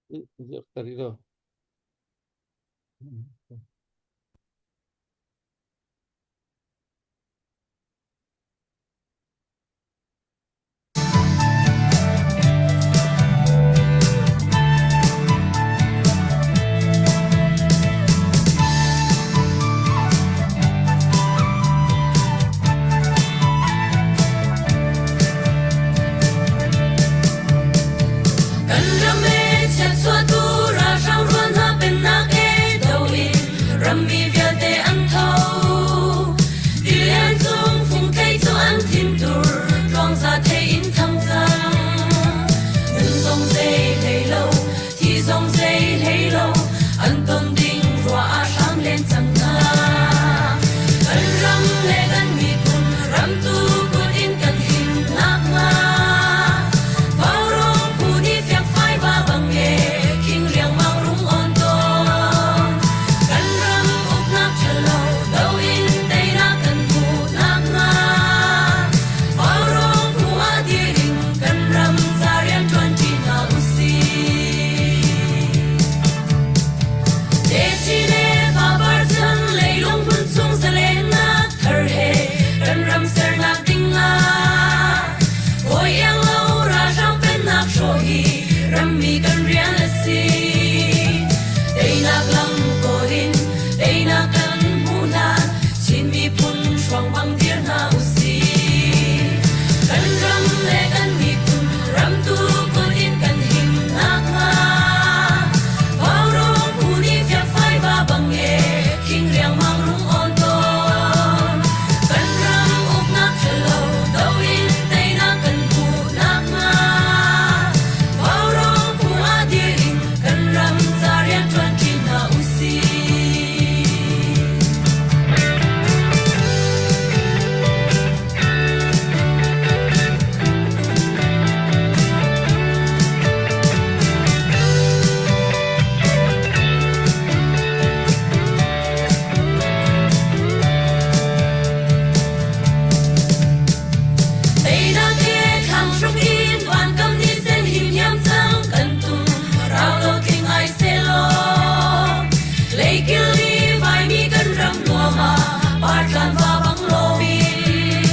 Tari lo. Kan ram e chiatchuahtu ralhrang rual hna pennak e do in rammi vialte an tho. Tilian cung fungthei cu an thintur tluangza thei in thang cang. Nun zong zei hlei lo, thi zong zei hlei lo, an ton ding ruah ah hram len cang hna. Kan ram le kan miphun ramtu kut in kan him nakhnga Vaurawng phu nih fiangfai va bang e khing riangmang rung on tawn. Kan ram uknak ṭhalo do in teinak kan hmuh nakhnga Vaurawng phu ah dir in kan ram ca rian ṭuanṭi hna usih. Techi le fapar chan leilung hmun chung zalennak thar he kan ram sernak ding ah Hawi iang lo ralhrang pennak hrawh hi rammi kan rian a si. Teinak lam kawl in teinak kan hmuh hlan Chin miphun hruang bang dir hna usih. Kan ram le kan miphun ramtu kut in kan him nakhnga Vaurawng phu nih fiangfai va bang e khing riangmang rung awn tawn. Kan ram uknak ṭhalo do in teinak kan hmuh nakhnga Vaurawng phu ah dir in kan ram ca rian ṭuanṭi hna usih. Teinak he thlang hruk in vankam ni sen himhiam cang kan tum rau lo tling ai selaw leikil ni vaimi kan ram nuam ah partlan va bang loin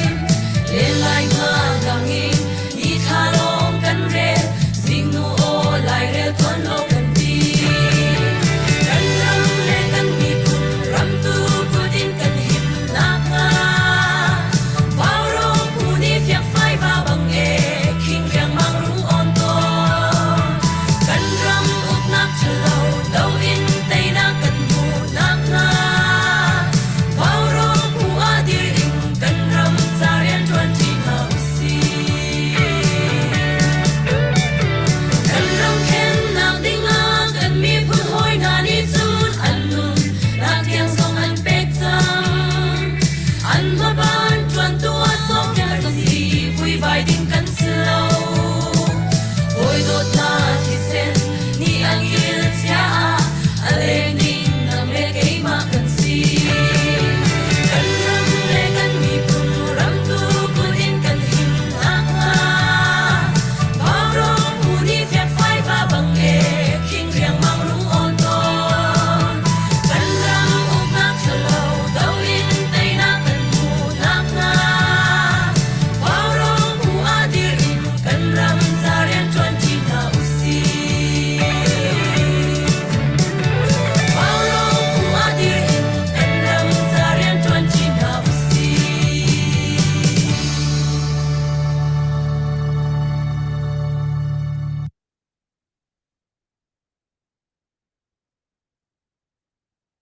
len lai nga dang in ni thla lawng kan rel zingnu aw lairel tuan lo kan ti kan ram le kan miphun ramtu kut in kan him nakhnga Vaurawng phu nih fiangfai va bang e khing riangmang rung awn tawn kan ram uknak ṭhalo do in teinak kan hmuh nakhnga Vaurawng phu ah dir in kan ram ca rian ṭuanṭi hna usih. Kan ram khennak dingah kan miphun hawi hna nih cun an nun nak tiang zong an pek cang. An hmaban ṭuantu ah sawmfiang kan si, vuivai ding kan si lo. Hawi dawt hna thisen nih an kil chia ah a leng ding nang le keimah kan si. Kan ram le kan miphun ramtu kut in kan him nakhnga Vaurawng phu nih fiangfai va bang e khing riangmang rung awn tawn. Kan ram uknak ṭhalo do in teinak kan hmuh nakhnga Vaurawng phu ah dir in kan ram ca rian ṭuanṭi hna usih. Vaurawng phu ah dir in kan ram ca rian ṭuanṭi hna usih.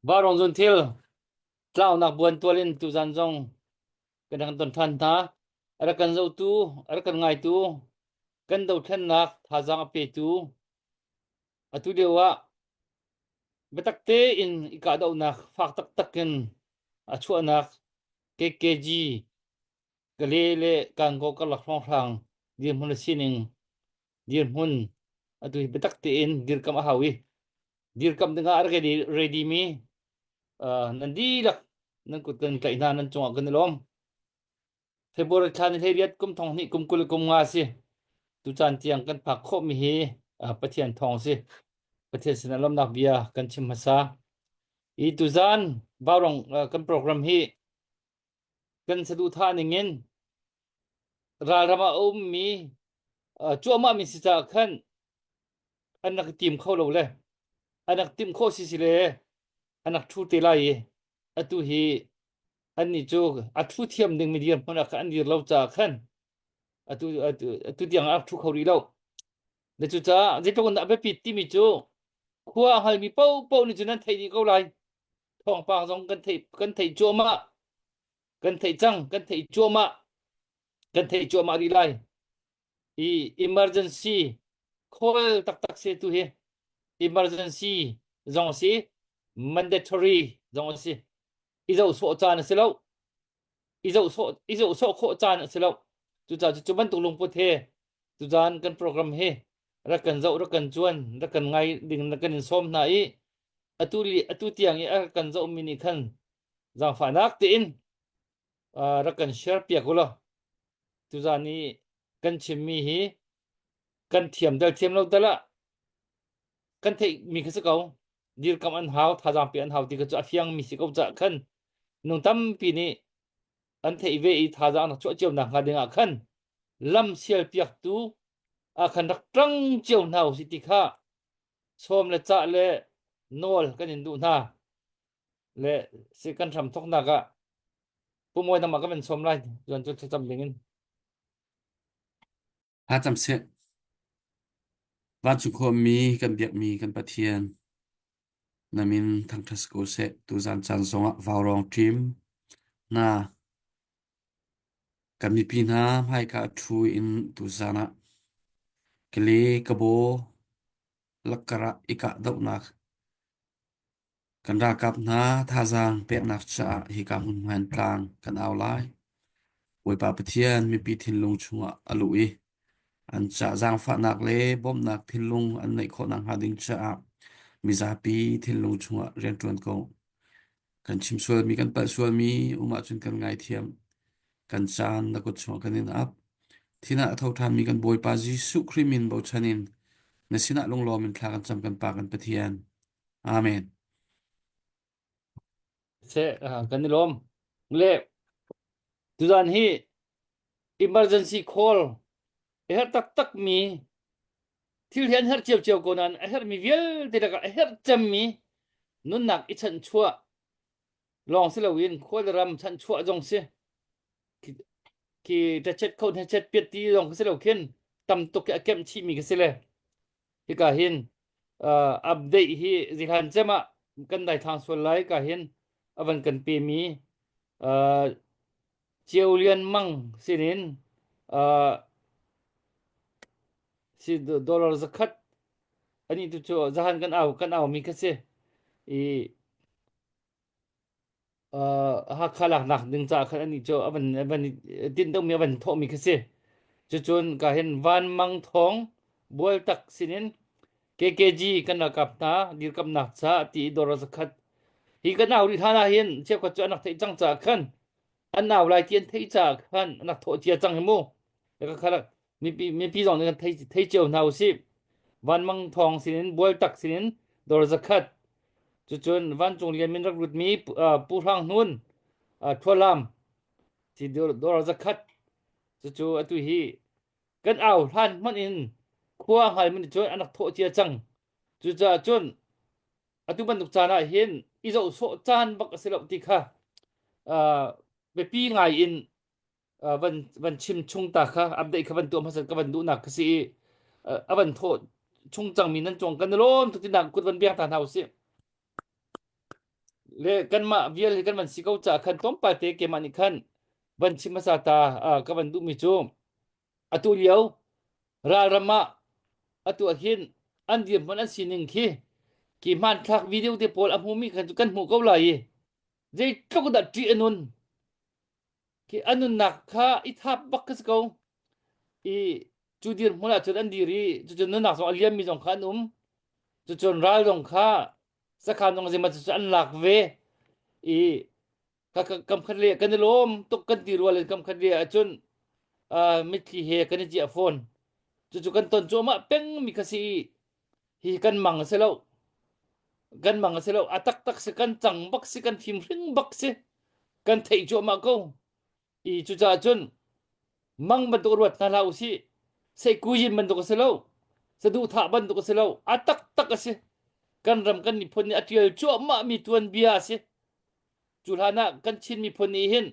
Vaurawng zun thil tlaunak buan tual in tuzan zong kan rak ton ṭhan hna. A rak kan zohtu, a rak kan ngaitu, kan dothlennak thazaang a petu, atu lio ah biatak tein i kahdohnak fak taktak in a chuahnak KKG Kale le Kangaw karlak hrawnghrang dirhmun a sining dirhmun atu hi biatak tein dirkamh a hau i dirkamh dingah a rak ready, ready mi uh, nan dihlak nan kut kan tlaih hna nan cungah kan i lawm. February thla ni 18 kum thong hnih kum 20 kum nga si. Tu caan tiang kan phak khawh mi hi uh, Pathian thawng si. Pathian sinah lawmnak bia kan chim hmasa. I tuzan Vaurong kan program hi kan saduhthah ning in ralram ah a ummi cuahmah mi si caah khan an rak tim kho lo le an rak timh khawh si si le an rak ṭhu te lai i atu hi annih cu a ṭhu thiam dingmi dirhmun ah khan an dir lo caah khan atu atu atu tiang ah ṭhu kho rih lo. Na cucaah zeitluk in dah a biapit timi cu khua a hngalmi paohpaoh nih cun nan theih dih ko lai. Thawngpang zong kan theih kan theih cuahmah. Kan theih cang, kan theih cuahmah. Kan theih cuahmah rih lai. I emergency call taktak se tu hi emergency zong a si mandatory zong a si i zoh sawh caan a si lo i zoh sawh i zoh sawh khawh caan a si lo cucaah cu bantuk lungput he tuzaan kan program hi rak kan zoh rak kan cuan rak kan ngai ding rak kan in sawm hna i atu li atu tiang i a rak kan zoh mi nih khan zaangfahnak tein rak kan share piak u law tuzaan i kan chimmi hi kan thiam del thiam lo tal ah kan theihmi kha si ko dirkamh an hau thazaang pe an hau ti kha cu a fiangmi si ko caah khan nung tampi nih an theih ve i thazaang rak chuah cio nak hnga ding ah khan lam sial piaktu ah khan rak ṭang cio hna usih ti kha sawm le cah le nawl kan in duh hna le si kan hram thoknak ah pumawi nangmah ka van sawm lai tuan cu thlacam ding in Thlacam seh. Vancung khuami kan biakmi kan Pathian, na min thangṭhat si ko seh. Tuzan caan zongah vaurawng ṭim hna. Kan mipi hna hmaika a ṭhu in tuzan ah Kale Kabaw lakkar ah i kahdohnak Kan ralkap hna thazaang peknak caah hika hmunhma in tlang kan au lai. Bawipa Pathian mipi thinlung chungah a luh i an ca zaangfahnak le bawmhnak thinlung an neih khawh nakhnga ding caah mizapi thinlung chungah rianṭuan ko. Kan chim sualmi, kan palh sualmi um ahcun kan ngaithiam. Kan caan na kut chungah kan in ap. Thin ah a tho ṭhanmi kan Bawipa Jesuh Khrih min bochan in na sinah lunglawm in thla kan cam kan Pa kan Pathian. Amen. Se kan i lawm. Le tuzan hi emergency call a herh taktak mi thil hi an herh cio ko nain a herh mi vialte lakah a herh cemmi nunnak i chanhchuah lawng si loin khual ram chanhchuah zong si khi ṭachet kho hnechet piat ti zong si lo khin tam tuk a kemh chih mi ka si le hika hin uh, update hi zihlan cem ah kan daithlang sual lai ka hin avan kan pe mi uh, Ceu Lian Mang sinin uh, si dollar zakhat ani tu cu zahan kan au kan au mi kha si i Hakha laknak ding caah khan anih cu a van a van tinh deuhmi a van thawhmi khi si. Cucun ka hin Vanmang Thawng Bualtak sinin KKG kan ralkap hna dirkamnak caah ti i dawr zakhat hi kan au rih hlan ah hin cheukhat cu an rak theih cang caah khan an au lai ti an theih caah khan an rak thawh cia cang hi mu. Mipi mipi zong nih kan thei thei cio hna usih. Vanmang Thawng sinin Bualtak sinin dawr zakhat Cucun vancung lian min rak lutmi Pu Hrang Hnun Thualam ci dawr zakhat cucu atu hi kan au hlan hmanh in khua hngal min cun an rak thawh cia cang. Cucaah cun atu bantuk caan ah hin i zoh sawh caan bak a si lo ti kha biapi ngai in van van chim chung ta kha update kha van tuah hmasat ka van duhnak ka si i a van thawh chung cangmi nan cung kan lawm tuk tinak kut van biang ta hna usih le kanmah vial hi kan van si ko ca khan tlawmpal te keimah nih khan van chim hmasa ta ka van duhmi cu atu lio ralram ah atu ah hin an dirhmun an sining khi ki hmanthlak video te pawl a hmumi khan kan hmuh ko lai i zeitluk dah ṭih a nun Khi a nunnak kha i thap bak ka si ko. I cu dirhmun ah cun an dir i cucun nunnak zong a liammi zong kha an um. Cucun ral zong kha sakhan zong zeimaw cu an lak ve i ka kam khat le kan i lawm tuk kan ti rual in kam khat le ahcun uh, mitthli he kan i ciah fawn. Cucu kan ton cuahmah pengmi kha si i. Hi kan mang a si lo. Kan mang a si lo. A taktak si kan cang bak si kan fim hring bak si. Kan theih cuahmah ko. I cucaah cun mang bantuk ruat hna hlah usih. Seikuyin bantuk a si lo. Saduhthah bantuk a si lo. A taktak a si. Kan ram kan miphun nih a ṭial cuahmah mi tuanbia a si. Cu hlan ah kan Chin miphun nih hin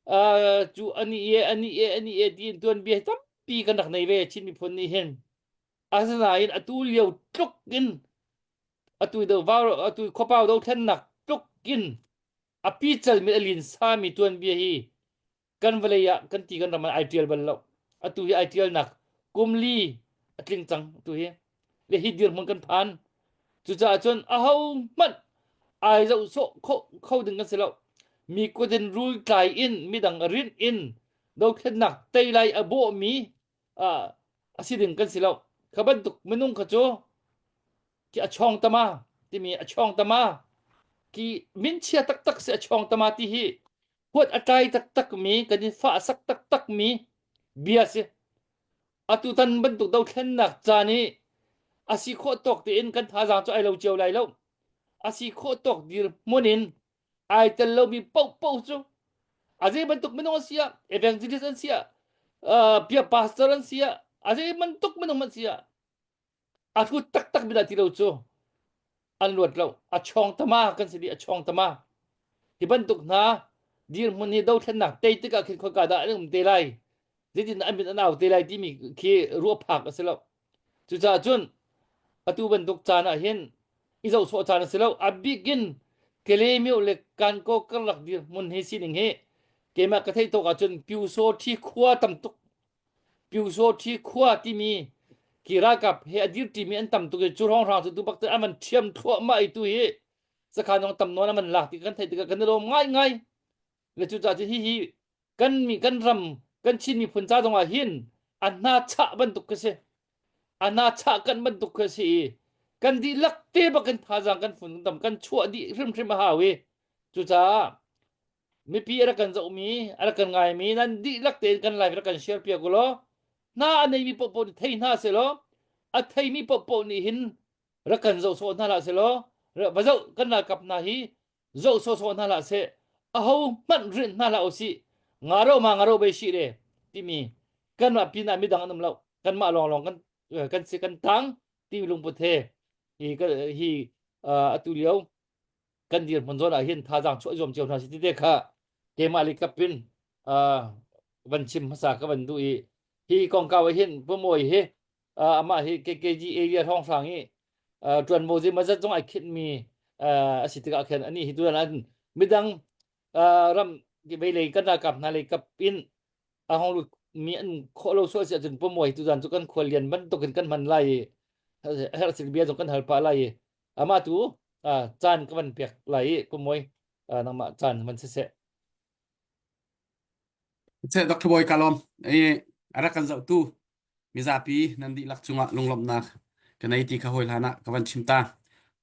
uh, cu ani e ani e ani e tiin tuanbia hi tampi kan rak nei ve Chin miphun nih hin. Asinain atu lio tluk in atu do atu khuapau dothlennak tluk in a pical mi a linsa mi tuanbia hi kan vawlei ah kan ti kan ram ah ai tial bal lo. Atu hi ai tialnak kum li a tling cang atu hi. Le hi dirhmun kan phan. Cucaah cun aho hmanh ai zoh sawh kho, kho ding kan si lo. Mi kut in rul tlai in midang rinh in dothlennak tei lai a bawhmi a si ding kan si lo. Kha bantuk minung kha cu khi a chawng tama timi a chawng tama ki minchia taktak si a chawng tama ti hi huat a tlai taktak mi kan in fah sak taktak mi bia si. Atutan bantuk dothlennak caan i a si khawh tawk tein kan thazaang cu ai lo cio lai lo. A si khawh tawk dirhmun in ai tel lomi paohpaoh cu a zei bantuk minung an si ah evangelist an si ah uh, pia pastor an si ah a zei bantuk minung an si ah a hlut taktak mi dah ti lo cu an luat lo a chawng tama kan si dih a chawng tama hi bantuk hna dirhmun hi dothlennak tei tikah khin khoika dah an um te lai zeitin an min an au te lai timi khi ruah phak a si lo cucaah cun atu bantuk caan ah hin i zoh sawh caan a si lo a bikin Kalaymyo le Kankaw karlak dirhmun hi sining hi keimah ka theih tawk ahcun Pyusawthi khua tam tuk Pyusawthi khua timi ki ralkap he a dir ṭimi an tam tuk i cu hrawnghrang cu tu bak an van ṭhiam thluahmah i tu hi sakhan zong tam nawn an van lak ti kan theih tikah kan i lawm ngaingai le cucaah cun hihi kan mi kan ram kan Chin miphun ca zongah hin a hna chah bantuk ka si a hna chah kan bantuk ka si i kan dihlak te bak in thazaang kan fun tam kan chuah dih hrimhrim a hau i cucaah mipi a rak kan zohmi a rak kan ngaimi nan dihlak tein kan live rak kan share piak u law hna a neimi paohpaoh nih thei hna seh law a theimi paohpaoh nih hin rak kan zoh sawh hna hlah seh law va zoh kan ralkap hna hi zoh sawhsawh hna hlah seh aho hmanh rinh hna hlah usih ngaro ma ngaro bei shi re timi kanmah pinah midang an um lo kanmah lawnglawng kan kan si kan tang ti lungput he hi hi atu lio kan dirhmun zawn ah hin thazaang chuah zuam cio hna si ti te kha keimah le kapin van chim hmasa ka van duh i hi kongkau ah hin Pumawi hi amah hi KKG area hrawnghrang i ṭuanvo zeimawzat zong ai khinhmi a si tikah khin ani hi tuan an midang ram veilei kan ralkap hna lei kap in a hong lut mi an khawh lo sual si ahcun Pumawi tuzan cu kan khual lian bantukin kan hman lai i herh sil bia zong kan hal pah lai i amah tu caan ka van pek lai i Pumawi nangmah caan van siseh. Seh Dr. Bawi ka lawm. I a rak kan zohtu mizapi nan dihlak cungah lunglawmhnak ka nei ti kha hawi hlan ah ka van chim ta.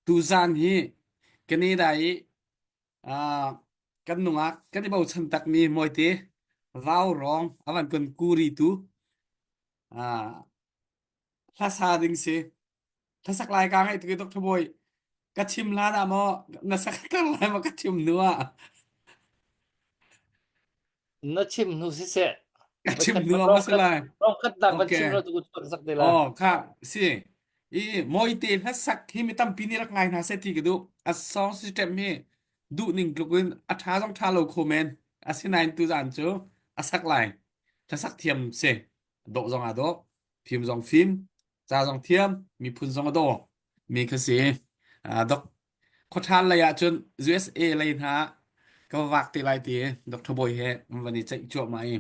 Tuzaan hi Canada i uh, kan nungak kan i bochan takmi mawite vau rong a van kan kuri tu uh, hlasa ding si. Hlasak lai ka ngaih tuk i Dr. Bawi ka chim hlan ah maw na sak kar lai maw ka chim hnu ah Na chim hnu siseh. Ka chim hnu ah maw si lai? Rong khat nak van Okay. chim lo tu ku sak te la. Oh, kha si. I mawite hlasak hi mi tampi nih rak ngai hna seh ti ka duh. A song system hi duh ning tluk in a ṭha zong ṭha lo kho men. Asinain tuzaan cu a sak lai. Hlasak thiam si. Dawh zong aa dawh. Fim zong fim. Ca zong thiam. Miphun zong a daw. Mi kha si. Uh, dok Khuaṭhan lei ahcun USA lei hna ka va vak te lai ti Dr. Bawi he van i ceih cuahmah i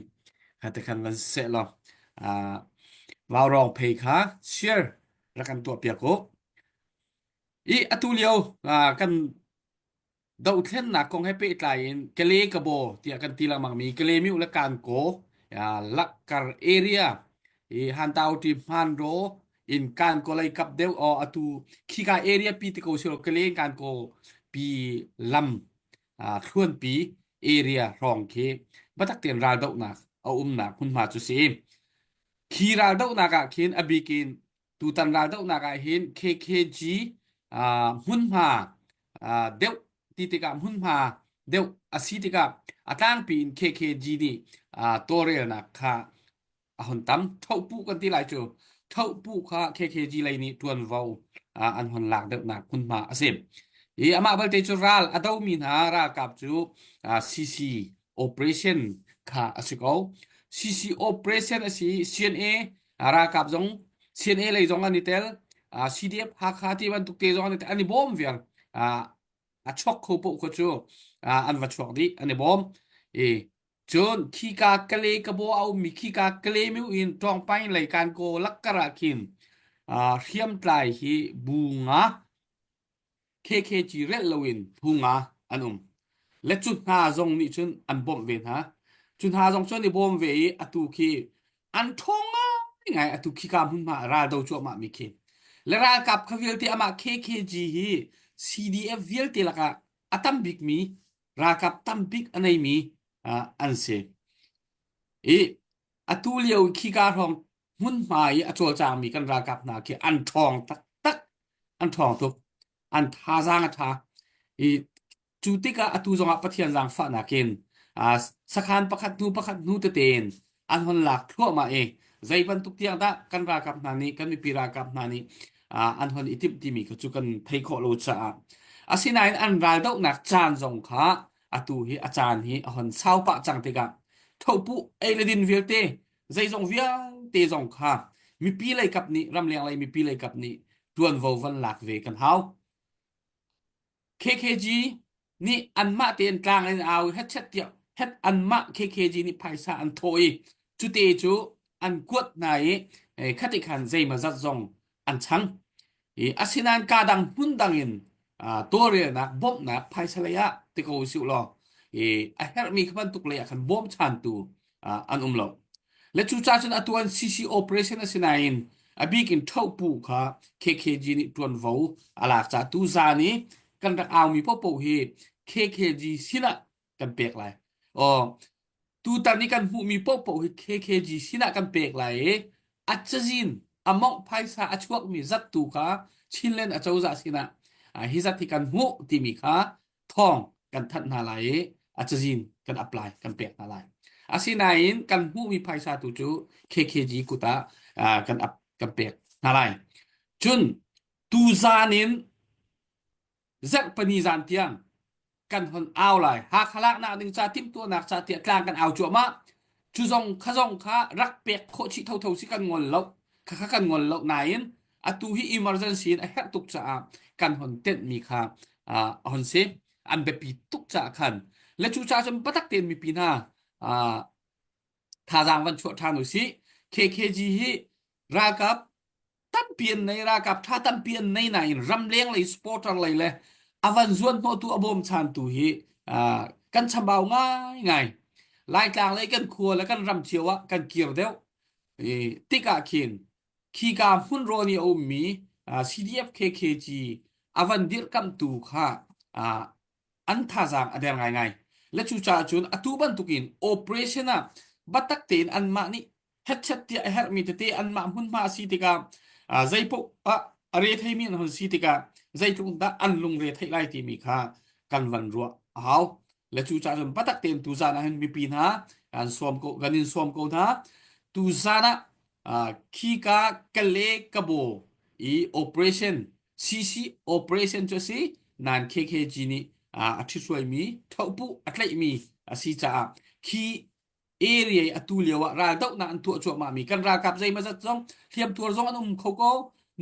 kha te khan van seh law uh, vaurawng phei kha share rak kan tuah piak u. I atu lio uh, kan Dohthlennak kong he pehtlai in Kale Kabaw tiah kan ti lengmangmi Kalaymyo le Kankaw Lakkar area i Hantauṭi Hmanraw in Kankaw lei kap deuh aw atu khika area pi ti ko silo Kale Kankaw pi lam thluanpi area hrawng khi biatak tein raldohnak a umnak hmunhma cu si. Khi raldohnak ah khin a bik in. Tutan raldohnak ah hin KKG hmunhma deuh ti tikah hmunhma deuh a si tikah a tlangpi in KKG nih tawlrelnak kha a hon tam. Thohpuh kan ti lai cu. Thohpuh kha KKG lei nih ṭuanvo an hon lak deuhnak hmunhma a si. I amah balte cu ral a domi hna ralkap cu CC operation kha a si ko. CC operation a si i CNA ralkap zong CNA lei zong an i tel. CDF Hakha ti bantuk te zong an i tel. An i bawm vial. A chuak kho paoh kha cu an va chuak dih. An i bawm. I cun khika Kale Kabaw a ummi khika Kale Myu in Ṭawngpaing lei Kankaw lakkar ah khin hriamtlai hi bu nga KKG relh loin phu nga an um. Le cu hna zong nih cun an bawmh ve hna. Cu hna zong cu an i bawm ve i atu khi an ṭhawng ngaingai atu khika hmunhma ah ral do cuahmah mi khi. Le ralkap kha vialte amah KKG hi CDF vialte lakah a tam bikmi ralkap tam bik a neimi an si. I atu lio khika hrawng hmunhma i a cawlcangmi kan ralkap hna khi an ṭhawng taktak an ṭhawng tuk an thazaang a ṭha i cu tikah atu zongah Pathian zaangfahnak in sakhan pakhat hnu pakhat hnu tete in an hon lak thluahmah i zei bantuk tiang dah kan ralkap hna nih kan mipi ralkap hna nih an hon i timh timi kha cu kan thei khawh lo caah asinain an raldohnak caan zong kha atu hi a caan hi a hon sau pah cang tikah thohpuh ei le din vialte zeizong vialte zong kha mipi lei kap nih ramleng lei mipi lei kap nih tuanvo van lak ve kan hau. KKG nih anmah tein tlang in au hetchet tiah het anmah KKG nih phaisa an thawh i cute cu an kuat hna i khati khan zeimazat zong an chang. I asinain ka dang hmun dang in tawlrelnak bawmhnak phaisa lei ah ti ko usih law i a herhmi kha bantuk lei ah khan bawmchantu an um lo. Le cucaah cun atu an CC operation a si nain a bik in ṭhohpu kha KKG nih ṭuanvo a lak caah tuzaan i kan rak aumi paohpaoh hi KKG sinah kan pek lai. Aw tutan i kan hmuhmi paohpaoh hi KKG sinah kan pek lai i a cazin a mawngh phaisa a chuakmi zat tu kha Chinland acozah sinah hi zat hi kan hmuh timi kha thawng kan thanh hna lai i a cazin kan apply kan pek hna lai. Asinain kan hmuhmi phaisa tu cu KKG kut ah kan ap kan pek hna lai. Cun tuzaan in zarhpini zan tiang kan hon au lai. Hakha laknak ding ca timhtuahnak ca tiah tlang kan au cuahmah. Cu zong kha zong kha rak pek khawh chih thotho si kan ngol lo. Kha kha kan ngol lo nain atu hi emergency in a herh tuk caah kan hon tenhmi kha a hon si. An biapi tuk caah khan. Le cu caah cun biatak tein mipi hna thazaang van chuah ṭhan usih. KKG hi ralkap tampi an nei ralkap ṭha tampi an nei nain ramleng lei supporter lei le a van zuan hnawhtu a bawmchantu hi kan chambau ngaingai. Laitlang lei kan khua le kan ram cio ah kan kir deuh. Tikah khin khika hmunrawn i a ummi CDF KKG a van dirhkamhtu kha an thazaang a der ngaingai. Le cucaah cun atu bantukin operation ah biatak tein anmah nih hetchet tiah a herhmi tete anmah hmunhma a si tikah zeipaoh ah a re theimi an hon si tikah zeitluk dah an lungre theih lai timi kha kan van ruah a hau. Le cucaah cun biatak tein tuzaan ah hin mipi hna kan sawm ko kan in sawm ko hna. Tuzaan ah khika Kale Kabo i operation CC operation cu a si nain KKG nih a ṭhithruaimi thohpuh a tlaihmi a si caah khi area i atu lio ah raldohnak an tuah cuahmahmi kan ralkap zeimawzat zong hliamtuar zong an um kho ko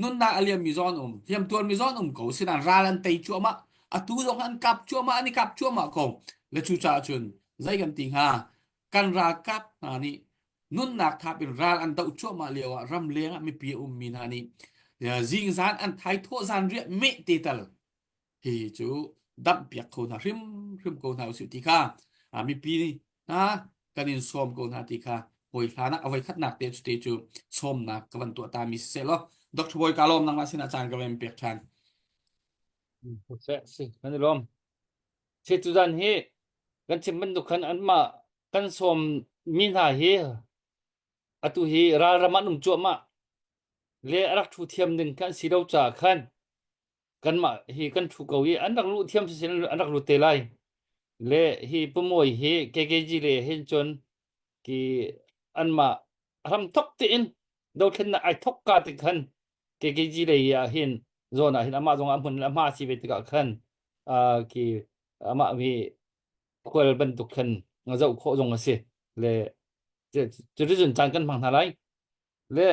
nunnak a liammi zong an um hliamtuarmi zong an um ko sinain ral an tei cuahmah atu zong an kap cuahmah an i kap cuahmah ko le cucaah cun zei kan ti hnga kan ralkap hna nih nunnak thap in ral an doh cuahmah lio ah ramleng ah mipi a ummi hna nih zingzan an thaithawh zan riah meh te tal hi cu damh piak kho hna hrimhrim ko hna usih ti kha mipi hna kan in sawm ko hna ti kha hawi hlan ah a voi khatnak te cu te cu sawmnak ka van tuah ta mi siseh law Dr. Bawi ka lawm nangmah sinah caan ka van pek ṭhan. Si, kan i lawm. Si tuzan hi kan chim bantuk khan anmah kan sawm mi hna hi atu hi ralram an um cuahmah. Le a rak ṭhu thiam ding kha an si lo caah khan kanmah hi kan ṭhu ko i an rak luh thiam sisin an rak lut te lai. Le hi Pumawi hi KKG le hin cun ki anmah ram thok tein dothlennak ai thok ka te khan KKG lei ah hin zawn ah hin amah zong a hmun le a hma si ve tikah khan uh, ki amah hi khual bantuk khan zoh khawh zong a si le cuticun caan kan hmang hna lai le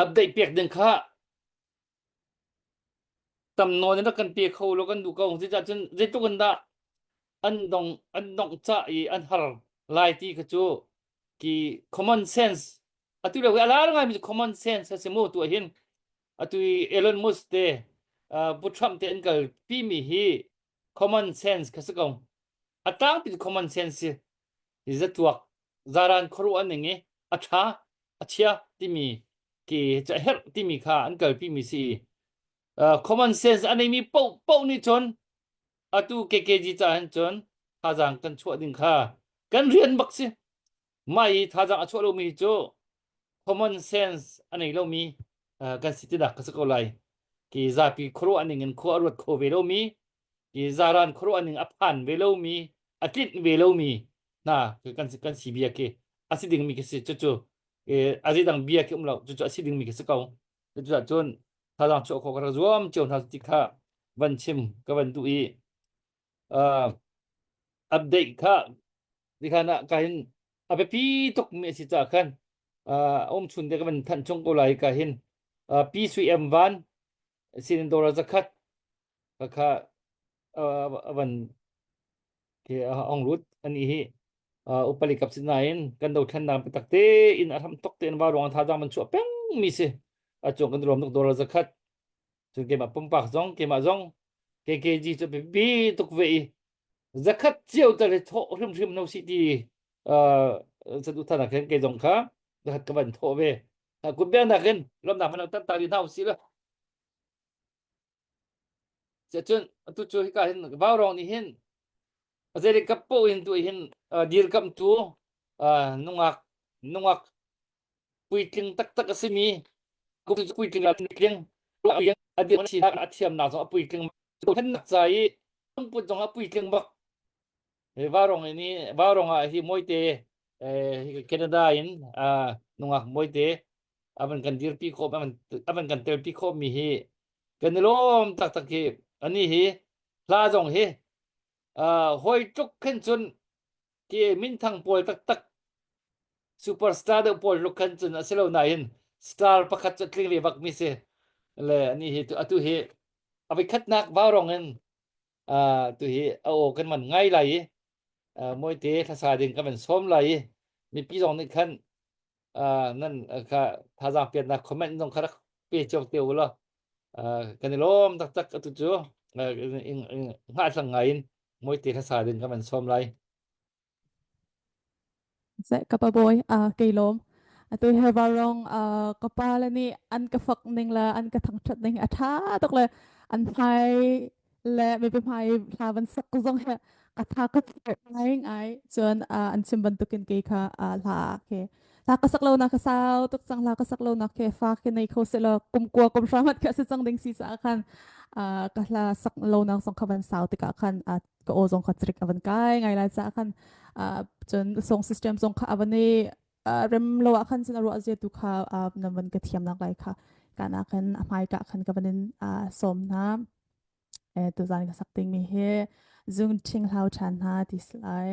update pek ding kha tam nawn in rak kan pe kho lo kan duh ko zeicah cun zeitluk in dah an dong an dongh ca i an har lai ti kha cu ki common sense atu lio i a lar ngaimi cu common sense a si mu tu ah hin atu i Elon Musk te uh, Pu Trump te an kal pi mi hi common sense kha si ko a tlangpi common sense si zatuak zaran khuaruah ning i a ṭha a chia timi ki cu a herh timi kha an kalpi mi si uh, common sense a neimi paoh paoh nih cun atu KKG ca hin cun thazaang kan chuah ding kha kan rian bak si mah i thazaang a chuah lomi cu common sense a nei lomi uh, kan si tinak ka si ko lai ki zapi khuaruah ning in khua a ruat kho ve lomi ki zaran khuaruah ning a phan ve lomi a tlinh ve lomi hna kan kan si bia khi a si dingmi khi si cucu a zeidang bia khi um lo cucu a si dingmi khi si ko cucu cun thazaang chuah khawh ka rak zuam cio hna ti kha van chim ka van duh i update kha tikhan ah ka hin a biapi tuk mi a si caah khan um chun te ka van thanh chung ko lai ka hin pi sui em van sinin dora zakhat kha a van khi a ong lut ani hi upali kap si nain kan dothlennak biatak tein a hram tok tein va ruang thazaang man chuah peng mi si a cung kan rom tuk dollar zakhat cun keimah pumpak zong keimah zong KKG cu biapi tuk ve i zakhat cio tal hi thawh hrimhrim no si ti sadu thana khen ke zong kha zakhat ka van thawh ve kut biak nakin lomnak man tan ta ri hna usih la Cun atu cu hika hin vaurawng nih hin zei kap paoh in tu hin dirkamhtu nungak nungak puitling taktak a simi puitling tling a sinak a thiamnak zong a puitling hennak ca i lungput zong a puitling bak vaurawng in vaurawng ah hi mawite Canada in nungak mawite a van kan dirpi khawh a van kan telpi khawh mi hi kan i lawm taktak hi ani hi hla zong hi hoi tluk khin cun ki minthang pawl taktak superstar deuh pawl tluk khan cun a si lo nain star pakhat cu tling ve bak mi si le ani hi atu hi a voikhatnak vaurong in tu hi a aw kan man ngai lai i mawite thlasa ding kan van sawm lai i mipi zong nih khan nan kha thazaang piatnak comment zong kha rak pe cio te u law kan i lawm taktak atu cu hngahhlang ngai in mawite hlasa ding kan van sawm lai. Seh ka pa bawi kei lawm atu he varong ka pa le nih an ka fak ning le an ka thangṭhat ning a ṭha tuk le an hmai le mipi hmai hla van sak zong he ka tha ka ther ngai ngai cun an chim bantukin kei kha hla ke hla ka sak lo nak ka sau tuk cang hla ka sak lo nak ke fa ke nei kho se lo kum kua kum hra mat kha se cang ding si sa khan ka hla sak lo nak zong kha van sau tikah khan ka aw zong kha trik avan kai ngai lai cha khan cun song system zong kha avan i rem lo ah khan cun a ruah zia tu kha nan van ka thiam nak lai kha kana khan a hmai ka khan ka van in sawm hna tuzan ka sak ding mi hi zung ṭhing hlau ṭhan hna ti si lai.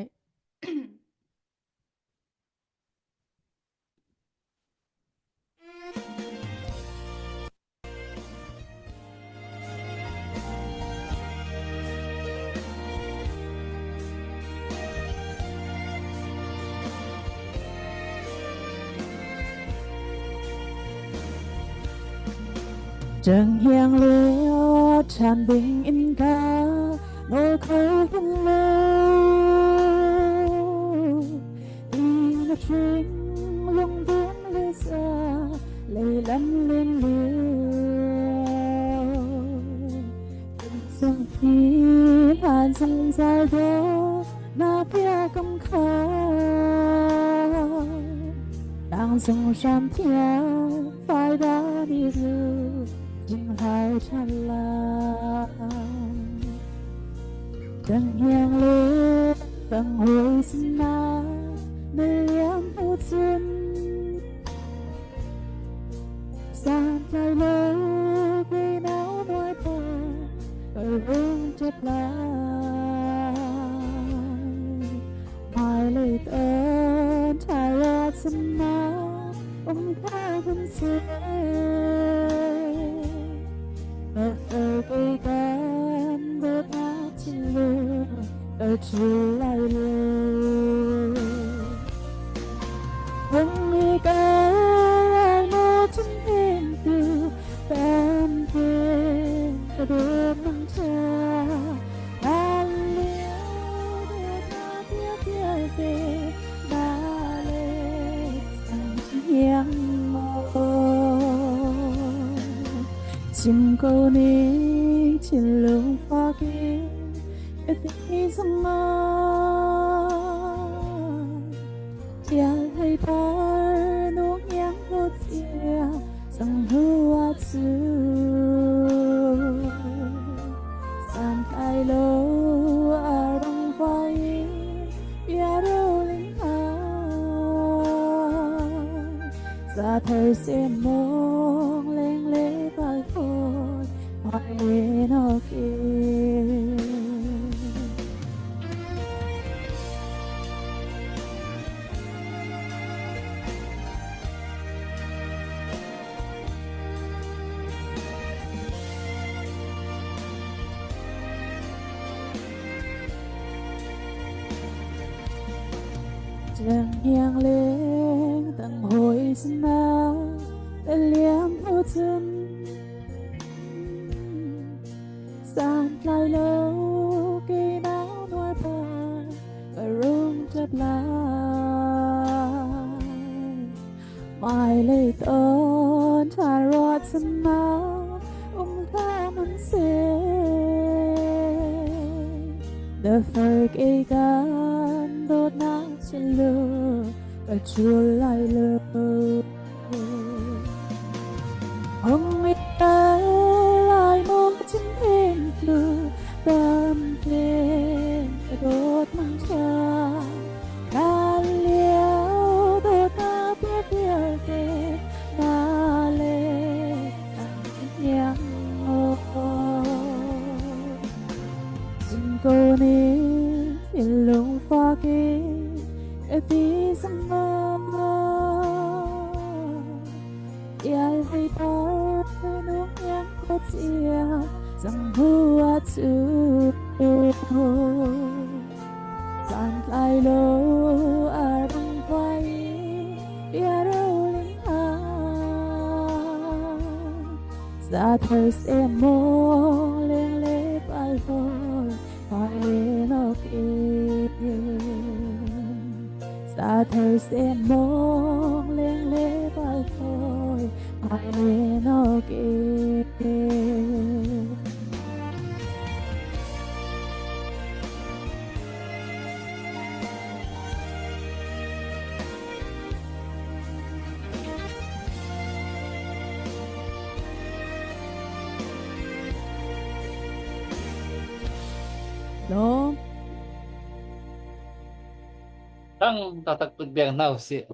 Ṭanghiang lio ṭhan ding in ka nawl kho hin lo. Ti na hring lungding le sa leilam len lio. Cung hi hlan zungzal dawt na biakam kha. Nang zung hram thiang fai da. 一路进来灿烂。灯阳里灯会是那那两不尊，山在路给脑内破，而永着来。My little child, um 他们是。 而感的他进入而出来了。风一个来莫真天度，当天的多梦茶，难留的那别别的那里曾经梦。 经过你乾隆发给的什么？天黑白浓烟不见，曾路啊走，三开路儿童欢迎，也如林海，在头些梦玲里白开，怀诺记。 正阳铃灯会是那脸不尊，山来路给那暖白，而容着来。My little child, um 他们是。The forgiven 都拿起了，而出来了。红一来莫真天路，当天多梦茶，看了多大别别的那里娘哦。经过你天龙发给的什么？也黑白浓烟不见，怎不啊走？山来路儿童欢迎，也如林海。在头些梦玲里白头，怀诺记。在头些梦玲里白头，怀诺记。 Lom. Tang taktak put biang hna usih.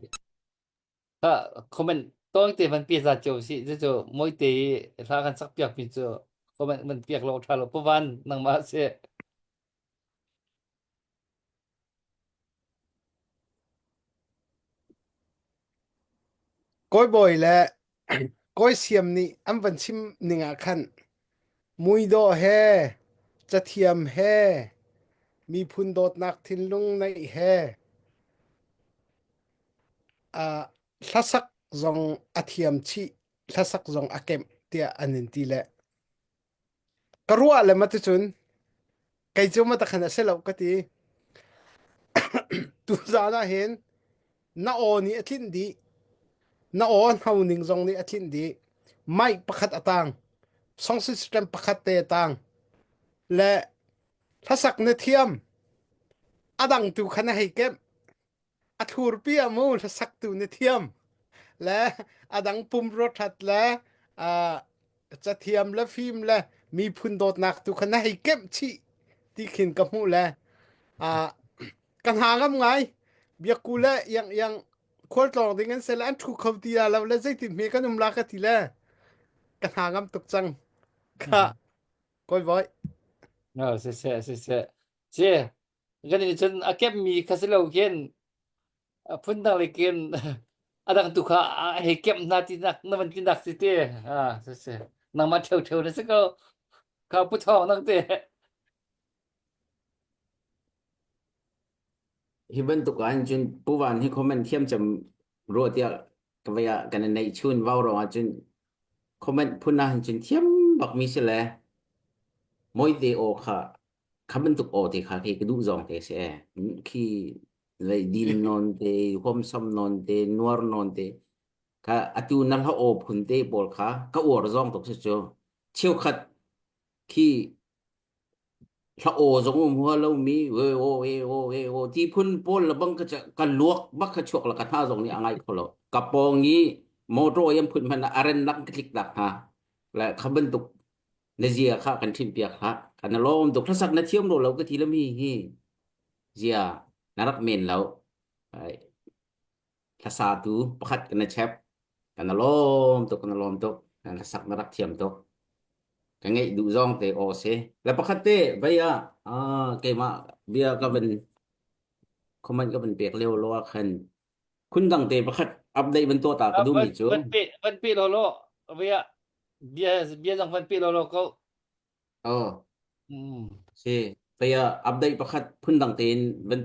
Kha comment tawng te van pi za cio si cu moi te hla kan sak piak mi cu comment man piak lo tha lo pavan nangmah si. Kawi Bawi le Kawi Siam nih an van chim ning ah khan muidawh he cathiam he miphun dawtnak thinlung neih he uh, hlasak zong a thiam chih hlasak zong a kemh tiah an in ti le ka ruah le ma ticun kei cu ma takhan a si lo ka ti tuzaan ah hin na aw nih a tlinh dih na aw hno ning zong nih a tlinh dih mic pakhat a tang song system pakhat te a tang le hlasak na thiam a dang tu kha na hei kemh a thlurpi ah mu hlasak tu na thiam le a dang pumrua that le Uh, cathiam le fim le miphun dawtnak tu kha na hei kemh chih ti khin ka hmuh le uh, ka hna ngam ngai biakku le yang yang khualtlawng ding an se le an thu kho ti la lo le zeitin hme kan um la ka ti le ka hna ngam tuk cang kha koi voi No, si se si se. Ci kan in cun a kep mi kha si lo khin phundang le kin a dang tu kha a hei kemh hna ti nak na van ti nak si te ah si si nangmah ṭheu ṭheu na si ko kha pu thawng nang te Hi bantuk ah hin cun Pu Van hi comment thiam cem rua tiah ka vei ah kan i neih chun vau rong ah cun comment phun ah hin cun thiam bak mi si le Mawite aw kha kha bantuk aw te kha khi ka duh zawng te si ee. Khi lei dim nawn te, huamsam nawn te, nuar nawn te kha atu na hla aw phun te pawl kha ka uar zawng tuk si cu. Cheukhat khi hla aw zong um hua lomi we aw e aw e aw ti phun pawl le bang ka ka luak bak kha chuak la ka hna zong nih a ngai kho lo. Ka pawng i motor yam phun hmanh ah a ren nak ka tlik tak hna. Le kha bantuk na zia kha kan ṭhinh piak hlah. Kan lawm tuk hlasak na thiam ro lo ka ti lami hi. Zia na rak men lo. Ai, Hlasa tu pakhat kan na chep. Kan lawm tuk kan lawm tuk. Hlasak na rak thiam tuk. Ka ngeih duh zong te aw si. Le pakhat te vei ah ah keimah bia ka van comment ka van pek lio lo ah khan khun dang te pakhat update van tuah ta ka duhmi cu van pe van pe lo lo vei ah bia bia zong van pe lo lo ko Oh, Mm. si. Vei ah update pakhat phundang tein van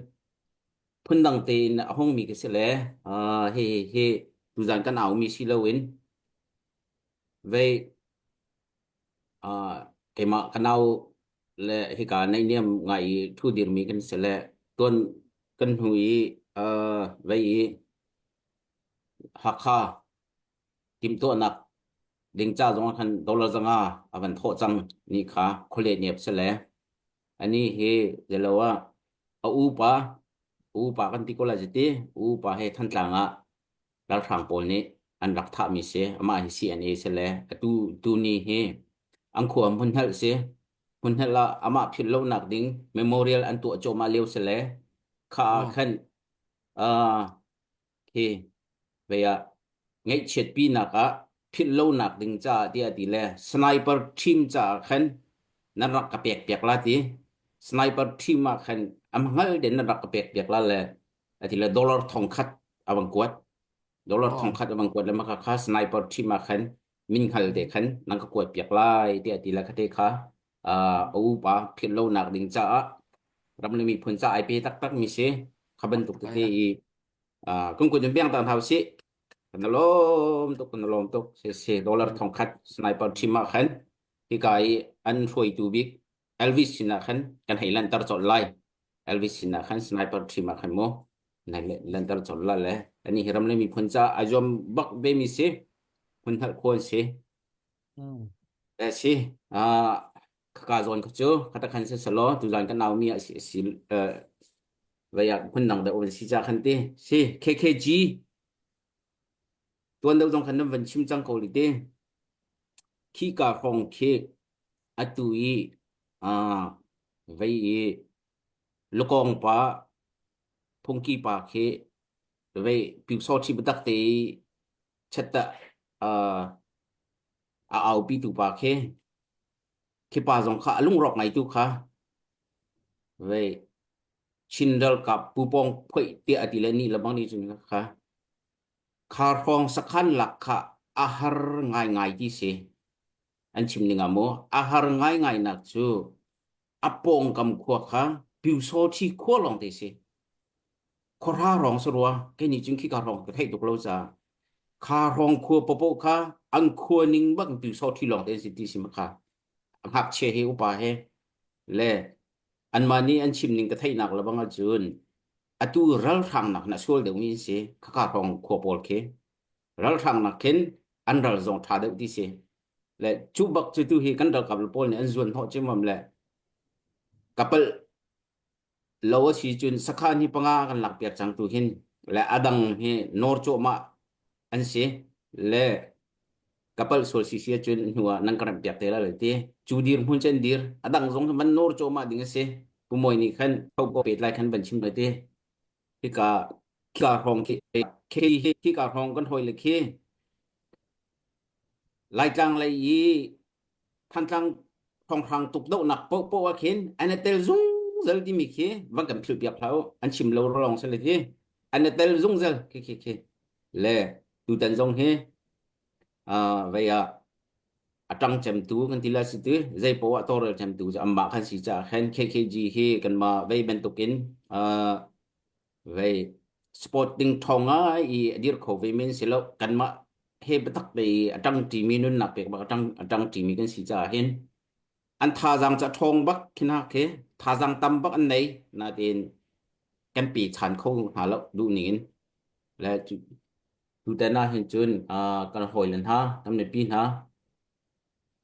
phundang tein a hongmi ka si le ah hi hi hi tuzan kan aumi si loin vei ah keimah ka nau le hika naihniam ngai i thu dirmi kan si le tuan kan hnu i uh, vei i Hakha timhtuahnak ding ca zong ah khan dollar zanga a van thawh cang ni kha khuale niap si le ani hi zelo ah a upa upa kan ti ko lai ti upa he Thantlang ah ralhrang pawl nih an rak thahmi si amah hi CNA si le atu tu ni hi an khua hmun hngalh si hmun hngalh ah amah philh lonak ding memorial an tuah cuahmah lio si le kha ah khan uh, hi vei ah ngaihchiatpinak ah philh lonak ding caah tiah ti le sniper team caah khan nan rak ka pek piak la ti sniper team ah khan am hngal den nan rak ka pek piak la le ati le dollar thong khat awang kuat dollar thong khat awang kuat le maka kha sniper team ah khan min hngal te khan nan ka kuat piak lai ti ati le khate kha a upa philh lonak ding caah ram le miphun ca ai pe taktak mi si kha bantuk tete i kun kun biang ta hau si kan lawm tuk kan lawm tuk se se dollar thong khat sniper team ah khan hika i an hruaitu bik Elvis sinah khan kan hei lanter colh lai Elvis sinah khan sniper team ah khan mu nan lanter colh la le ani hi ram le miphun ca a zuam bak ve mi si hun hngalh khuan si le si ka zawn kha cu khata khan se salo tuzan kan nau mi a si si vaya phun dang deuh si cha khan ti si KKG tuan deuh zong khan nan van chim cang ko li ti khi ka hrawng khi atu i vei i lukong pa phungki pa khi vei pyusawthi biatak te i chatta a aupi tu pa khi khi pa zong kha a lungrawk ngai tu kha vei Chin ralkap pupong phoih tiah a ti le ni lebang ni cun kha kha hrawng sakhan lak kha a har ngaingai ti si an chim ning ah mu a har ngaingai nak cu a pawngkam khua kha Pyusawthi khua lawng te si khuahra rong si rua kei nih cun khi ka rong ka theih tuk lo ca kha rong khua popo kha an khua ning bak Pyusawthi lawng te si ti si ma kha ngakchia he upa he le anmah nih an chim ning ka theihnak le bang ahcun atu ralhrang nak na sual deuhmi an si khaka hrawng khua pawl khi ralhrang nak khin an ral zong ṭha deuh ti si le cu bak cu tu hi kan ralkap pawl nih an zuan hnawh cimam le kapal lo a si cun sakhan hi panga kan lak piak cang tu hin le adang hi nawr cuahmah an si le. Ka palh sual si si ahcun hnu ah nan ka remh piak te lai lo ti. Cu dir hmun cun dir. A dang zong van nawr cawhmah ding a si. Pu Mawi nih khan tho pet lai khan van chim lai ti. Hika khika hrawng khi khi khika hrawng kan hawi le khi Laitlang lei i Thantlang thawnghrang tuk dohnak paohpaoh ah khin an i tel zungzal timi khi van kan philh piak hlah u. An chim lo lawng si le ti. An i tel zungzal khi khi khi. Le tutan zong hi uh, vei ah a ṭang cemtu kan ti la si tu zei poah tawlrel cemtu cu amah khan si caah khan KKG hi kanmah vei bantukin uh, vei sporting ṭhawng ngai i a dir kho ve men si lo kanmah he biatak te i a ṭang ṭimi nunnak pek bak a ṭang a ṭang ṭimi kan si caah hin an thazaang ca ṭhawng bak khi hna khi thazaang tam bak an nei nain kan pe chan kho hna lo duh ning in le tutan ah hin cun uh, kan hawile hna kan mipi hna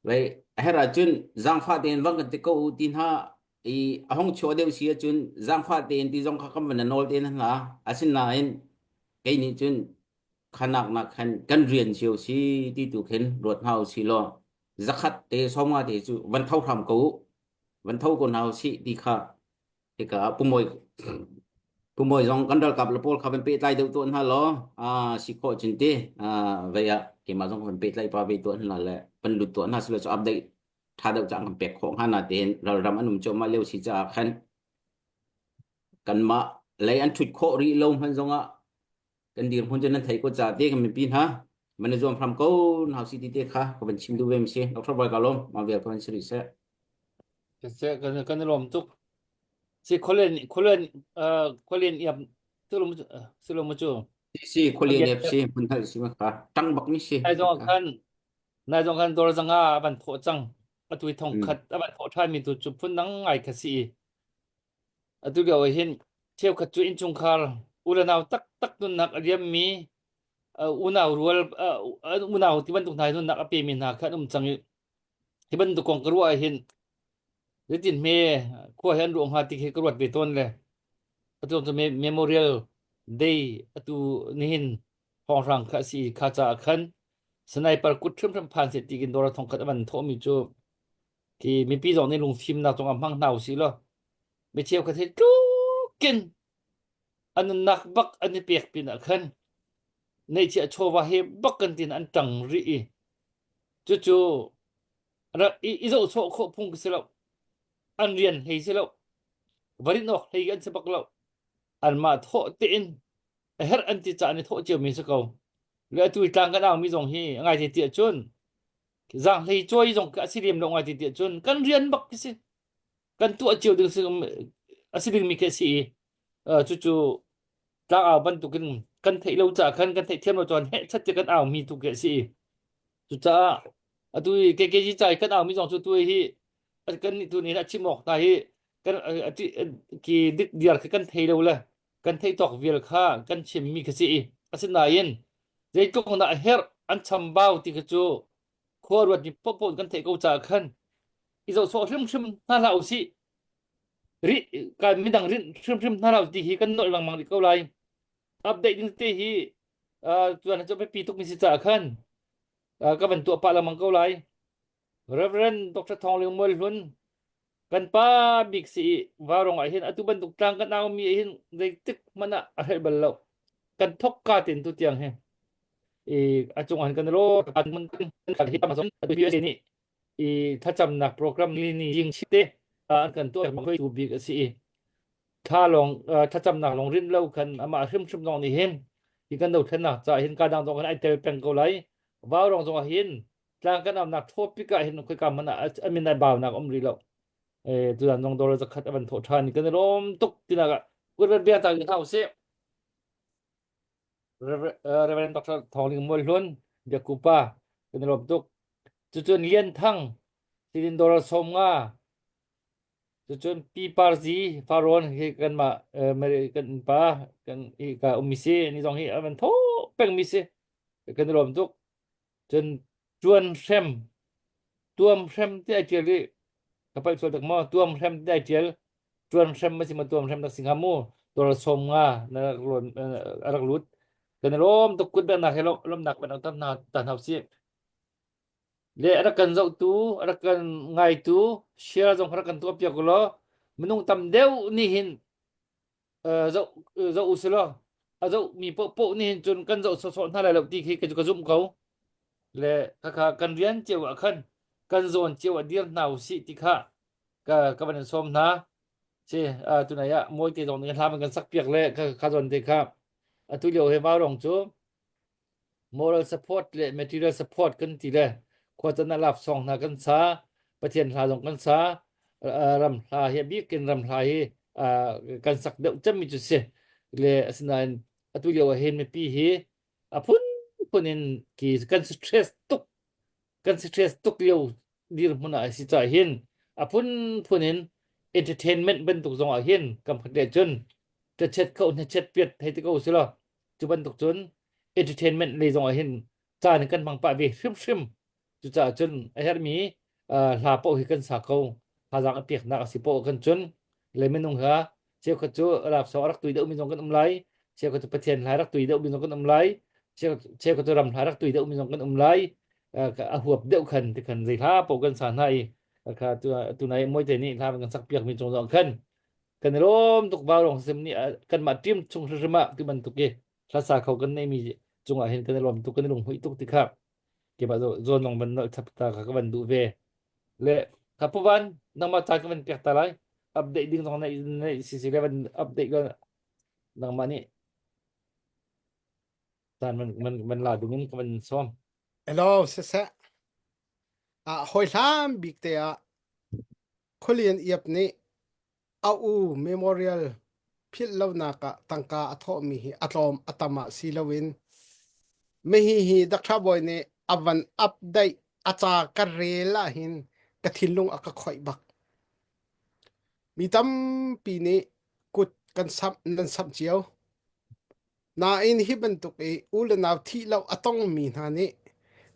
Vei a herh ahcun zaangfah tein vang kan ti ko u ti hna i a hong chuah deuh si ahcun zaangfah tein ti zong kha kan van nawl te hna. Asinain kei nih cun khanak nak khan kan rian cio si ti tu khin ruat hna u si law zakhat te sawmnga te cu van tho hram ko u van tho ko hna u sih ti kha Hika ah Pumawi Pumawi zong kan ralkap le pawl kha van pehtlai deuh tuah hna law ah si khawh cun ti ah vei ah keimah zong van pehtlai pa ve tuah hna le van lut tuah hna silo cu update tha deuh cang kan pek khawh hnga na tein ralram an um cuahmah lio si caah khan kanmah lei an thut khawh rih lo hman zongah kan dirhmun cu nan thei ko ca te kan mipi hna man i zuam hram ko hau si ti te kha ka van chim duh ve mi si Dr. Boy ka lawm ma vel ka van si rih seh Siseh kan kan i lawm tuk. Si khualen khualen uh khualen iap sulum sulum cu. Si khualian ep si mun hal si ma kha tang bak mi si Nai zong khan nai zong khan dor zanga van thawh cang. Atu i thong khat a van thawh ṭhan mi tu cu phun dang ngai kha si. Atu lio ah hin cheukhat cu innchungkhar u le nau taktak nunnak a liammi unau rual unau ti bantuk hna nunnak a pemi hna kha an um cang i hi bantuk kong ka ruah ah hin zeitin hme khua hi an ruah hnga ti khi ka ruat ve tawn le atu cu Memorial Day atu nihin thawnghrang kha a si i kha caah khan sniper kut hrimhrim phan seh ti kin dawr thong khat a van thawhmi cu Khi mipi zong nih lungfimnak cungah hmang hna usih law mi cheukhat hi tlukin an nunnak bak an i pek pinah khan neihchiah chawva he bak kan tin an ṭang rih i cucu rak i, i zohsawh khawh phung si lo an rian hlei si lo varin awk hlei an si bak lo anmah thawh tein a herh an ti caah an i thawh cio mi si ko le atu i tlang kan au mi zong hi ngai te tiah cun Zaanghlei cawi zong a si lem lo ngai ti tiah cun kan rian bak khi si. Kan tuah cio ding si a si dingmi khi a si i cucu tlangau bantukin kan theih lo caah khan kan theihthiam lo cun heh chat ti kan au mi tu khi a si i cucaah atu i KKG ca i kan au mi zong cu tu hi kan nih tu nih a chim awk hna hi kan ki dik diar khi kan thei lo le kan theih tawk vial kha kan chim mi khi si i asinain zeitluk dah a herh an chambau ti khi cu khua ruat mi popo kan theih ko caah khan i zoh sawh hrimhrim hna hlah usih ri kan midang rinh hrimhrim hna hlah ti hi kan nolh lengmang rih ko lai update ding te hi tuan cu biapi tuk mi si caah khan ka van tuah pah lengmang ko lai Reverend Dr. Thawng Ling Mual Hlun kan pa bik si i Vaurong ah hin atu bantuk tlang kan au mi hin zeitik hmanh ah a hrelh bal lo kan thok ka tin tu tiang hi i a cung han kan ro kan mun kan hi tam atu USA nih i thlacamnak program ni ni ying te an kan tuah khoi tu bik a si i thla long thlacamnak long rin lo khan amah hrimhrim zong nih hin hi kan dothlennak ca hin ka dang zong kan ai tel peng ko lai Vaurong zong ah hin tlang kan amnak topic ah hin khoika hmanh ah a min ai baunak um rih lo eh tutan zong dollar zakhat a van thawh ṭhan kan i lawm tuk tinak ah kut bia ta hna usih Reverend Dr. Thawng Mual Hlun Biakupa kan i lawm tuk cucun Lian Thang sidin dollar 50 cucun Pi Par Zi Faron hi kanmah kan pa kan hi ka ummi si ni zong hi a van tho pengmi si kan i lawm tuk Cun ṭuan hrem, tuam hrem ti ai ṭial i ka palh sual tak maw? Tuam hrem ti ai ṭial. Ṭuan hrem a si maw tuam hrem rak si hnga mu? Tuar 50 na rak lawn a rak lut. Kan i lawm tuk kut benghnak he lawmnak bantuk tam hna ta hna usih. Le a rak kan zohtu, a rak kan ngaitu, share zong rak kan tuah piak ulaw minung tam deuh nih hin zoh zoh u silaw a zoh mi paohpaoh nih hin cun kan zoh sawhsawh hna lai lo ti khi ka zumh ko. Le khakha kan rian cio ah khan kan zawn cio ah dir hna u sih ti kha ka ka van in sawm hna. Si tunai ah mawite zong nih hla man kan sak piak le kha kha zawn te kha atu lio he vaurong cu moral support le material support kan ti le khua can ah lap song hna kan sa pathian hla zong kan sa ram hla hi bik in ram hla hi kan sak deuh cemmi cu si le asinain atu lio ah hin mipi hi a phun phun in ki kan stress tuk kan stress tuk lio dirhmun ah si ca hin a phun phun in entertainment bantuk zong ah hin kam khat le cun chet kho hna chet piat thei te ko si lo cu bantuk cun entertainment lei zong ah hin caan kan hmang pah ve hrimhrim cucaah cun a herhmi hla paoh hi kan sa ko thazaang a peknak a si paoh kan cun le minung ha cheukhat cu laksawng a rak tui deuhmi zong kan um lai cheukhat cu Pathian hla rak tui deuhmi zong kan um lai cheukhat cu ram hla rak tui deuhmi zong kan um lai a huap deuh khan ti khan zei hla paoh kan sa hna i kha tu nai moite nih hla kan sak piakmi cung zong khan kan i lawm tuk vau sim nih kanmah team chung hrimhrim ah ti bantuk i hlasa kho kan neimi cungah hin kan i lawm tuk kan i lunghmuih tuk ti kha keimah zawn long van nolh chap ta kha ka van duh ve le kha puvan nangmah caan ka van pek ta lai update ding zong nei nei si si le van update ko nangmah nih caan van van van la ding in ka van sawm Hello siseh ah hoi hlam bik te ah Khualian Iap nih a u memorial philh lonak ah tangka a thawhmi hi a tlawm a tam ah si loin mihi hi Dr. Bawi nih a van update a ca ka rel ahhin ka thinlung a ka khoih bak. Mi tampi nih kut kan samh nan samh cio. Nain hi bantuk i u le nau thih lo a tongmi hna nih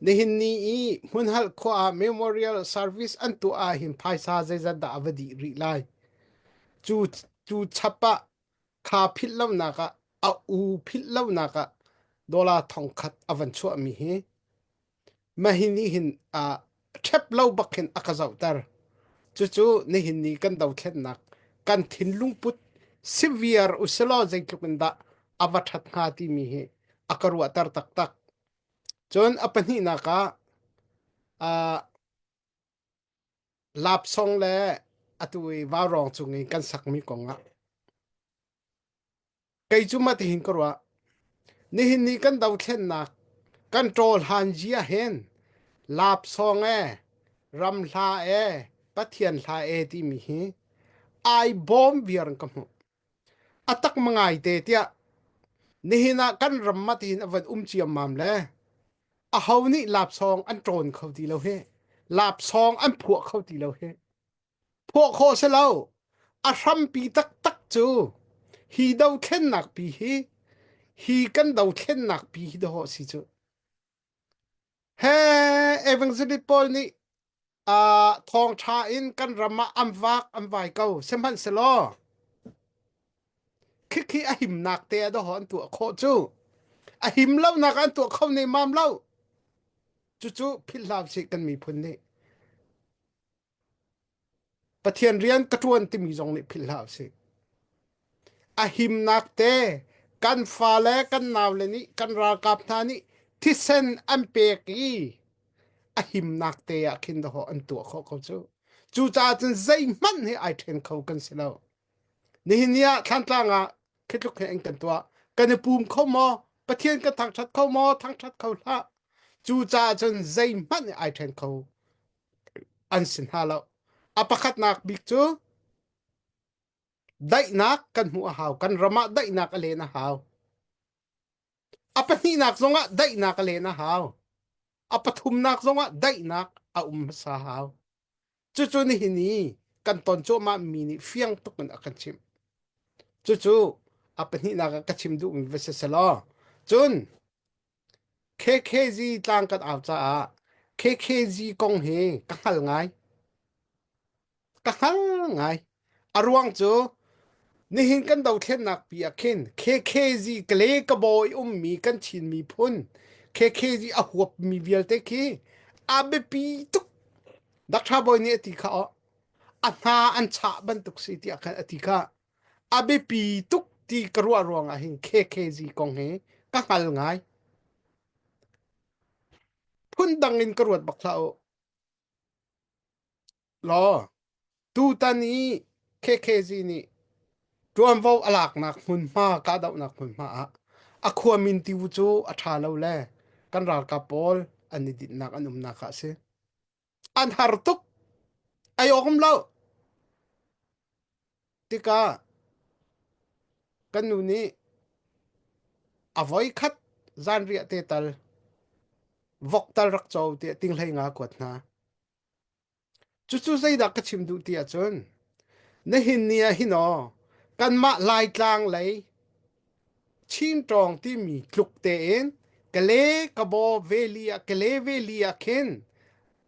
nihin ni i hmunhalh khua ah memorial service an tuah ahhin phaisa zeizat dah a va dih rih lai. Cu cu chap ah kha philh lonak ah a u philh lonak ah dollar thongkhat a van chuahmi hi Mahi nih hin uh, ṭhep lo bak hin a ka zohter. Cucu nihin ni kan dothlennak kan thinlung put severe usilaw zeitluk in dah a va ṭhat hnga timi hi a ka ruahter taktak. Cun a pahnihnak ah uh, lapsong le atu i vaurawng cung i kan sakmi kong ah Kei cu matihin ka ruah. Nihin ni kan dothlennak kan ṭawl han zia hin lapsawng e, ram hla e, Pathian hla e timi hi ai bawm viar in ka hmuh. A tak mangai te tiah nihin ah kan ram matihin a van um ciammam le aho nih lapsawng an ṭawn kho ti lo hi. Lapsawng an phuah kho ti lo hi. Phuah khawh si lo. A hrampi taktak cu hi dothlennak pi hi hi kan dothlennak pi hi dawh si cu. He evangelist pawl nih uh, thawngṭha in kan ram ah an vak an vai ko. Sihmanhsehlaw khikhi a himnak te ah dawh an tuah khawh cu. A him lonak an tuah kho ne mam lo. Cucu philh hlah usih kan miphun nih. Pathian rian ka ṭuan timi zong nih philh hlah usih. A himnak te kan fale kan naule nih kan ralkap hna nih thisen an pek i a himnak te ah khin dahawh an tuah khawh ko cu. Cucaah cun zeihmanh hi ai ṭhen kho kan si lo. Nihin ni ah Thlantlang ah khi tluk he an kan tuah. Kan i pum kho maw? Pathian kan thangṭhat kho maw? Thangṭhat kho hlah. Cucaah cun zeihmanh hi ai ṭhen kho an si hna lo. A pakhatnak bik cu daihnak kan hmuh a hau. Kan ram ah daihnak a len a hau. A pahnihnak zongah daihnak a len a hau. A pathumnak zongah daihnak a um hmasa hau. Cucu nihin i kan ton cuahmah mi nih fiang tuk in a kan chimh. Cucu a pahnihnak ah ka chim duhmi va si selaw. Cun KKG tlang kan au caah KKG kong hi ka hngal ngai. Ka hngal ngai. A ruang cu nihin kan dothlennak pi ah khin KKG kale ka bawi ummi kan Chin miphun KKG a huapmi vialte khi A biapi tuk. Doctor Bawi nih a ti kha aw a hna an chah bantuk si tiah khan a ti kha. A biapi tuk ti ka ruah ruangah hin KKG kong hi ka hngal ngai. Phundang in ka ruat bak hlah u. Law, tutan i KKG nih ṭuanvo a laknak hmunhma kahdohnak hmunhma ah a khuamin tiu cu a ṭha lo le kan ralkap pawl an i dinhnak an umnak ah a si. An har tuk. Ei awk um lo. Tikah kan nu nih a voikhat zanriah te tal vok tal rak co tiah tinghlei nga kuat hna. Cucu zeidah ka chim duh ti ahcun nihin ni ah hin aw kanmah Laitlang lei Chin ṭawng timi tluk tein Kale Kabaw Valley ah Kale Valley ah khin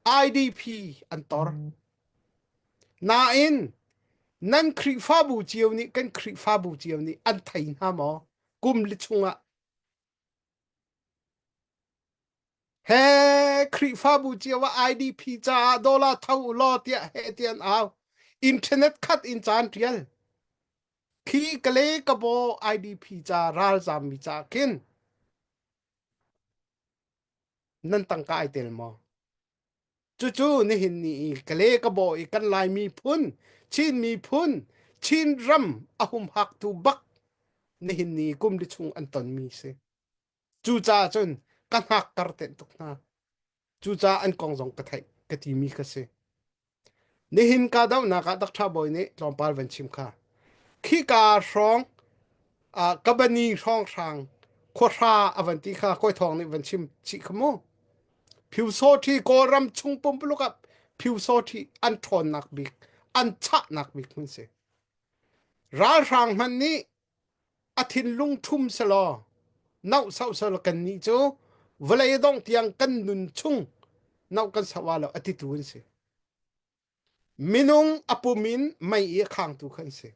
IDP an tor. Nain nan Khrihfabu cio nih kan Khrihfabu cio nih an thei hna maw? Kum li chungah He Khrihfabu cio ah IDP caah dollar tho u law tiah heh ti an au. Internet khat in caan ṭial. Khi kale kabaw IDP ca ralzammi ca khin nan tangka ai tel maw? Cucu nihin ni i kale kabaw i kan Lai miphun, Chin miphun, Chin ram a humhaktu bak nihin ni kum li chung an tonmi si. Cucaah cun ka hnakkar tenh tuk hna. Cucaah an kong zong ka theih ka timi ka si. Nihin kahdohnak ah Dr. Bawi nih tlawmpal van chim kha. Khika hrawng uh, kabani hrawnghrang khuahra a van ti kha kawi thawng nih van chim chih kha mu. Pyusawthi Kawlram chung pumpuluk ah Pyusawthi an ṭhawnnak bik, an chahnak bik hmun si. Ralhrang hmanh nih a thinlung ṭhum selaw nauh sauh selaw kannih cu vawlei dongh tiang kan nun chung nauh kan sauh ah lo a titu an si. Minung a pum in mei i a khangtu kha an si.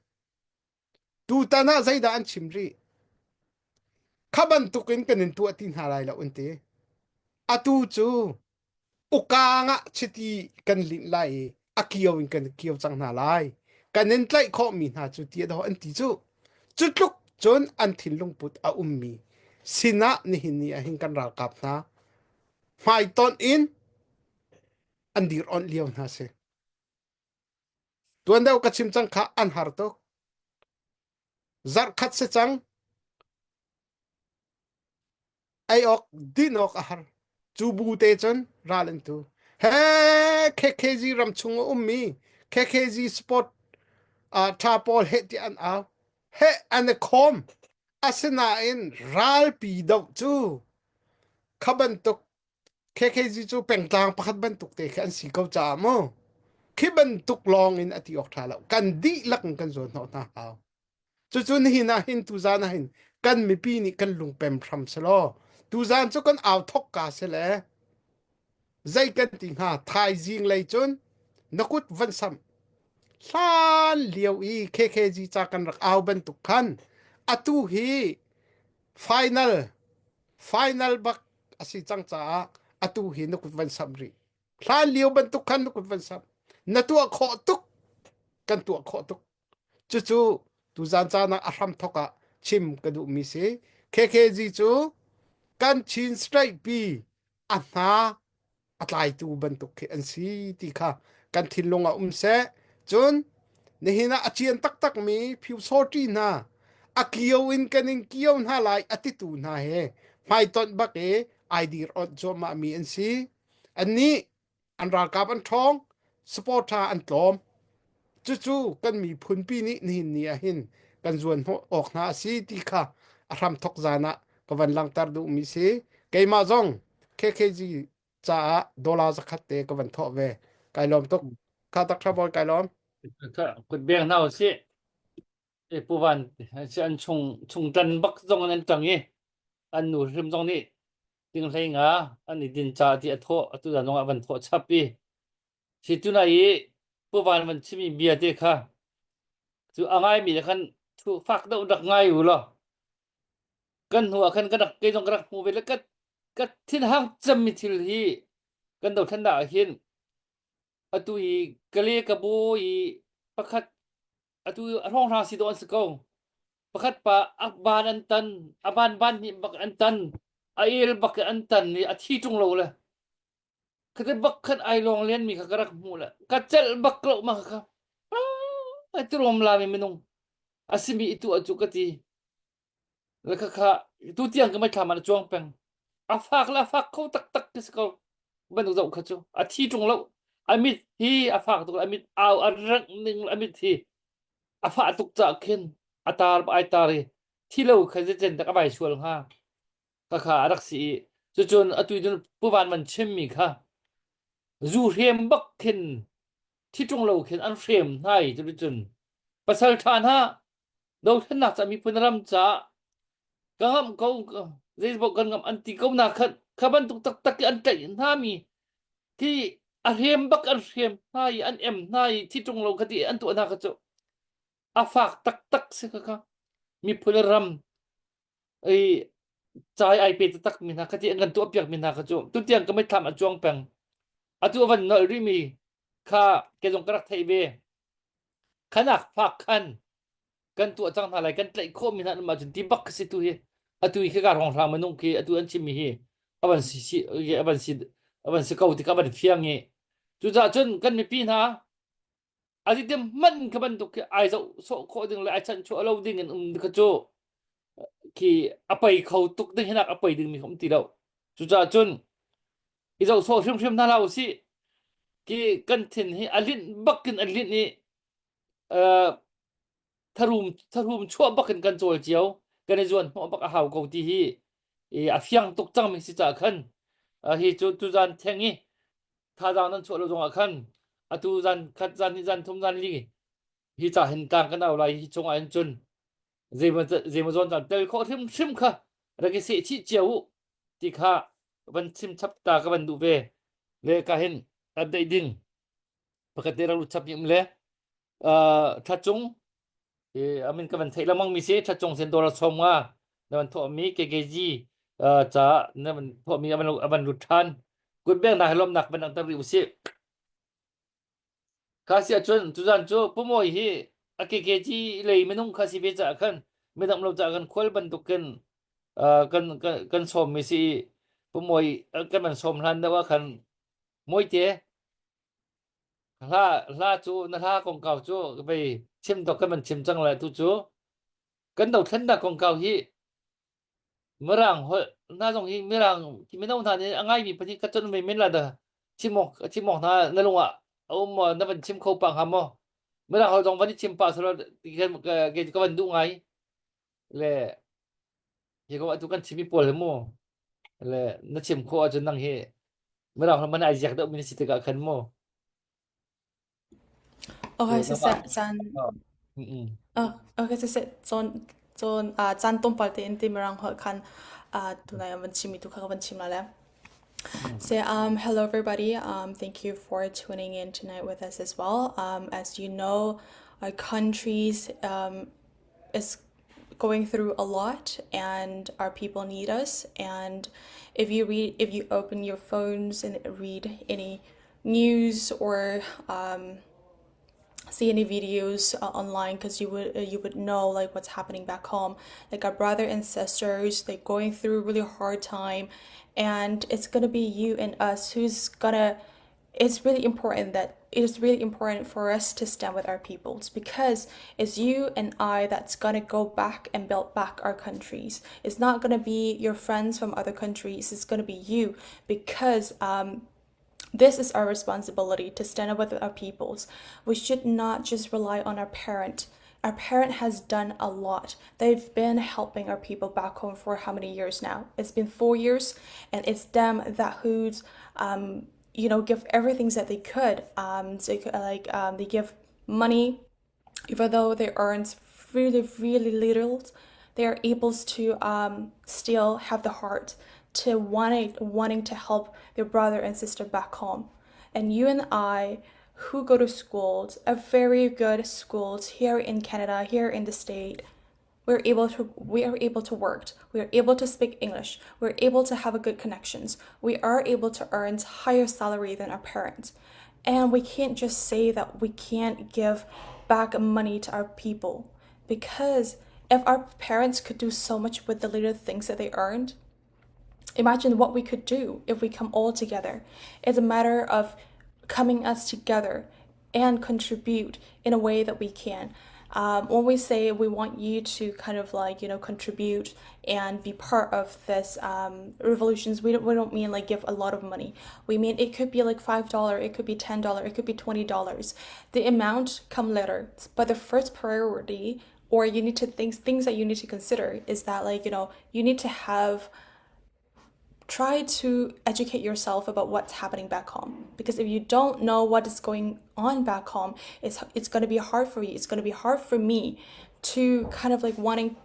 Tutan ah zeidah an chim rih? Kha bantukin kan in tuah ti hna lai lo an ti. Atu cu ukang ah chiti kan linh lai i a kio in kan kio cang hna lai kan in tlaih khawhmi hna cu ti dawh an ti cu cu tluk cun an thinlung put a ummi sinah nihin ni ah hin kan ralkap hna hmaitonh in an dir onh lio hna si tuan deuh ka chim cang kha an har tuk zarh khat si cang ei awk din awk a har cu bu te cun ral an tu he KKG ram chung a ummi KKG sport uh, tha pawl he ti an au he an i khawm asinain ralpi doh cu kha bantuk KKG cu pengtlang pakhat bantuk te khi an si ko caah mu khi bantuk lawng in a ti awk tha lo kan dihlak in kan zawn hnawh hna hau Cucu nihin ah hin tuzan ah hin kan mipi nih kan lungpem hram selaw tuzan cu kan au thok ka si le zei kan ti hnga thaizing lei cun na kut van samh hlan lio i KKG ca kan rak au bantuk khan atu hi final final bak a si cang caah atu hi na kut van samh rih hlan lio bantuk khan na kut van samh na tuah khawh tuk kan tuah khawh tuk Cucu tuzan caan ah a hramthok ah chim ka duhmi si. KKG cu kan Chin State pi a hna a tlaitu bantuk khi an si ti kha kan thinlung ah um seh. Cun nihin ah a cian taktakmi Phyusawṭi hna a kio in kan in kio hna lai a titu hna he hmaitonh bak i ai dir awnh cuahmah mi an si. Annih an ralkap an ṭhawng supporter an tlawm cucu kan miphunpi nih nihin ni ah hin kan zuan hnawh awk hna a si ti kha a hramthok zan ah ka van langhter duhmi si keimah zong KKG caah dollar zakhat te ka van thawh ve kai lawm tuk kha tak tha bawi kai lawm Kut beng hna usih. Pu Van an chung chung ṭan bak zong an ṭang i an nu hrim zong nih tinghlei nga an i din ca ti a thawh atu zan zong ah van thawh chap i si tuna i Pu Van van chimi bia te kha cu a ngaimi le khan thu fak deuh rak ngai u law kan hnu ah khan ka rak kei zong ka rak hmu ve le ka ka thinhang cemmi thil hi. Kan dothlennak ah hin atu i Kale Kabo i pakhat atu a hrawnghrang si dawh an si ko. Pakhat pa a ban an tan, a ban ban hnih bak an tan, a el bak an tan i a thi ṭung lo le khati bak khan ai lawng len mi kha ka rak hmuh le ka celh bak lo ma kha ai tirom la mi minung a simi itu acu ka ti le kha kha tu tiang ka mitthlam ah na cuang peng a fak le a fak kho taktak ti si ko bantuk zoh kha cu a thi ṭung lo a mit hi a fak tuk a mit au a rengh ning a mit hi a fah tuk caah khin a tar ai tar i thi lo kha zeicen tak a vai sual hnga kha kha a rak si i cucun atu cun puvan man chimmi kha zu hrem bak khin thi ṭung lo khin an hrem hna i cuticun pasal ṭha hna dothlennak ca miphun ram caah ka ngamh ko zeizbok kan ngamh an ti ko na khan kha bantuk taktak i an tlaih hna mi khi a hrem bak an hrem hna i an em hna i thi ṭung lo kha ti an tuah hna kha cu a fak taktak si kha kha miphun ram i cai ai pe taktak mi hna kha ti an kan tuah piak mi hna kha cu tutiang ka mitthlam a cuang peng atu a van nolh rih mi kha ke zong ka rak theih ve khanak fak khan kan tuah cang hna lai kan tlaih khawh mi hna an mah cun ti bak si tu hi atu hi khika hrawnghrang minung khi atu an chim mi hi avan si si avan si avan si ko ti ka van fiang i cucaah cun kan mipi hna Azite hmanh kha bantuk khi ai zoh sawh khawh ding le ai chanhchuah lo ding in um kha cu khi a pei kho tuk ding hinak a pei ding mi um ti lo. Cucaah cun i zoh sawh hrimhrim hna hlah usih. Khi kan thin hi a linh bak in a linh i uh, tharum tharum chuah bak in kan cawl cio kan i zuan hnawh bak a hau ko ti hi i a fiang tuk cang mi si caah khan hi cu tuzan theng i thazaang nan chuah lo zongah khan atu zan khat zan hnih zan thum zan li hi ca hin tlang kan au lai hi chungah hin cun zeimaw zeimaw zawn caan tel khawh hrimhrim kha rak i seh chih cio u ti kha van chim chap ta ka van duh ve le ka hin update ding pakhat te rak lut chap ni um le thla cung amin ka van theih lengmang mi si thla cung sen dollar som nga na van thawh mi KKG ca na van thawh mi avan avan lut than kut beng na lom nak van ang rih usih kha si ahcun tuzan cu pumawi hi a KKG lei minung kha si ve ca khan midang lo ca kan khual bantukin kan kan sawm mi si pumawi kan van sawm hlan deuh ah khan mawite Hla hla cu na hla kongkau cu vei chim dawk kan van chim cang lai tu cu kan dothlennak kongkau hi Mirang holh hna zong hi Mirang mino hna nih a ngaimi pahnih ka chawnh ve men la dah chim awk chim awk hna na lung ah a um maw na van chim kho pah hnga maw Mirang holh zong van i chim pah selaw ka ka van duh ngai le hi ko atu kan chimi pawl hi mu le na chim khawh ahcun nang hi Mirang ram man ai ziak deuh mi na si tikah khan mu Okay, siseh caan uh, okay siseh cawn cawn uh, caan tlawmpal tein ti mirang holh khan uh, tunai an van chimmi tu kha ka van chim la le. So um, hello everybody. Um, thank you for tuning in tonight with us as well. Um, as you know, our countries um, is going through a lot and our people need us and if you read if you open your phones and read any news or um, see any videos uh, online because you would uh, you would know like what's happening back home like our brother and sisters they're going through a really hard time and it's gonna be you and us who's gonna it's really important that it is really important for us to stand with our peoples because it's you and I that's gonna go back and build back our countries. It's not gonna be your friends from other countries, it's gonna be you because um, this is our responsibility to stand up with our peoples. We should not just rely on our parent. Our parent has done a lot. They've been helping our people back home for how many years now? It's been 4 years, and it's them that who's um, you know give everything that they could. Um, so like um, they give money, even though they earn really really little, they are able to um, still have the heart to wanting wanting to help their brother and sister back home. And you and I, who go to schools, a very good schools here in Canada, here in the state. We're able to we are able to work. We are able to speak English. We're able to have a good connections. We are able to earn higher salary than our parents. And we can't just say that we can't give back money to our people because if our parents could do so much with the little things that they earned, imagine what we could do if we come all together. It's a matter of coming us together and contribute in a way that we can. Um, when we say we want you to kind of like you know contribute and be part of this um, revolutions, we don't we don't mean like give a lot of money. We mean it could be like $5, it could be $10, it could be $20. The amount come later, but the first priority or you need to think things that you need to consider is that like you know you need to have try to educate yourself about what's happening back home because if you don't know what is going on back home it's it's going to be hard for you it's going to be hard for me to kind of like wanting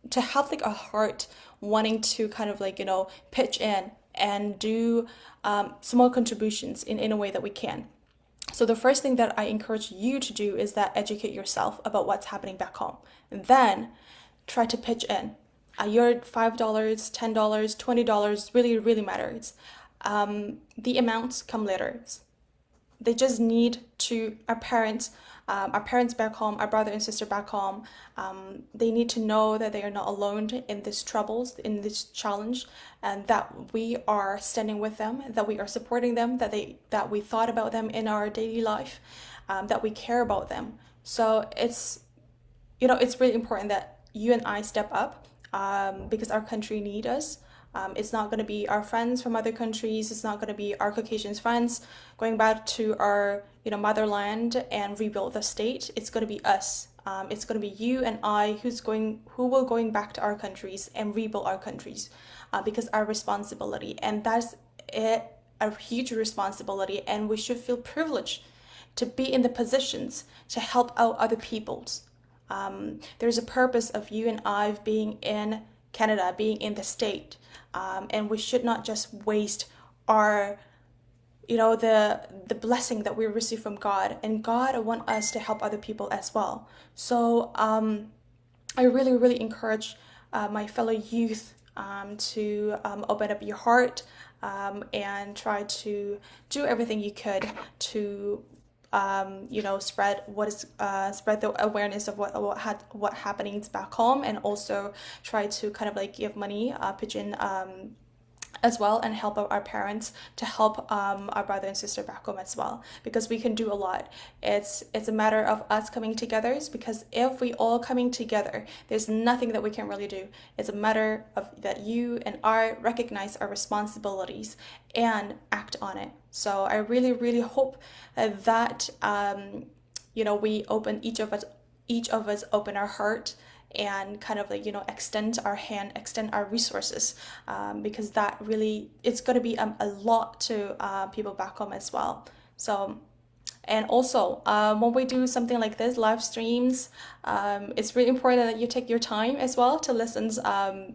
to have like a heart wanting to kind of like you know pitch in and do um, small contributions in, in a way that we can so the first thing that I encourage you to do is that educate yourself about what's happening back home. And then try to pitch in. Uh, your $5, $10, $20 really, really matters. Um, the amounts come later. They just need to, our parents, um, our parents back home, our brother and sister back home, um, they need to know that they are not alone in this troubles, in this challenge, and that we are standing with them, that we are supporting them, that they that we thought about them in our daily life, um, that we care about them. So it's you know it's really important that you and I step up um, because our country need us. Um, it's not going to be our friends from other countries. It's not going to be our Caucasian friends going back to our you know motherland and rebuild the state. It's going to be us. Um, it's going to be you and I who's going who will going back to our countries and rebuild our countries uh, because our responsibility and that's it, a huge responsibility and we should feel privileged to be in the positions to help out other peoples. Um, there's a purpose of you and I being in Canada, being in the state, um, and we should not just waste our you know the the blessing that we receive from God and God want us to help other people as well. So um, I really really encourage uh, my fellow youth um, to um, open up your heart um, and try to do everything you could to um, you know spread what is uh, spread the awareness of what what had what happenings back home and also try to kind of like give money uh, pitch in um, as well and help our parents to help um, our brother and sister back home as well because we can do a lot it's it's a matter of us coming together because if we all coming together there's nothing that we can really do it's a matter of that you and I recognize our responsibilities and act on it so I really really hope that um, you know we open each of us each of us open our heart and kind of like you know extend our hand extend our resources um, because that really it's going to be um, a lot to uh, people back home as well so and also um, when we do something like this live streams um, it's really important that you take your time as well to listen um,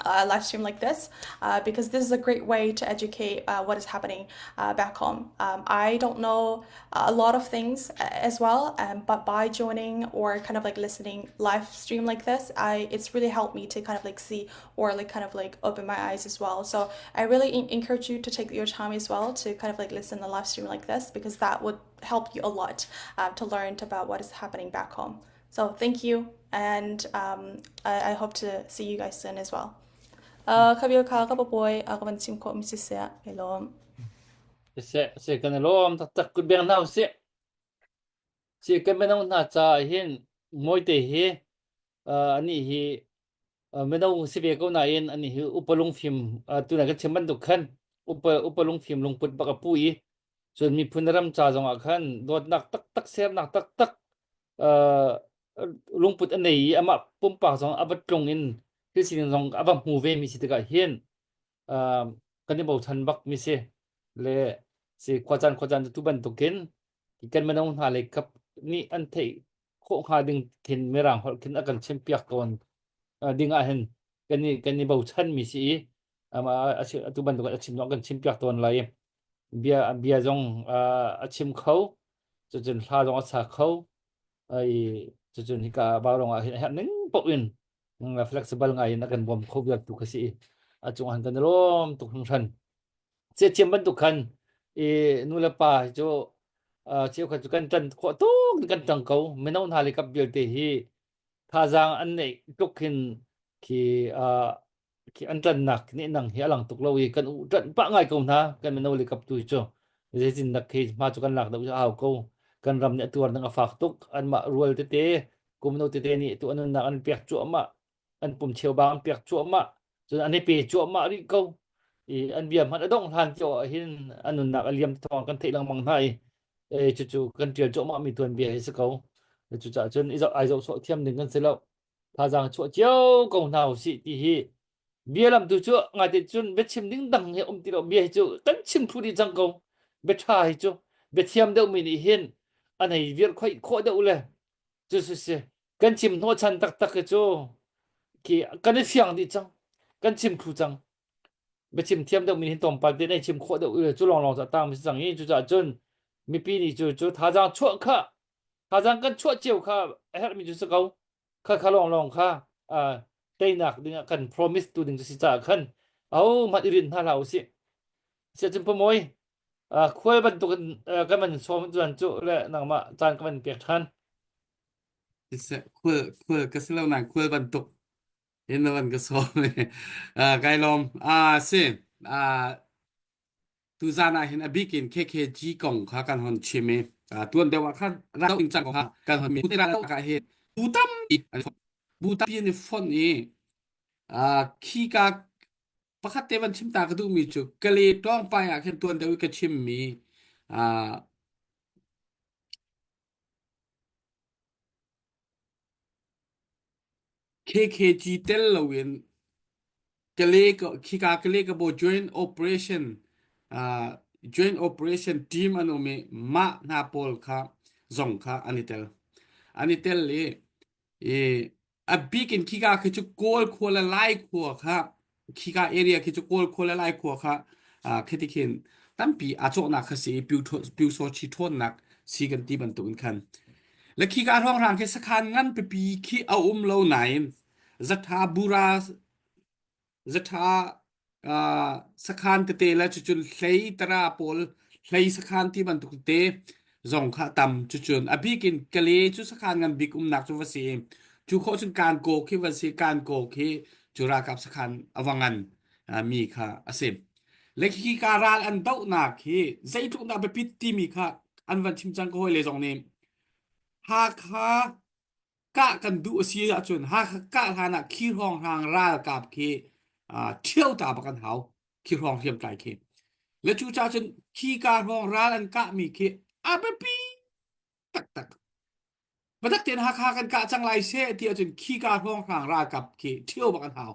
a live stream like this uh, because this is a great way to educate uh, what is happening uh, back home. Um, I don't know a lot of things uh, as well, um, but by joining or kind of like listening live stream like this, I it's really helped me to kind of like see or like kind of like open my eyes as well. So I really encourage you to take your time as well to kind of like listen to live stream like this because that would help you a lot uh, to learn about what is happening back home. So thank you, and um, I, I hope to see you guys soon as well. Uh, ka bil kha ka papawi a ka van chim khawh mi siseh kai lawm. Siseh, se kan i lawm taktak kut beng hna usih. Si kan mino hna caah hin mawite hi uh, anih hi uh, mino si ve ko nain anih hi upa lungfim uh, tuna kan chim bantuk khan upa upa lungfim lungput bak a pu i cun miphun ram ca zong ah khan dawtnak taktak sernak taktak uh, lungput a nei i amah pumpak zong a va tlung in thil sining zong a va hmu ve mi si tikah hin uh, kan i bochan bak mi si le si khuacaan khuacaan tu bantukin kan mino hna lei kap nih an theih khawh hnga ding khin mirang holh khin a kan chimpiak tawn ding ah hin kan i kan i bochan mi si i atu bantuk a chim zong kan chimpiak tawn lai bia bia zong a chim kho cucun hla zong a sa kho ai cucun hika Vaurawng ah hin a herh ning. paoh in flexible ngai in a kan bawm kho vial tu kha si i a cung han kan lawm tuk hringhran. Ciathiam bantuk khan i nu le pa hi cu cheukhat cu kan ṭan khawh tuk in kan ṭang ko. Mino hna le kap vialte hi thazaang an neih tluk hin khi khi an ṭannak nehnang hi a lang tuk lo i kan u ṭanh pah ngai ko hna kan mino le kap tu hi cu. Zeitinnak khi hma cu kan lak deuh cu a hau ko. Kan ram nih a tuar ding a fak tuk. Anmah rual tete kum no tete nih tu an nunnak an pek cuahmah an pum cheubang an pek cuahmah cun an i pe cuahmah rih ko i an bia hmanh a dongh hlan cio ah hin an nunnak a liam thawng kan theih lengmang hna i e, cucu kan ṭial cuahmah mi tuanbia hi si ko cucaah cun i zoh ai zoh sawh thiam ding kan si lo thazaang chuah cio ko hna usih ti hi bia lam tu cu ngaite cun biachim ding dang hi um ti lo bia hi cu kan chim thlu dih cang ko bia ṭha hi cu bia thiam deuh mi nih hin an hei vir khoi khawh deuh le cu si si kan chim hnawhchan taktak hi cu khi kan i fiang dih cang kan chim thlu cang biachim thiam deuh mi hin tlawmpal te nei chim khawh deuh cu lawnglawng cu a tang mi si cang i cucaah cun mipi nih cu cu thazaang chuah kha thazaang kan chuah cio kha a herhmi cu si ko kha kha lawnglawng kha teinak dingah kan promise tu ding cu si caah khan aho hmanh i rinh hna hlah usih siacun pamoy khual bantuk in kan van sawm tuan cu le nangmah caan ka van pek ṭhan. Khual khual ka si lo nain khual bantuk in na van ka sawm kai lawm si tuzan ah hin a bik in KKG kong kha kan hon chim i tuan deuh ah khan ral ding cang kong kha kan hon mi ral ka hi bu tampi bu tampi an i fonh i khi ka pakhat te van chim ta ka duhmi cu Kale tlawngpai ah khin tuan deuh i ka chimmi uh, KKG tel loin Kale khika Kale ka bo joint operation uh, joint operation team an um i mah hna pawl kha zong kha an i tel an i tel i i A bik in khika khi cu Kawl khua le Lai khua kha khika area khi cu Kawl khua le Lai khua kha uh, khiti khin tampi aa cawhnak kha si i Pyusawhti ṭhawnnak si kan ti bantuk in khan le khika hrawnghrang khi sakhan ngan pipi khi a um lo nain zatha bura Zatha uh, sakhan tete le cucun hlei tara pawl hlei sakhan ti bantuk tete zong kha tam cucun a bik in Kale cu sakhan ngan bik umnak cu va si cu khawh cun Kankaw khi va si Kankaw khi cu ralkap sakhan a va ngan mi kha a si le khi ka ral an dohnak hi zeitluk dah biapit timi kha an van chim cang ka hawi le zong nih Hakha kah kan duh a si ahcun Hakha kah hlan ah khi hrawnghrang ralkap khi ṭhio ta bak an hau khi hrawng hriamtlai khi le cu ca cun khi ka hrawng ral an kahmi khi a biapi taktak Batak tein Hakha kan kah cang lai seh ti ahcun khi ka hrawnghrang ralkap khi ṭhio bak an hau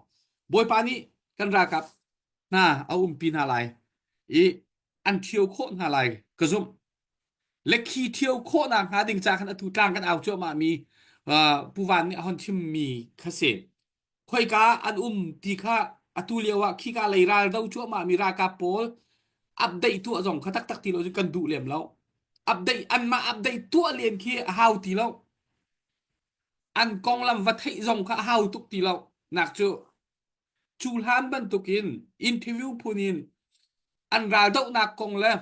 Bawipa nih kan ralkap hna a umpi hna lai i an ṭhio khawh hna lai ka zumh Le khi ṭhio khawhnak hnga ding ca khan atu tlang kan au cuahmah mi Pu Van nih a hon chimmi kha si. Khoika an um ti kha atu lio ah khika lei ral do cuahmah mi ralkap pawl update tuah zong kha taktak ti lo cun kan duh lem lo. Update anmah update tuah len khi a hau ti lo. An konglam va theih zong kha a hau tuk ti lo. Nak cu Cu hlan bantukin interview phun in an raldohnak kong le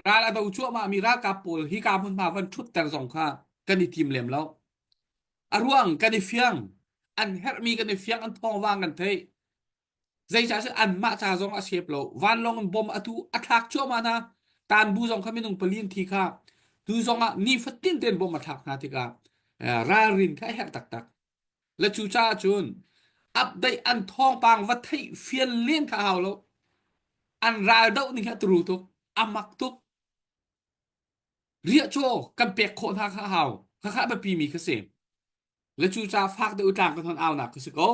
ral a do cuahmahmi ralkap pawl hika hmunhma van ṭhutter zong kha kan i tim lem lo. A ruang kan i fiang. An herhmi kan i fiang, an thawngvang kan theih. Zeicah cun anmah ca zong a sep lo. Vanlawng in bom atu a thlak cuahmah hna. Tanbu zong kha minung pali an thi kha. Tu zong ah nifatin tein bom a thlak hna tikah eh, ralrin kha a herh taktak. Le cucaah cun update an thawngpang va theih fian len kha a hau lo. An ral doh ning hi a turu tuk. A mak tuk. Riahcaw kan pek khawh hna kha a hau. Khakha a biapi mi kha si. Le cucaah fak deuh tlang kan hon aunak kha si ko.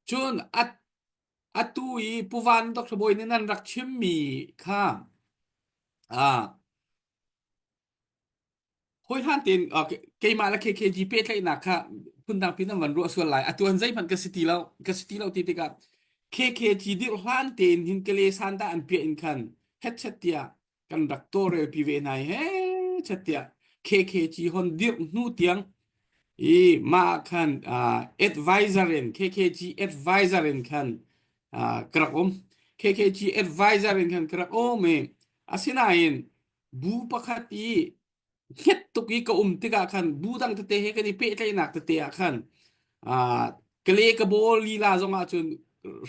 Cun atu i Pu Van Dr. Bawi nih nan rak chimmi kha ah Hawihan tein keimah le KKG pehtlaihnak kha phundang pin an van ruah sual lai. Atu an zeihmanh ka si ti lo. Ka si ti lo ti tikah KKG dirh hlan tein hin Kale Sanda an piah in khan hetchet tiah kan rak tawlrelpi ve hna i he chet tiah KKG hon dirh hnu tiang. I mah khan uh, advisor in KKG advisor in khan uh, ka rak um. KKG advisor in khan ka rak um i asinain bu pakhat i hnget tuk i ka um tikah khan bu dang tete he kan i pehtlaihnak tete ah khan uh, kale ka bawl lila zong ah cun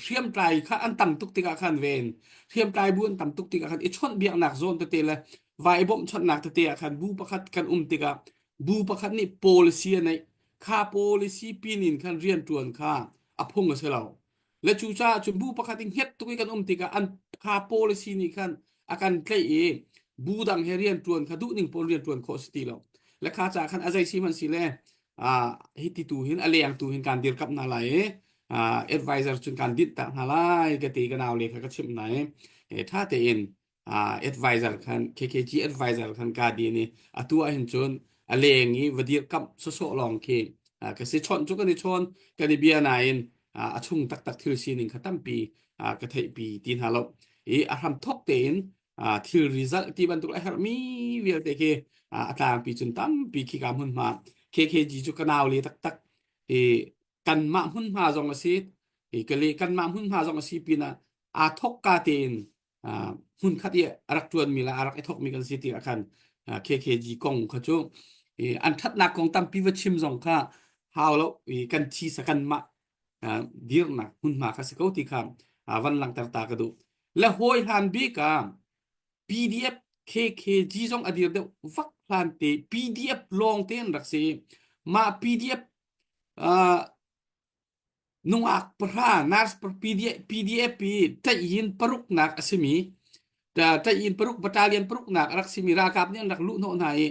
hriamtlai kha an tam tuk tikah khan ven hriamtlai bu an tam tuk tikah khan i chawnh biaknak zawn tete le vai bawmh chawnhnak tete ah khan bu pakhat kan um tikah bu pakhat nih policy a neih kha policy pin in khan rian ṭuan kha a phung a si lo le cucaah cun bu pakhat i hnget tuk i kan um tikah an kha policy nih khan a kan tlaih i bu dang he rian ṭuan kha duh ning pawl rian ṭuan khawh si ti lo le kha caah khan a zei si hmanh si le hi ti tu hin a leng tu hin kan dirkamh hna lai i advisor cun kan dinh tak hna lai ka ti ka nau le kha ka chimh hna i ṭha tein advisor khan KKG advisor khan ka din i atu ah hin cun a leng i va dirkamh sawsawh lawng khi ka si chawnh cu kan i chawn kan i bia nain a chung taktak thil sining kha tampi ka theihpi ti hna lo i a hram thok tein thil result ti bantuk a herhmi vialte khi a tlangpi cun tampi khi ka hmunhma KKG cu ka nau le taktak i kanmah hmunhma zong a si i kali kanmah hmunhma zong a si pinah aa thok ka tein hmunkhat i a rak ṭuanmi le a rak i thokmi kan si tikah khan KKG kong kha cu an ṭhatnak kong tampi va chim zong kha hau lo i kan thi sa kanmah dirnak hmunhma kha si ko ti kha van langhter ta ka duh. Le hawi hlan bik ah PDF KKG zong a dir deuh vak hlan te PDF lawng te an rak si. Mah PDF Nungak pahra nurse PDF i ṭaih-yin paruknak a simi ṭaih-yin paruk battalion paruknak a rak simi ralkap nih an rak luhhnawh hna i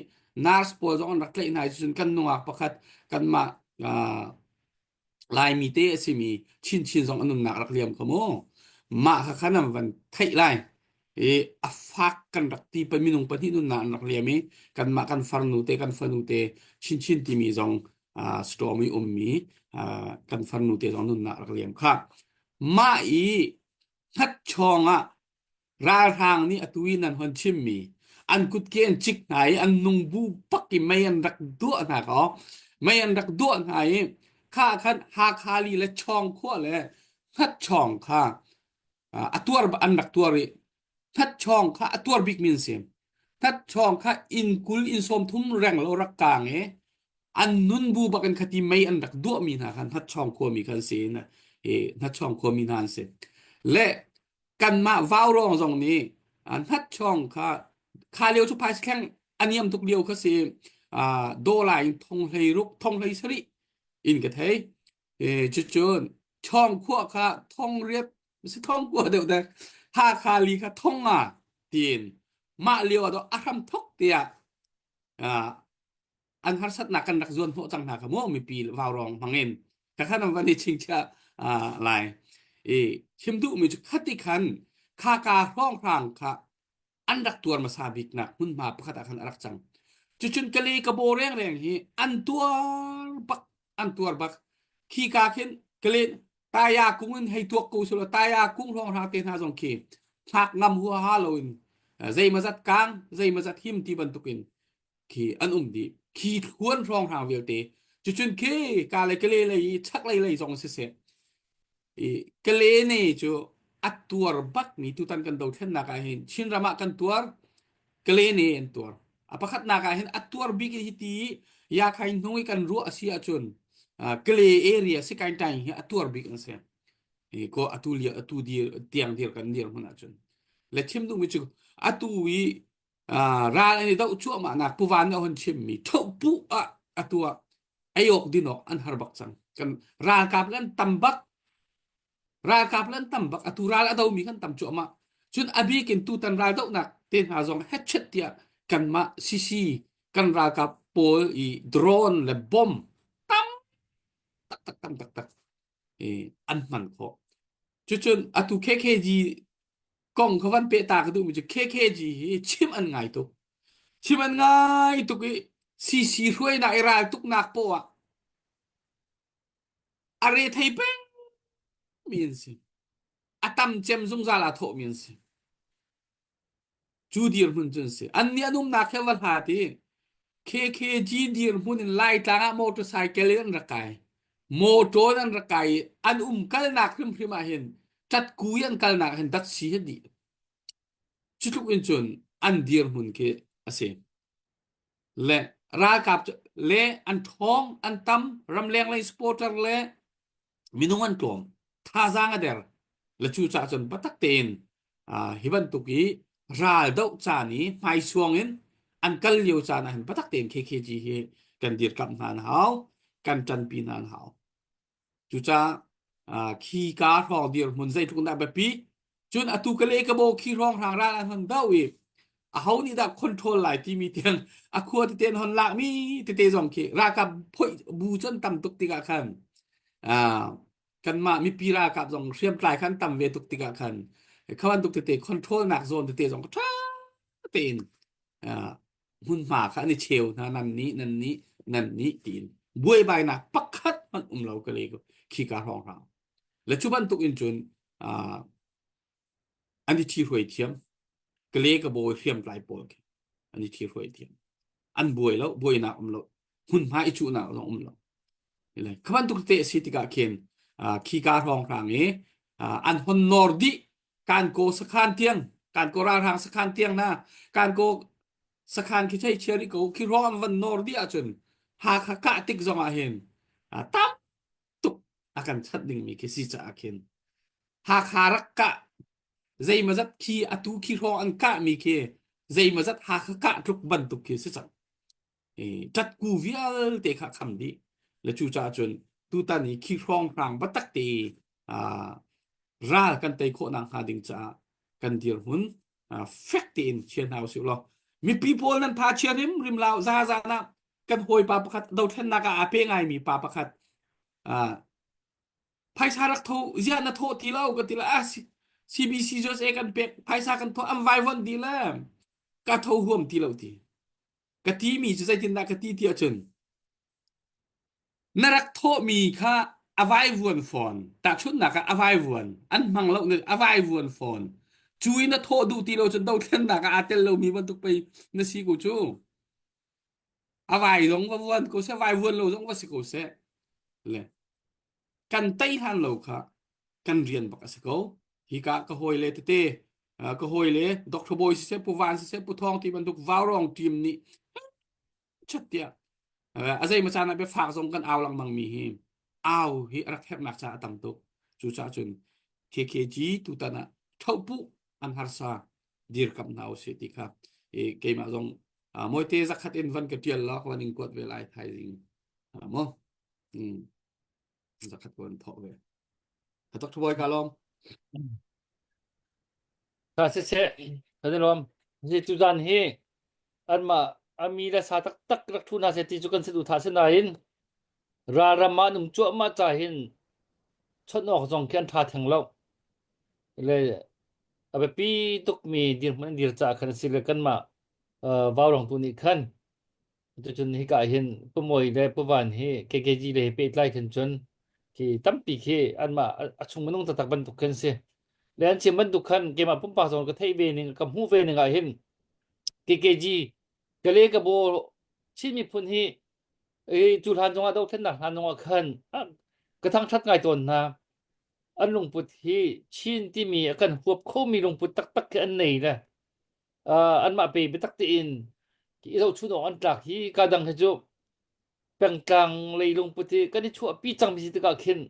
nurse pawl zong an rak tlaih hna i cucun kan nungak pakhat kanmah Laimi te a simi chinchin zong a nunnak rak liam kha mu. Mah kha khan an van theih lai i a fak kan rak ti pa minung pahnih nunnak an rak liam i kanmah kan farnu te kan fanu te chinchin timi zong storm i ummi kan farnu te zong nunnak rak liam kha mah i hngatchawng ah ralhrang nih atu i nan hon chimmi an kutke an cik hna i an nung bu bak i mei an rak duah hna kaw mei an rak duah hna i kha khan Hakha li le Chawng khua le hngatchawng kha a tuar an rak tuar i hngatchawng kha a tuar bik mi an si hngatchawng kha inn 20 inn 30 reng lo rak kaang i an nun bu bak in khati mei an rak duahmi hna khan hnatchawng khuami khan si in i hnatchawng khuami hna an si le kanmah vaurawng zong nih hnatchawng kha kha lio cu phaisa thleng a niam tuk lio kha si dollar in thong hlei ruk thong hlei sarih in ka thei e cucun chawng khua kha thong riat si thong kua deuh dek Hakha li kha thong nga tiin mah lio ah a hram thok tiah an harsatnak kan rak zuan hnawh cang hna kha mu mipi vaurawng hmangin ka khan an van i chingchiah lai i chim duhmi cu khati khan khaka hrawnghrang kha an rak tuar hmasa biknak hmunhma pakhat ah khan a rak cang cucun kale ka bo reng reng hi an tuar bak an tuar bak khi ka khin kale taya kung in hei tuak ko sula taya kung hrawnghrang te hna zong khi thlak ngam huaha loin zeimazat kang zeimazat him ti bantukin khi an um dih khi thluan hrawnghrang vialte cucun khi ka le kale lei i chaklei lei zong siseh i kale ne cu a tuar bak mi tutan kan dothlennak ah hin Chinram ah kan tuar kale ne an tuar a pakhatnak ah hin a tuar bik hi ti ya khai hnung i kan ruah a si ahcun kale area si kain tai hi a tuar bik an si i ko atu lia atu dir tiang dir kan dir hmun ahcun le chim duh mi cu atu i ral an i doh cuahmah nak puvan nih a hun chimmi thohpuh ah atu ah ei awk din awk an har bak cang kan ralkap le an tam bak ralkap le an tam bak atu ral a domi kan tam cuahmah cun a bik in tutan ral dohnak te hna zong hetchet tiah kanmah CC kan ralkap pawl i drone le bomb tam tak tak tam tak tak i an hman khawh cucun atu KKG kong kha van peh ta ka duhmi cu KKG hi chim an ngai tuk. Chim an ngai tuk i CC hruainak i ral tuknak poah ah a re thei peng mi an si. A tam cem zungzal aa thawhmi an si. Cu dirhmun cu an si. An nih an umnak he va hlat i. KKG dirhmun in Laitlang ah motorcycle in an rak kai. Motor in an rak kai i an umkalnak hrimhrim ah hin ṭatku i an kalnak ah hin datsi hi dih. Cu tluk in cun an dirhmun khi a si. Le ralkap cu le an ṭhawng, an tam, ramleng lei supporter le minung an tlawm thazaang a der le cu caah cun biatak tein hi bantuk i ral doh caan i hmaisuang in an kal lio caan ah hin biatak tein KKG hi kan dirkamh hna an hau kan ṭanpi hna an hau cucaah khi ka hrawng dirhmun zeitluk dah biapi Cun atu ka le ka bo khi hrawng hrang ral an hon doh i aho nih dah control lai timi tiang a khua tete an hon lakmi tete zong khi ralkap phoih bu cun tam tuk tikah khan kanmah mipi ralkap zong hriamtlai khan tam ve tuk tikah khan kha bantuk tete control nak zawn tete zong ṭha tein hmunhma kha an i cheu hna nan nih nan nih nan nih tiin buaibainak pakhat hmanh um lo ka le khi ka hrawng hrang Le cu bantuk in cun uh, an i ṭhihruai thiam. Kale ka bawi hriamtlai pawl khi an i ṭhihruai thiam. An buai lo, buainak um lo. Hmunhma i cuhnak zong um lo. Le kha bantuk te a si tikah khin uh, khika hrawnghrang i uh, an hon nor dih kan ko sakhan tiang kan ko ralhrang sakhan tiang na kan ko sakhan khi thei chia rih ko khi hrawng an van nor dih ahcun Hakha kah tik zong ah hin uh, tam tuk a kan chanh dingmi khi si caah khin Hakha rak kah zeimawzat khi atu khi hrawng an kahmi khi zeimawzat Hakha kah tluk bantuk khi si cang. E, ṭatku vialte kha kham dih. Le cu caah cun tutan i khi hrawng hrang batak te uh, ral kan tei khawh nak hnga ding caah kan dirhmun uh, fek tein chia hna usih law mipi pawl nan tha chia rim rim lau za za na kan hawipa pakhat dothlennak ah aa pe ngaimi pa pakhat uh, phaisa rak tho ziah na thawh ti lo ka ti la ah CBC USA kan pek phaisa kan thawh an vaivuan di le ka tho huam ti lo ti ka ti mi cu zeitindah ka ti ti ahcun na rak thawhmi kha a vaivuan fawn tahchunhnak ah a vaivuan an hmang lo a vaivuan fawn cu i na thawh duh ti lo cun dothlennak ah aa tel lomi bantuk pei na si ko cu A vai zong va vuan ko seh, vai vuan lo zong va si ko seh. Le kan tei hlan lo kha kan rian bak a si ko. Hika ka hawile tete ka hawile Dr. Bawi siseh, Pu Van siseh, Pu Thawng ti bantuk vaurong team nih chat tiah a zei ma caan ah biafak zong kan au lengmang mi hi au hi a rak herhnak ca a tam tuk. Cucaah cun KKG tutan ah ṭhohpuh an harsa dirkamh hna usih ti kha i keimah zong mawite zakhat in van ka tial la van in kuat ve lai thaizing mo mm zakhat ko an thawh ve Dr. Boy ka lawm Tha se se kan lawm hi tu zan hi anmah ami le sa taktak rak thu na se ti cu kan se du tha se nain ralram ah num cuahmah ca hin chawnh awk zong khi an tha theng lo Le a biapi tukmi dirhmun an dir caah khan a si le kanmah uh, vaurong tu nih khan cucun hika ah hin Pu Mawi le Pu Van hi KKG le hi pehtlai khin cun khi tampi khi anmah a chung minung taktak bantuk khin si. Le an chim bantuk khan keimah pumpak zong ka theih ve ning ka hmuh ve ning ah hin KKG Kale ka bo Chin miphun hi cu hlan zongah dothlennak hlan zongah khan ka thangṭhat ngai tawn hna. An lungput hi Chin timi a kan huap khomi lungput taktak khi an nei le uh, anmah pe biatak tein i zohchun awk an tlak hi ka dang hi cu pengtlang lei lungput hi kan i chuahpi cangmi si tikah khin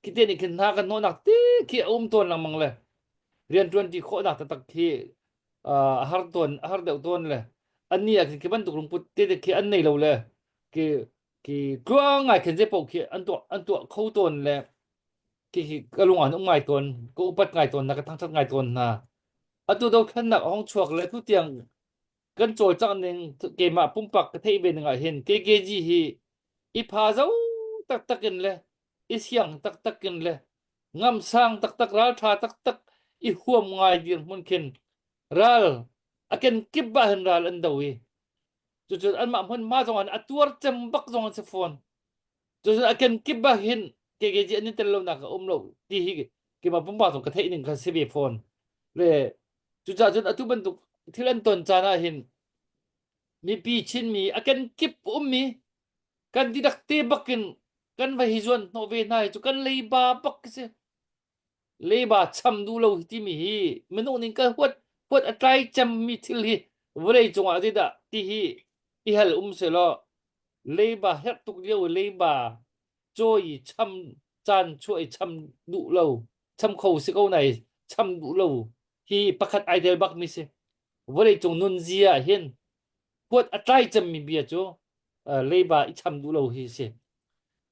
khite nih khin hna kan hnawhnak te khi a um tawn lengmang le rianṭuan ṭi khawhnak taktak khi uh, a har tawn a har deuh tawn le annih ah khin khi bantuk lungput te te khi an nei lo le khi khi tluang ngai khin zei paoh khi an tuah an tuah kho tawn le khi khi ka lung ah an um ngai tawn ka upat ngai tawn na ka thangṭhat ngai tawn hna atu dothlennak a hong chuak le tu tiang kan cawlcangh ning keimah pumpak ka theih ve ning ah hin KKG hi i pha zo taktak in le i siang taktak in le ngamsang taktak ralṭha taktak i huam ngai dirhmun khin ral a kenkip ah hin ral an do i cucu anmah hmunhma zong an a tuar cem bak zong an si fawn cucu a kenkip ah hin KKG an i tel lonak a um lo ti hi keimah pumpak zong ka theih ning kha si ve fawn le cucaah cun atu bantuk thil an ton caan ah hin. Mipi Chinmi a kenkip ummi kan dihlak te bakin kan va hi zuan hnawh ve hna hi cu kan leiba bak si. Leiba cham duh lo hi timi hi minung ning ka huat huat a tlai cemmi thil hi vawlei cungah zeidah ti hi i hal um selaw leiba herh tuk lio i leiba cawi cham caan chuah i cham duh lo cham kho si ko nai cham duh lo hi pakhat ai tel bak mi si vawlei cung nun zia ah hin huat a tlai cemmi bia cu leiba i cham duh lo hi si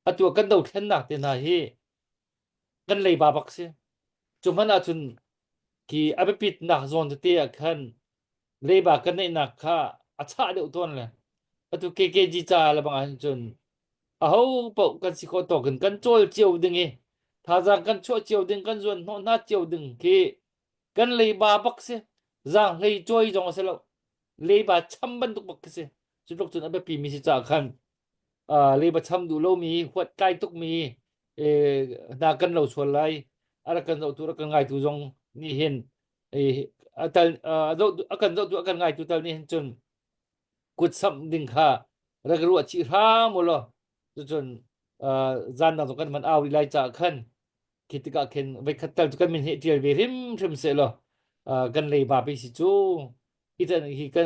atu kan dothlennak te hna hi kan leiba bak si cu hmanh ahcun khi a biapitnak zawn tete ah khan leiba kan neihnak kha a chah deuh tawn le atu KKG ca le bang ahhin cun aho paoh kan si khawh tawk in kan cawl cio ding i thazaang kan chuah cio ding kan zuan hnawh hna cio ding khi kan leiba bak si zaang hlei cawi zong a si lo leiba cham bantuk bak khi si cu tluk cun a biapi mi si caah khan leiba cham duh lomi huat tlai tukmi hna kan lo sual lai a rak kan zohtu rak kan ngaitu zong nih hin a tal a kan zohtu a kan ngaitu tal nih hin cun kut samh ding kha rak ruah chih hram u law cucun zan dang zong kan man au rih lai caah khan khi tikah khin voikhat tal cu kan min hi ṭial ve hrimhrim seh law kan leiba pe si cu hi hi kan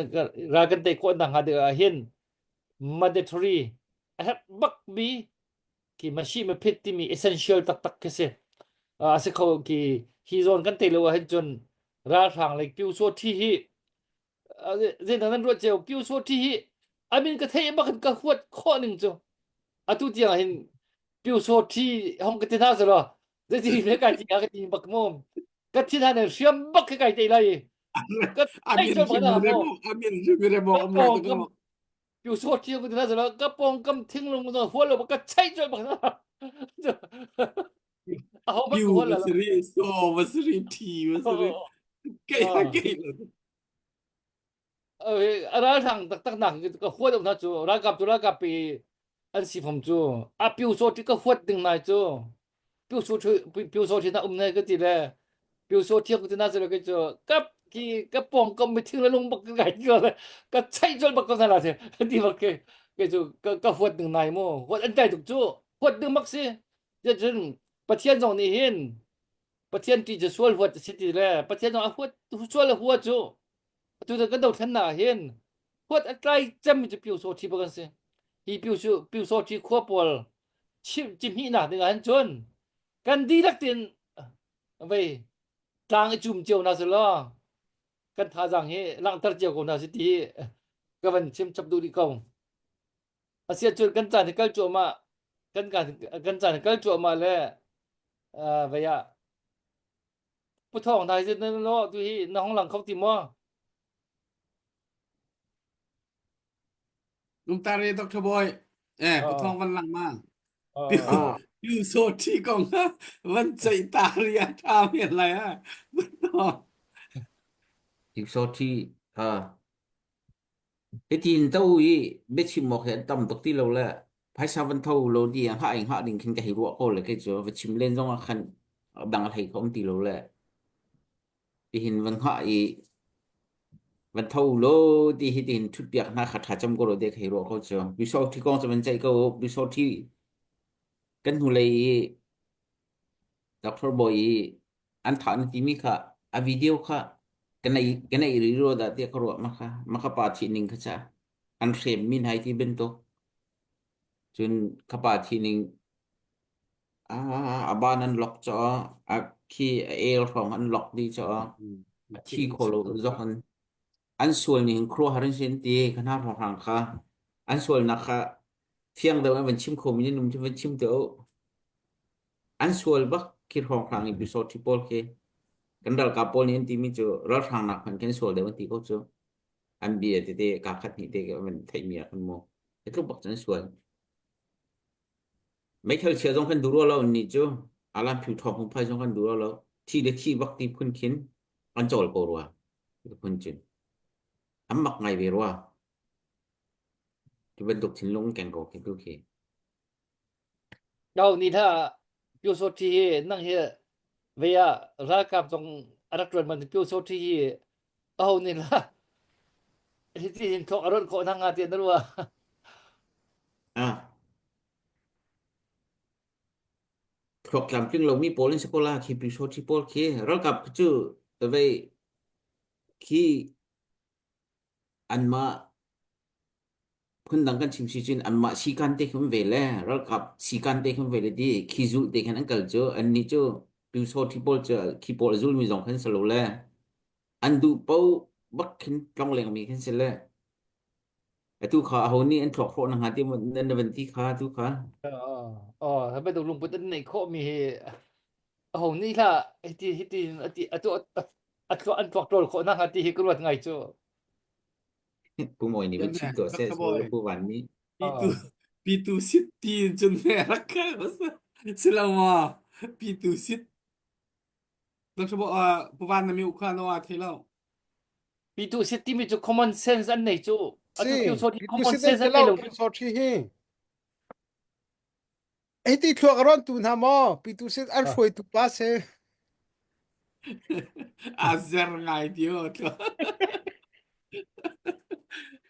ral kan tei khawh nak hnga ding ah hin mandatory a herh bak mi khi mashi maphit timi essential taktak khi si a si kho ki hi zawn kan tei lo ah hin cun ralhrang le pyu saw thi hi zeidah nan ruat cio pyu saw thi hi amin ka theih bak in ka huat khawh ning cu atu tiang hin pyu saw thi hong ka ti hna selaw zeiti me kai ti ka ti bak mu ka thin han hriam bak khi kai te lai ka amin amin remo om lai to Pyu saw thi ka ti hna selaw ka pawngkam thinglung zong hual lo ka chaih colh bak hna aho hmanh ka Piu hual va lo si ri so va si ri thi va si ri kei ha kei lo a ralhrang taktak nak ka huat hna cu ralkap cu ralkap pi an si fom cu a pyu saw thi ka huat ding nai cu pyu saw thi pyu saw thi na um nai ka ti le pyu saw thi ka ti na se ke cu kap ki ka pong kam mi thing le lung bak ka kai ti le ka chai chol bak ko na la se ti bak ke ke cu ka ka huat ding nai mu huat an tai tuk cu huat ding mak si cun Pathian zong nih hin Pathian ṭih cu sual huat a si ti le Pathian zong a huat sual a hua cu atu kan dothlennak ah hin huat a tlai cemmi cu Pyu Saw Ṭhi bak an si. Hi Pyu Pyu Saw Ṭhi khua pawl cihmihnak ding ah hin cun kan dihlak tein vei tlang i cum cio hna selaw kan thazaang hi langhter cio ko hna si ti hi ka van chim chap duh rih ko. Asiahcun kan caan hi kal cuahmah kan kan caan hi kal cuahmah le vei ah Pu Thawng hna hi na lo tu hi na hong lang kho ti maw? Lungtare Dr. Boy eh Pu Thawng van lang ma Piu so thi kong van ceih ta ri a tha men lai ha Pu Thawng Piu so thi ha Hitin to i biachim awk hi an tam tuk ti lo le phaisa van tho lo di ah hngah in hngah ding khin ka hei ruah ko le kei cu va chim len zong ah khan dang a hlei kho um ti lo le tihin van hngah i van tho lo ti hi tihin thut piak hna kha tha cam ko lo te ka hei ruah ko cu biso thi kong cu van ceih ko biso thi kan hnulei i Doctor Bawi i an thah na timi kha a video kha ka nei ka nei ri ro dah tiah ka ruah ma kha ma ka pa thi ning kha cha an hrem mi nai ti bantuk cun ka pa thi ning a a ban an lock cho a khi a el hrawng an lock di cho a thi kho lo zok an an sual ning khro harin sin ti ka hna hrawng kha an sual nak kha fiang deuh in van chim kho mi num van chim te An sual bak khi hrawnghrang i Pyusawṭhi pawl khi kan ralkap pawl nih an timi cu ralhrang nak hmanh khin sual deuh an ti ko cu. An bia tete kaa khat hnih te van theihmi ah khan mu. Hi tluk bak cun an sual. Meithal chia zong kan duh rua lo nih cu alan phu thawng hung phai zong kan duh rua lo. Thi le thi bak ti phun khin an cawl ko rua. Phun cun. An mak ngai ve rua. Ti bantuk thinlung keng ko khi tu khi. No ni hna Pyo Saw Ṭhi hi nang hi vei ah ralkap zong a rak ṭuan man Pyo Saw Ṭhi hi aho nih lah? Hiti hin thawk a rawnh khawh hna hnga tiah na ruah? Ah. Thluak tlamtling lomi pawl an si ko la khi pyusawṭhi pawl khi ralkap cu vei khi anmah phundang kan chim si cun anmah sikan te khin ve le ralkap sikan te khin ve le ti khi zulh te khin an kal cu annih cu pyusawṭhi pawl cu khi pawl a zulmi zong khan si lo le an duh paoh bak khin tlong lengmi khin si le Atu kha aho nih an thluak hrawh na hnga ti nan na van ti kha atu kha. Oh, hi bantuk lungput an neih khawh mi hi aho nih hlah hiti hiti ati atu a thluak an thluak ṭawl khawh na hnga ti hi ka ruat ngai cu. Pu Mawi nih van chim tuah seh Pu Van nih. Pitu pitu sit ti in cun me rak kal si lo ma pitu sit Dr. Bo Pu Van na mi u kha no a thei lo. Pitu sit timi cu common sense an nei cu. Atu Si, pyu sawt hi pitu common sit sense an an nei lo lo. pyu sawt hi hi. Hiti thluak a ron tu hna maw? Pitu sit an hruaitu pa si. A zer ngai dio.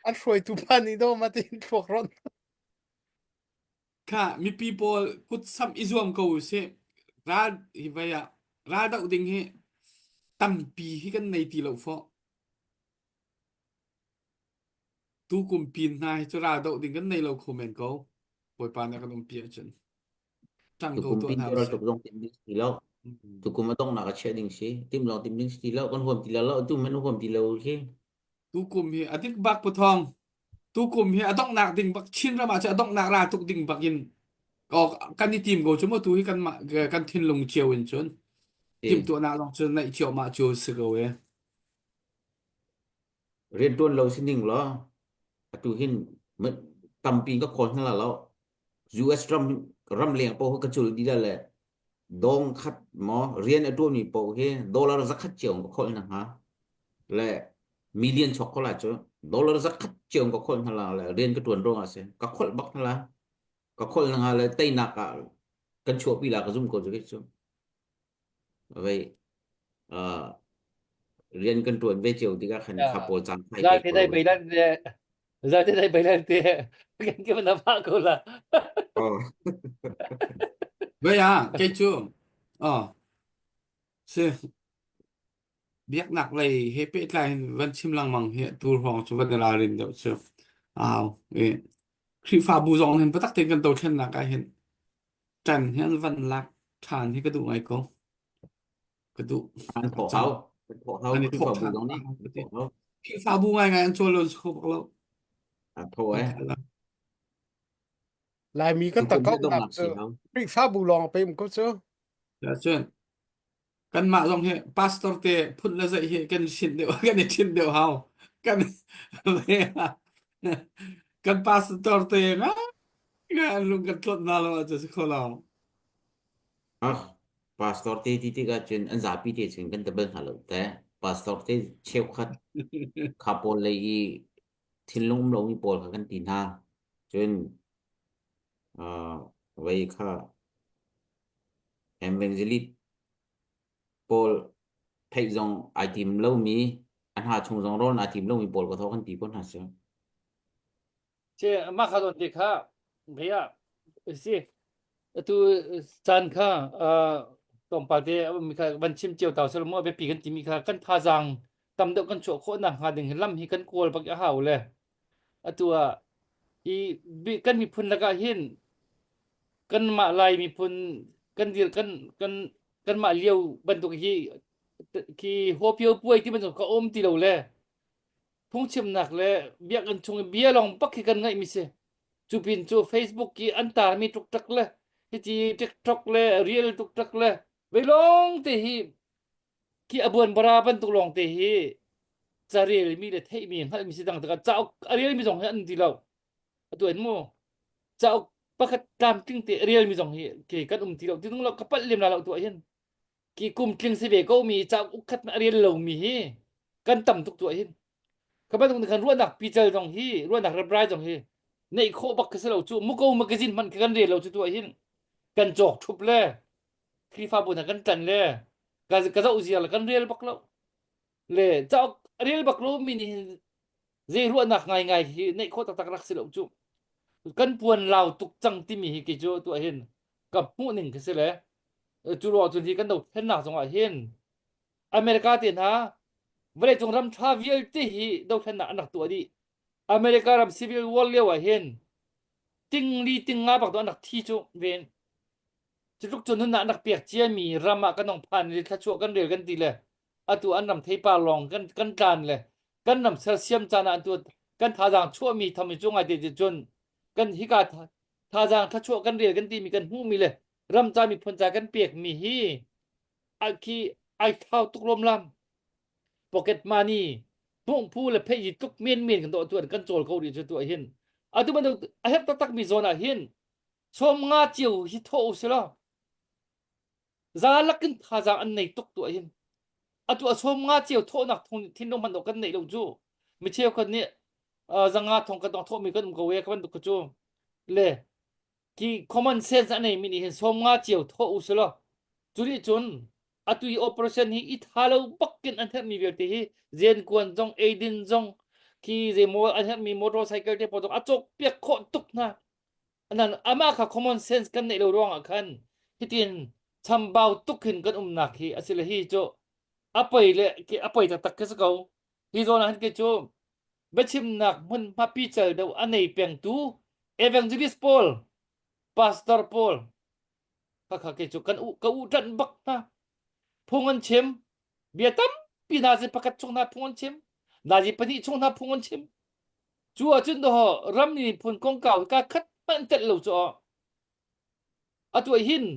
An hruaitu pa nih do ma tin thluak ron. Kha mipi pawl kut samh i zuam ko usih. Ral hi vei ah ral doh ding hi tampi hi kan nei ti lo fawh. Tu kum pin hna hi cu ral doh ding kan nei lo kho men ko. Bawipa nih a kan umpi ahcun. Ṭang ko Tukum tuah pin hna cu ral usih. tuk zong tim ding si lo. Tukum a donghnak a chiah ding si. Tim lawng tim ding si ti lo. Kan huam ti lo lo. Tu man huam ti lo khi. Tukum hi a dik bak puthong. Tukum hi a donghnak ding bak Chin ram ah cun a donghnak ral tuk ding bak in kan i tim ko cu mu tu hi kan mah kan thinlung cio in cun timhtuahnak zong cu naih ciahmah cio si ko e. Rian tuan lo si ning law atu hin tampi ka khawl hna lo US ram ram leng paoh ka cul dih le dong khat maw rian a tuanmi paoh hi dollar zakhat cio ka kholh hna hnga le million chok ko la cu dollar zakhat cio ka kholh hna la le rian ka tuan ruangah si ka kholh bak hna la ka kholh hna le teinak ah kan chuahpi la ka zum ko cu cu vei rian kan tuan ve cio tikah khan kha pawl caan phai Za pek te ko dai bai lan te za te dai bai lan te kan ke na fa ko la. Oh. Vậy à, cái chú. Ờ, si biaknak lei he pehtlai in van chim lengmang hi tu hrawng cu van i ralrin deuh cu. Au, i Khrihfabu zong hin biatak tein kan dothlennak ah hin ṭan hi an van lak ṭhan hi ka duh ngai ko. Ka duh. An thawh hau. An thawh hau. An i thawh Khrihfabu ṭhan. zong nih an thawh hau. Khrihfabu ngaingai an cawl lo kho bak lo. An thawh eh. Laimi kan Tukum takau hi nak donghnak cu si hau. Khrihfabu lawng pe um ko cu. Cun kanmah zong hi pastor te phun le zeih hi kan ṭhinh deuh kan i ṭhinh deuh hau kan kan pastor te nga nga an lung kan tlawt na lo ahcun si kho lo Ah, pastor te ti tikah cun an zapi te cun kan tabal hna lo te. Pastor te cheukhat kha pawl lei i thinlung um lomi pawl kha kan ti hna. Cun uh, vei kha Evangelist pawl theih zong ai tim lomi a hna chung zong rawn ai tim lomi pawl ka tho kan ti ko hna si. Che mah kha zawn te kha bhaiya si atu caan kha tlawmpal te mi kha van chim cio tau sel mu biapi kan timi kha kan thazaang tam deuh kan chuah khawh nak hnga ding hi lam hi kan kawl bak a hau le atu ah i kan miphun lakah hin kanmah Lai miphun kan dir kan kan kanmah lio bantuk hi khi hawpio puai ti bantuk ka um ti lo le phungchimnak le biakinn chung i bia lawng bak khi kan ngaih mi si cu pin cu Facebook i an tarmi tuk le hiti TikTok le real tuk le vei lawng te hi khi a buan bara bantuk lawng te hi carel mi le theih mi hngalh mi si dang tikah cauk a rel mi zong hi an ti lo atu an mu cauk pakhat tlamtling te rel mi zong hi ke kan um ti lo ti nung lo ka palh lem la lo tu hin ki kum tling si ve ko mi cauk ukkhat a rel lo mi hi kan tam tuk tu hin ka bantuk kan ruahnak pical zong hi ruahnak reprai zong hi neih khawh bak ka si lo cu muko magazine hmanh kan rel lo cu tu hin kan cawk thup le Khrihfabu hna kan ṭan le ka ka zoh ziar le kan rel bak lo le cauk rel bak lo mi nih hin. Zei ruahnak ngaingai hi neih khawh taktak rak si lo cu. Kan puan lau tuk cang timi hi kei cu tuah hin ka hmuh ning khi si le cu ruang cun hi kan dothlennak zongah hin America te hna vawleicung ram ṭha vialte hi dothlennak an rak tuah dih. America ram civil war lio ah hin tingli tinga bak an rak thi cu ven. Cutluk cu nunnak an rak pek ciami ram ah kan ong phan i thluachuah kan rel kan ti le atu an ram theipar lawng kan kan tlan le kan ram sersiam caan ah an tu kan thazaang chuahmi tham cu ngai te cun kan hika thazaang thluachuah kan rel kan timi kan hmuhmi le ram ca miphun ca kan pekmi hi khi ai thau tuk lom lam pocket money pungphu le phei yi tluk men men kan do tuan kan chawl ko rih cu tu hin atu bantuk a herh taktak mi zawn ah hin sawm nga cio hi tho usila za lakin thazaang an nei tuk tu hin atu a sawm nga cio thawhnak thinlung hmanh kan neih lo cu mi cheukhat nih zanga thong kan tong thawhmi kan um ko e ka bantuk cu le ki common sense a neimi nih hin sawm nga cio thawh u selaw cu nih cun atu i operation hi i tha lo bakin an herhmi vialte hi zenkuan zong eidin zong khi zeimaw an herhmi motorcycle te pawl zong a cawk piak khawh tuk hna anan amah kha common sense kan neih lo ruangah khan hitin chambau tuk hin kan umnak hi asile hi cu a poi le a poi taktak khi si ko hi zawn ah hin ke cu biachimnak hmunhma pical deuh a nei pengtu evangelist pawl pastor pawl khakha ke cu kan u ka u ṭanh bak hna phung an chim bia tampi nazi pakhat chung hna phung an chim nazi pahnih chung hna phung an chim cu ahcun doh ram miphun kongkau ka khat hmanh telh lo cu atu hin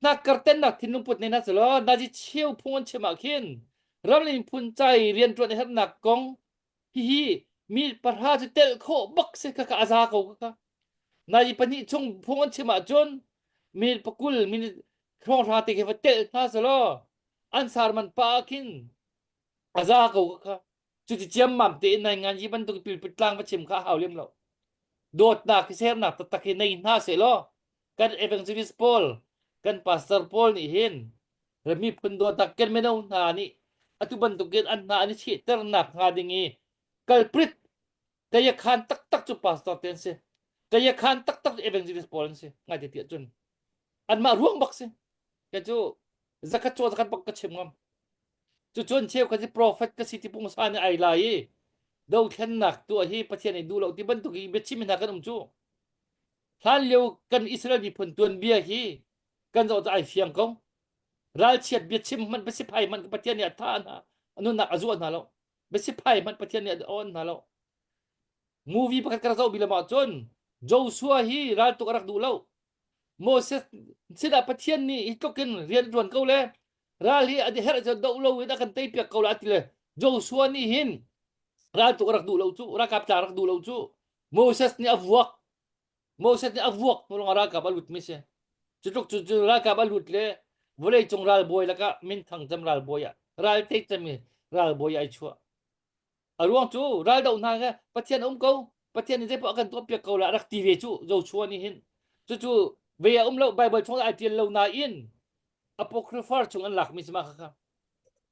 Hnakkar thinlung put nei hna selaw nazi cheu phung an chim ah khin ram le miphun ca i rianṭuan a herhnak kong hihi mi pahra cu telh khawh bak si khakha a za ko khakha. Nazi pahnih chung phung an chim ahcun minute pakul minute hrawng te khi va telh hna selaw an sarman pa ah khin a za ko khakha. Cuti ciammam tein nai ngan yi bantuk pilpit tlang va chim kha a hau lem lo. Dawtnak hi sernak taktak hi nei hna sehlaw kan evangelist pawl kan pastor pawl nih hin miphun dawtnak kan mino hna nih atu bantukin an hna an i chehternak hnga ding i culprit tayakhan taktak cu pastor te an si tayakhan taktak cu evangelist pawl an si ngai te tiah cun anmah ruang bak si ka cu zakhat cu zakhat bak ka chim ngam cu cun cheu kha si prophet ka si ti pungsa nih ai lai i dothlennak tuah hi pathian nih duh lo ti bantuk i biachim hna kan um cu Hlanlio kan Israel miphun tuanbia hi kan zoh cu ai fiang ko. Ralchiat biachim hmanh biasiphai hmanh Pathian nih a thah hna, a nunnak a zuah hna lo. Biasiphai hmanh Pathian nih a awn hna lo. Movie pakhat ka rak zoh bi lam ahcun Joshua hi raltuk a rak duh lo. Moses sinah Pathian nih hi tluk in rian ṭuan ko le ral hi a herh cu doh lo in a kan teipiak ko la ti le Joshua nih hin raltuk a rak duh lo cu ralkap tla rak duh lo cu Moses nih a vuak Moses nih a vuak hnu lawngah ralkap a lutmi si. Cu tluk cu cu ralkap a lut le vawleicung ralbawi lakah minthang cem ralbawi ah ral tei cemmi ralbawi ai chuah. A ruang cu raldoh hna he Pathian um ko Pathian nih zeipoh a kan tuahpiak ko la rak ti ve cu Joshua nih hin cucu ve a um lo Bible chung ai tial lo nain apocryphal chung an lakmi si ma kha kha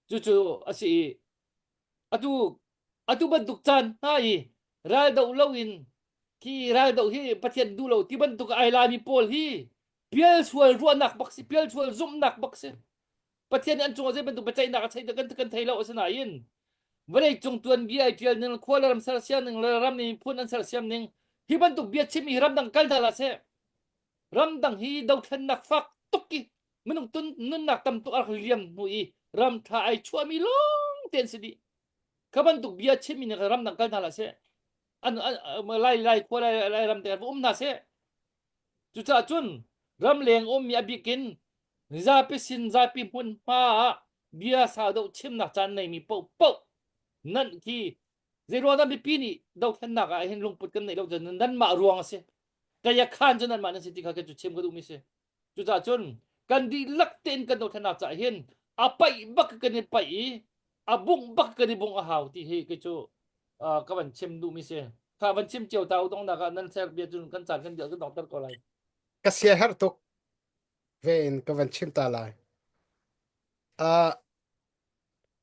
cucu a si i atu atu bantuk caan hna i raldoh loin khi raldoh hi Pathian duh lo ti bantuk ai lami pawl hi pialsual ruahnak bak si pialsual zumhnak bak si Pathian nih an cungah zei bantuk biaceihnak a theih kan kan thei lo asinain vawlei cung tuanbia ai tial ning khua le ram sersiam ning le ram miphun an sersiam ning hi bantuk bia chim hi ramdang kal hna hlah seh ramdang hi dothlennak fak tuk i minung tun nunnak tam tuk a rak liam hnu i ram tha ai chuahmi lawng te an si dih kha bantuk bia chimmi nih ramdang kal hna hlah seh an lai lai khua lai lai ram te um hna seh cucaah cun ramleng ummi a bikin zapi sin zapi hmun hma ah bia sau deuh chimnak caan neimi paohpaoh nan khi zeiruang dah mipi nih dothlennak ah hin lungput kan neih lo cun nanmah ruang a si kaya khan cu nanmah nan si ti kha cu chim ka duhmi si cucaah cun kan dihlak tein kan dothlennak caah hin a paih bak kan i paih i a bungh bak kan i bungh a hau ti hi kei cu ka van chim duhmi si kha van chim cio ta u dongnak ah nan ser bia cun kan caan kan dial kan dongter ko lai ka sia herh tuk ve in ka van chim ta lai uh,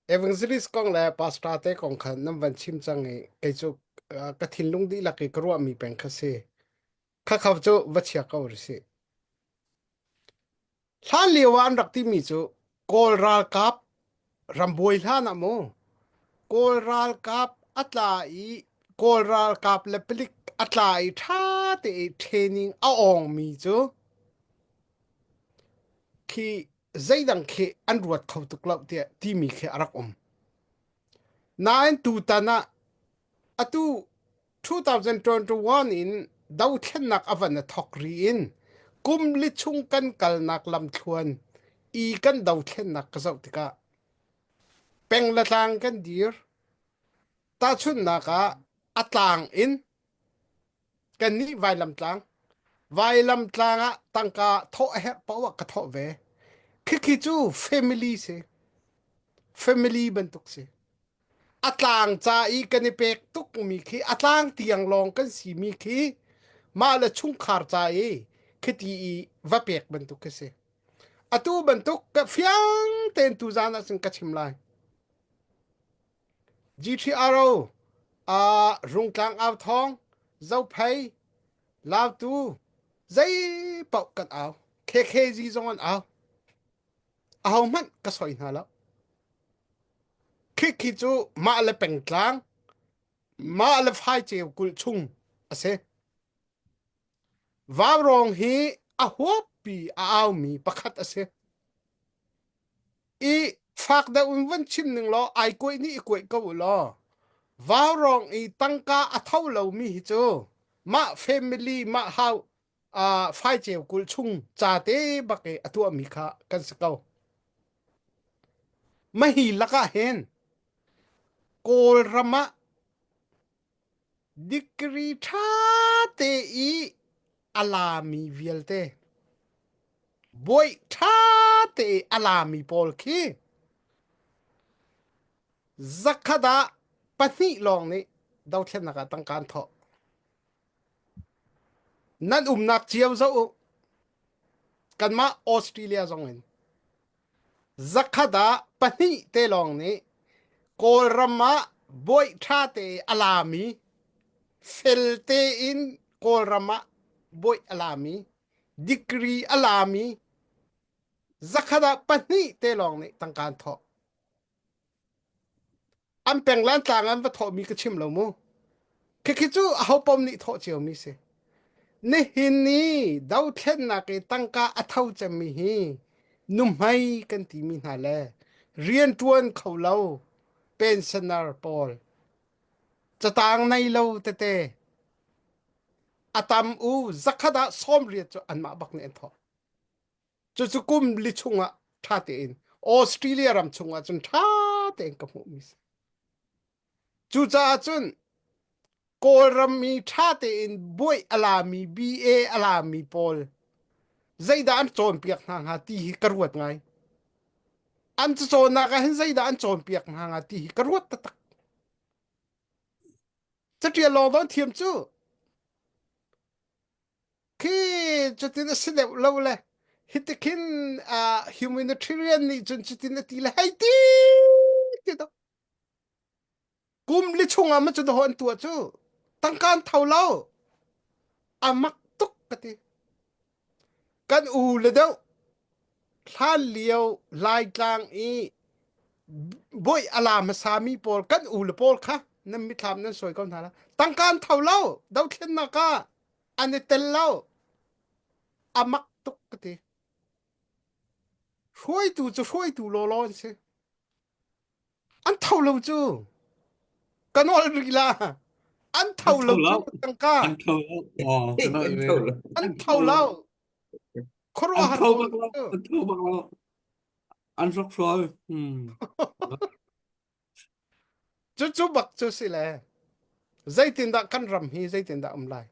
Evangelist kong le pastor te kong kha nan van chim cang i kei cu ka thinlung dihlak i ka ruahmi peng kha si. Khakha cu va chia ko rih sih. Hlan lio ah an rak timi cu Kawl ralkap rambuai hlan ah mu Kawl ralkap a tla i Kawl ralkap le palik a tla i ṭha te i training a awngmi cu khi zeidang khi an ruat kho tuk lo tiah timi khi a rak um. Nain tutan ah atu 2021 in dothlennak a van a thawk ri in kum li chung kan kalnak lamthluan i kan dothlennak ka zoh tikah peng le tlang kan dir. Tahchunhnak ah a tlang in kannih vailamtlang vailamtlang ah tangka thawh a herh paoh ah ka thawh ve. Khikhi cu family si. Family bantuk si. A tlang ca i kan i pek tukmi khi a tlang tiang lawng kan simi khi mah le chungkhar ca i khiti i va pek bantuk khi si. Atu bantuk ka fiang tein tuzaan ah cun ka chim lai. GTRO uh, Rungtlang au thawng, Zophei, Lautu, zei paoh kan au. KKG zong an au. Ahohmanh ka soi hna lo. Khikhi cu mah le pengtlang, mah le faiceu kulh chung a si. Vaurawng hi a huappi a aumi pakhat a si. I fak deuh in van chim ning law ai kuaih nih i kuaih ko u law vaurawng i tangka a tho lomi hi cu mah family mah hau uh, faiceu kulh chung ca te bak i a tuahmi kha kan si ko. Mahi lakah hin Kawlram ah degree ṭha te i a lami vialte bawi ṭha te i a lami pawl khi zakhat ah pahnih lawng nih dothlennak ah tangka an thawh. Nan umnak cio zoh u. Kanmah Australia zong in zakhat ah pahnih te lawng nih Kawlram ah bawi ṭha te a lami fel tein Kawlram ah bawi a lami degree a lami zakhat ah pahnih te lawng nih tangka an thawh. An peng le an tlang an va thawhmi ka chim lo mu. Khikhi cu aho pom nih thawh ciomi si. Nihin ni dothlennak i tangka a tho cemmi hi nuhmei kan timi hna le rianṭuan kho lo pensioner pawl catang nei lo tete a tam u zakhat ah 80 cu anmah bak nih an thawh. Cucu kum li chungah ṭha tein Australia ram chungah cun ṭha tein ka hmuhmi si. Cucaah cun Kawlram mi ṭha tein buaih a lami BA a lami pawl zeidah an cawnpiak hna hnga ti hi ka ruat ngai. An cacawnnak ah hin zeidah an cawnpiak hna hnga ti hi ka ruat taktak. Caṭial lawng dawn thiam cu. Khi cutin a si deuh lo le hiti khin uh, humanitarian nih cun cutin a ti le hei ti ti to kum li chungah ma cu daw an tuah cu tangka an tho lo a mak tuk ka ti kan u le deuh hlan lio laitlang i boi ala hmasa mi pawl kan u le pawl kha nan mithlam nan sawi ko hna la tangka an tho lo dothlennak ah an i tel lo a mak tuk ka ti hruaitu cu hruaitu lawlaw an si an tho lo cu ka nawl rih la an tho lo cu tangka an tho lo an tho lo khuaruahhar an tho bak lo an tho bak lo an hrokhrawl hmm Cucu bak cu si le zeitindah kan ram hi zeitindah um lai?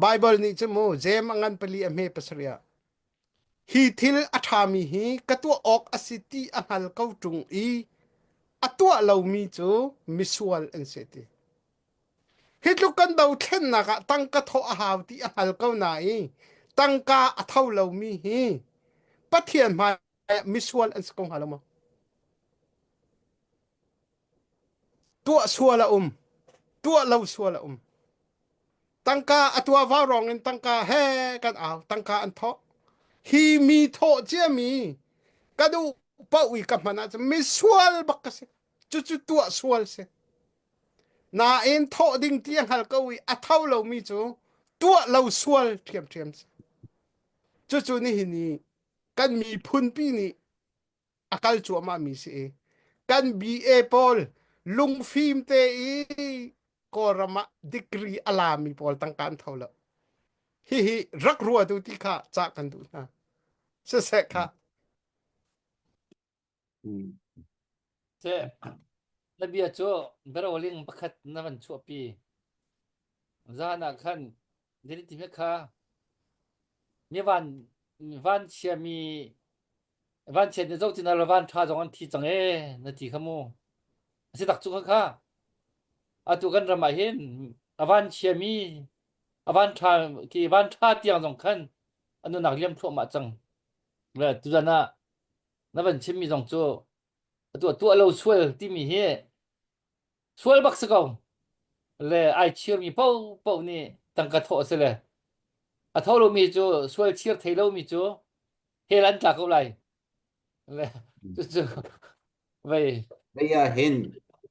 Bible nih cu mu Jeim a ngan pali a hme pasarih ah hi thil a ṭhami hi ka tuah awk a si ti a hngal ko ṭung i a tuah lomi cu misual an si ti. Hi tluk kan dothlennak ah tangka thawh a hau ti a hngal ko na i tangka a tho lomi hi Pathian hmai misual an si ko hnga lo maw? Tuah sual a um. Tuah lo sual a um. Tangka a tua vau rong in tangka he kan au. Tangka an thawh. Hi mi thawh ciami ka duh paoh i ka hman ahcun mi sual bak ka si. Cucu tuah sual si. Nain thawh ding ti a hngal ko i a tho lomi cu tuah lo sual ṭhiamṭhiam si. Cucu nihin i kan miphunpi nih a kal cuahmahmi si i kan BA pawl lungfim te i Kawlram ah degree a lami pawl tangka an tho lo. Hihi rak ruatu ti kha cah kan duh hna. Siseh kha. Seh, na bia cu biaroling pakhat na van chuahpi. Zan ah khan ti kha mi van van chiami van chiat ni zo ti na le van ṭha zong an thi cang ee na ti kha mu. A si tak cu kha kha. Atu kan ram ah hin a van chiami a van ṭha ki van ṭha tiang zong khan a nunak liam thluahmah cang. Le tuzan ah na van chimmi zong cu atu tuah lo sual timi hi sual bak si ko le ai chirmi paohpaoh nih tangka thawh a si le a tho lomi cu sual chir thei lomi cu hell an tla ko lai le cucu vei Vei ah hin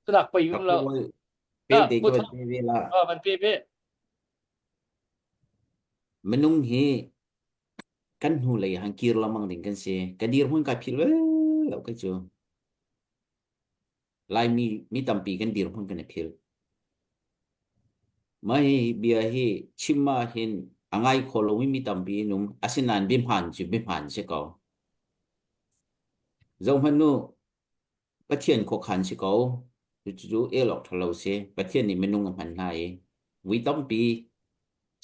tunak pei ka um lo pawl pe te ka van pe ve la. van pe ve Minung hi kan hnulei han kir lengmang ding kan si. Ka dirhmun kai philh bal lo kei cu. Laimi mi tampi kan dirhmun kan i philh. Mah hi bia hi chim ah hin a ngai kho lomi mi tampi an um. Asinain biahmaan cu biahmaan si ko. Zohhmanh u, Pathian khuakhan si ko. Cucu el awk ṭha lo si. Pathian nih minung a hman hna i vui tampi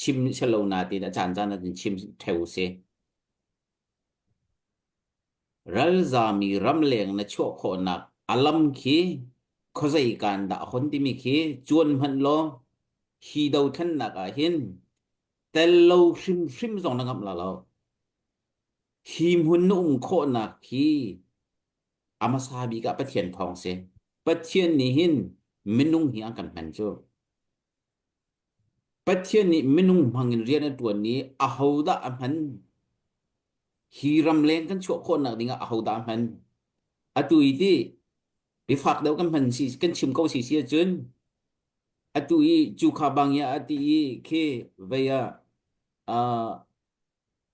chim selo nain a caancaan ah cun chim ṭheo si. Ralzami ramleng na chuah khawhnak a lam khi khuazei kaan dah a hon timi khi cuan hmanh law hi dothlennak ah hin tel lo hrimhrim zong na ngamh la lo. Hi hmun na um khawhnak hi a hmasa bik ah Pathian thawng si. Pathian nih hin minung hi an kan hman cu. Pathian nih minung hmang in rian a ṭuan i ahodah a hman? Hi ramleng kan chuah khawhnak dingah ahodah a hman? Atu i ti biafak deuh kan hman si kan chim ko si si ahcun atu i cu kha bang ya a ti i khi vei ah uh,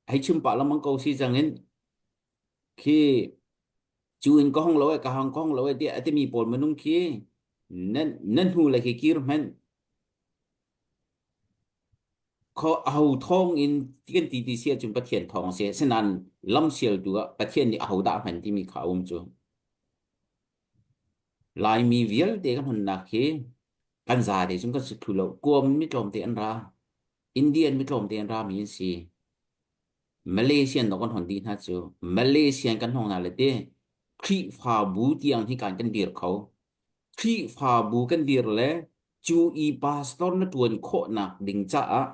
hei chim pah lengmang ko si cang in khi cu in ka hong lo e ka hong ka hong lo e tiah a timi pawl minung khi nan nan hnu le khi kir hmanh kho aho thawng in kan ti ti si ahcun Pathian thawng si asinain lamsialtu ah Pathian nih aho dah hman timi kha a um cu Laimi vialte kan hunnak hi kan za te cun kan si thlu lo kuam mi tlawmte an ra Indian mi tlawmte an ra mi an si Malaysian dok kan hon dih hna cu Malaysian kan hong hna le ti Khrihfabu tiang hi kan kan dir kho Khrihfabu kan dir le cu i pastor na ṭuan khawhnak ding caah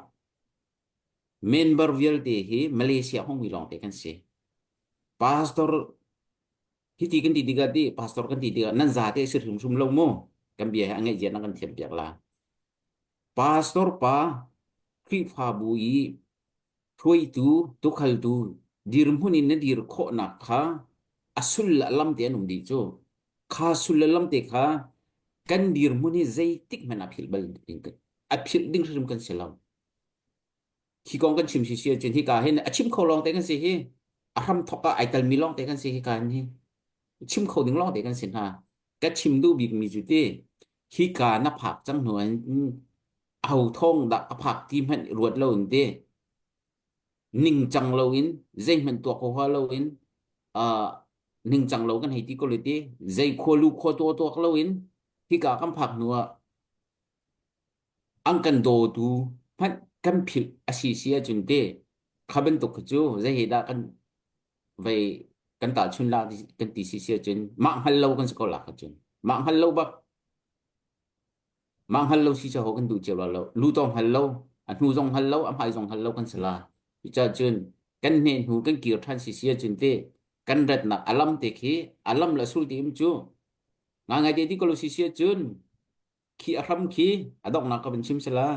member vialte hi Malaysia hongmi lawngte kan si. Pastor hiti kan ti tikah ti pastor kan ti tikah nan zate si hrimhrim lo mu kan bia hi a ngeih zia na kan thiam piak la. Pastor pa Khrihfabu i hruaitu tukhaltu dirhmun in na dir khawhnak kha a sul le a lam te an um dih cu. Kha sul le lam te kha kan dirhmun hi zeitik hmanh a philh bal ding a philh ding hrim kan si lo. Hi kong kan chim si si ahcun hika hin a chim kho lawng te kan si hi. A hram thok ah ai telmi lawng te kan si hika hin hi. Chim kho ding lawng te kan si hna. Ka chim duh bik mi cu ti hika na phak cang hnu in aho thawng dah ka phak ti hmanh ruat lo in ti ningcang lo in zeihmanh tuah kho hua lo in uh, ningcang lo kan hei ti ko le ti zei khua lu khua tuak tuak lo in hika kan phak hnu ah an kan dawtu hmanh kan philh a si si ahcun te kha bantuk kha cu zei he dah kan vei kan tahchun la kan ti si si ahcun mah hngal lo kan si ko la kha cun mah hngal lo bak Mah hngal lo si cu kan duh cio la lo. Lu to hngal lo, a hnu zong hngal lo, a hmai zong hngal lo kan si la. Cucaah cun kan hne hnu kan kir ṭhan si si ahcun te kan ratnak a lam te khi a lam le sul ti um cu ngangai te ti ko lo si si ahcun Khi a hram khi a donghnak ka van chim sela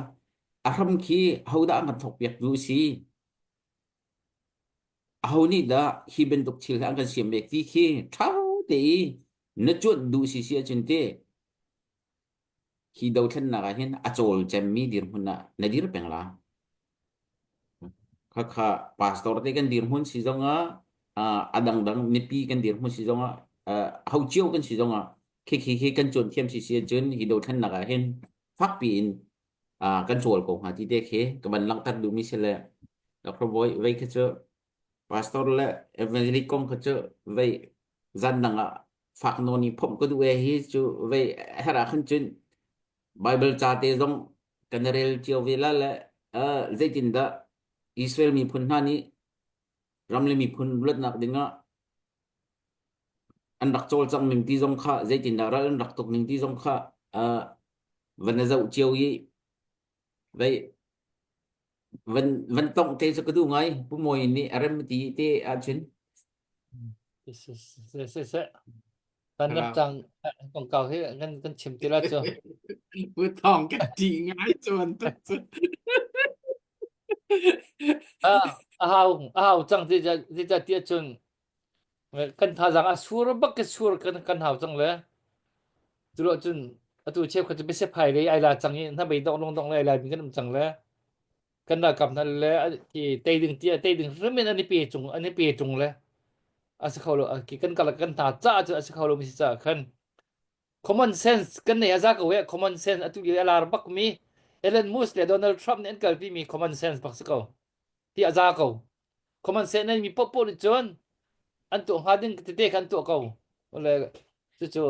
a hram khi hodah an kan thawk piak tu si aho nih dah hi bantuk thil hi an kan siam bek ti khi ṭha te i na cuanh duh si si ahcun te hi dothlennak ah hin a cawl cemmi dirhmun ah na dir peng la. Khakha pastor te kan dirhmun si zongah a dangdang mipi kan dirhmun si zongah ho cio kan si zongah khi khi khi kan cawn thiam si si ahcun hi dothlennak ah hin fakpi in kan cawl ko hnga ti te khi ka van langhter duhmi si le Dr. Boy vei khi cu pastor le evangelist kong kha cu vei zan dang ah fak nawn i phomh ka duh e hi cu vei her ah khan cun Bible ca te zong kan rel cio ve la le uh, zeitindah Israel miphun hna nih ram le miphun luatnak dingah an rak cawlcang ning ti zong kha zeitindah ral an rak tuk ning ti zong kha uh, van na zoh cio i vei van van tongh te cu ka duh ngai pu Mawi nih a rem ti te ahcun Se se se. Kan ram cang kongkau hi kan kan chim ti la cu. Pu Thawng ka ṭih ngai cuan tuk cu. A a hau a hau cang ti ti ti ahcun kan thazaang a sur bak ke sur kan kan hau cang le cu lo cun atu cheukhat cu biasiphai lei ai la cang i hnabei dong dong dong le ai lai mi kan um cang le kan ralkap hna le tei ding tia tei ding hrim in an i pe cung an i pe cung le a si kho lo kan kal kan hna ca cu a si kho lo mi si ca khan common sense kan nei a za ko e common sense atu i a lar bak mi Elon Musk le Donald Trump nih an kalpi mi common sense bak si ko ti a za ko common sense nei mi popo nih cun an tuah hnga ding tete kha an tuah ko le cucu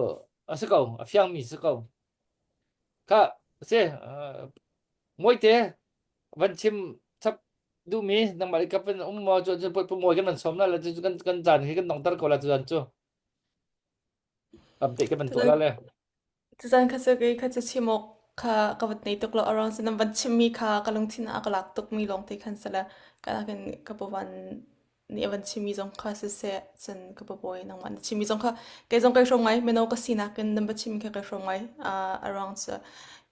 a si ko a fiang mi si ko kha si Mawite van chim chap duhmi nangmah le kap in um maw cu cu mawi kan van sawm la le cu kan kan caan hi kan dongter ko la cu cu update kan van tuah la le Tuzan kha cu kei kha cu chim awk kha ka van nei tuk lo around cu nan van chimmi kha ka lungthin ah a ka lak tukmi lawng te khan si le ka nakin ka pawan nih a van chimmi zong kha siseh cun ka pabawi nangmah na chimmi zong kha kei zong kai hrawm ngai mino ka sinak in nan va chimmi kha kai hrawm ngai uh, around cu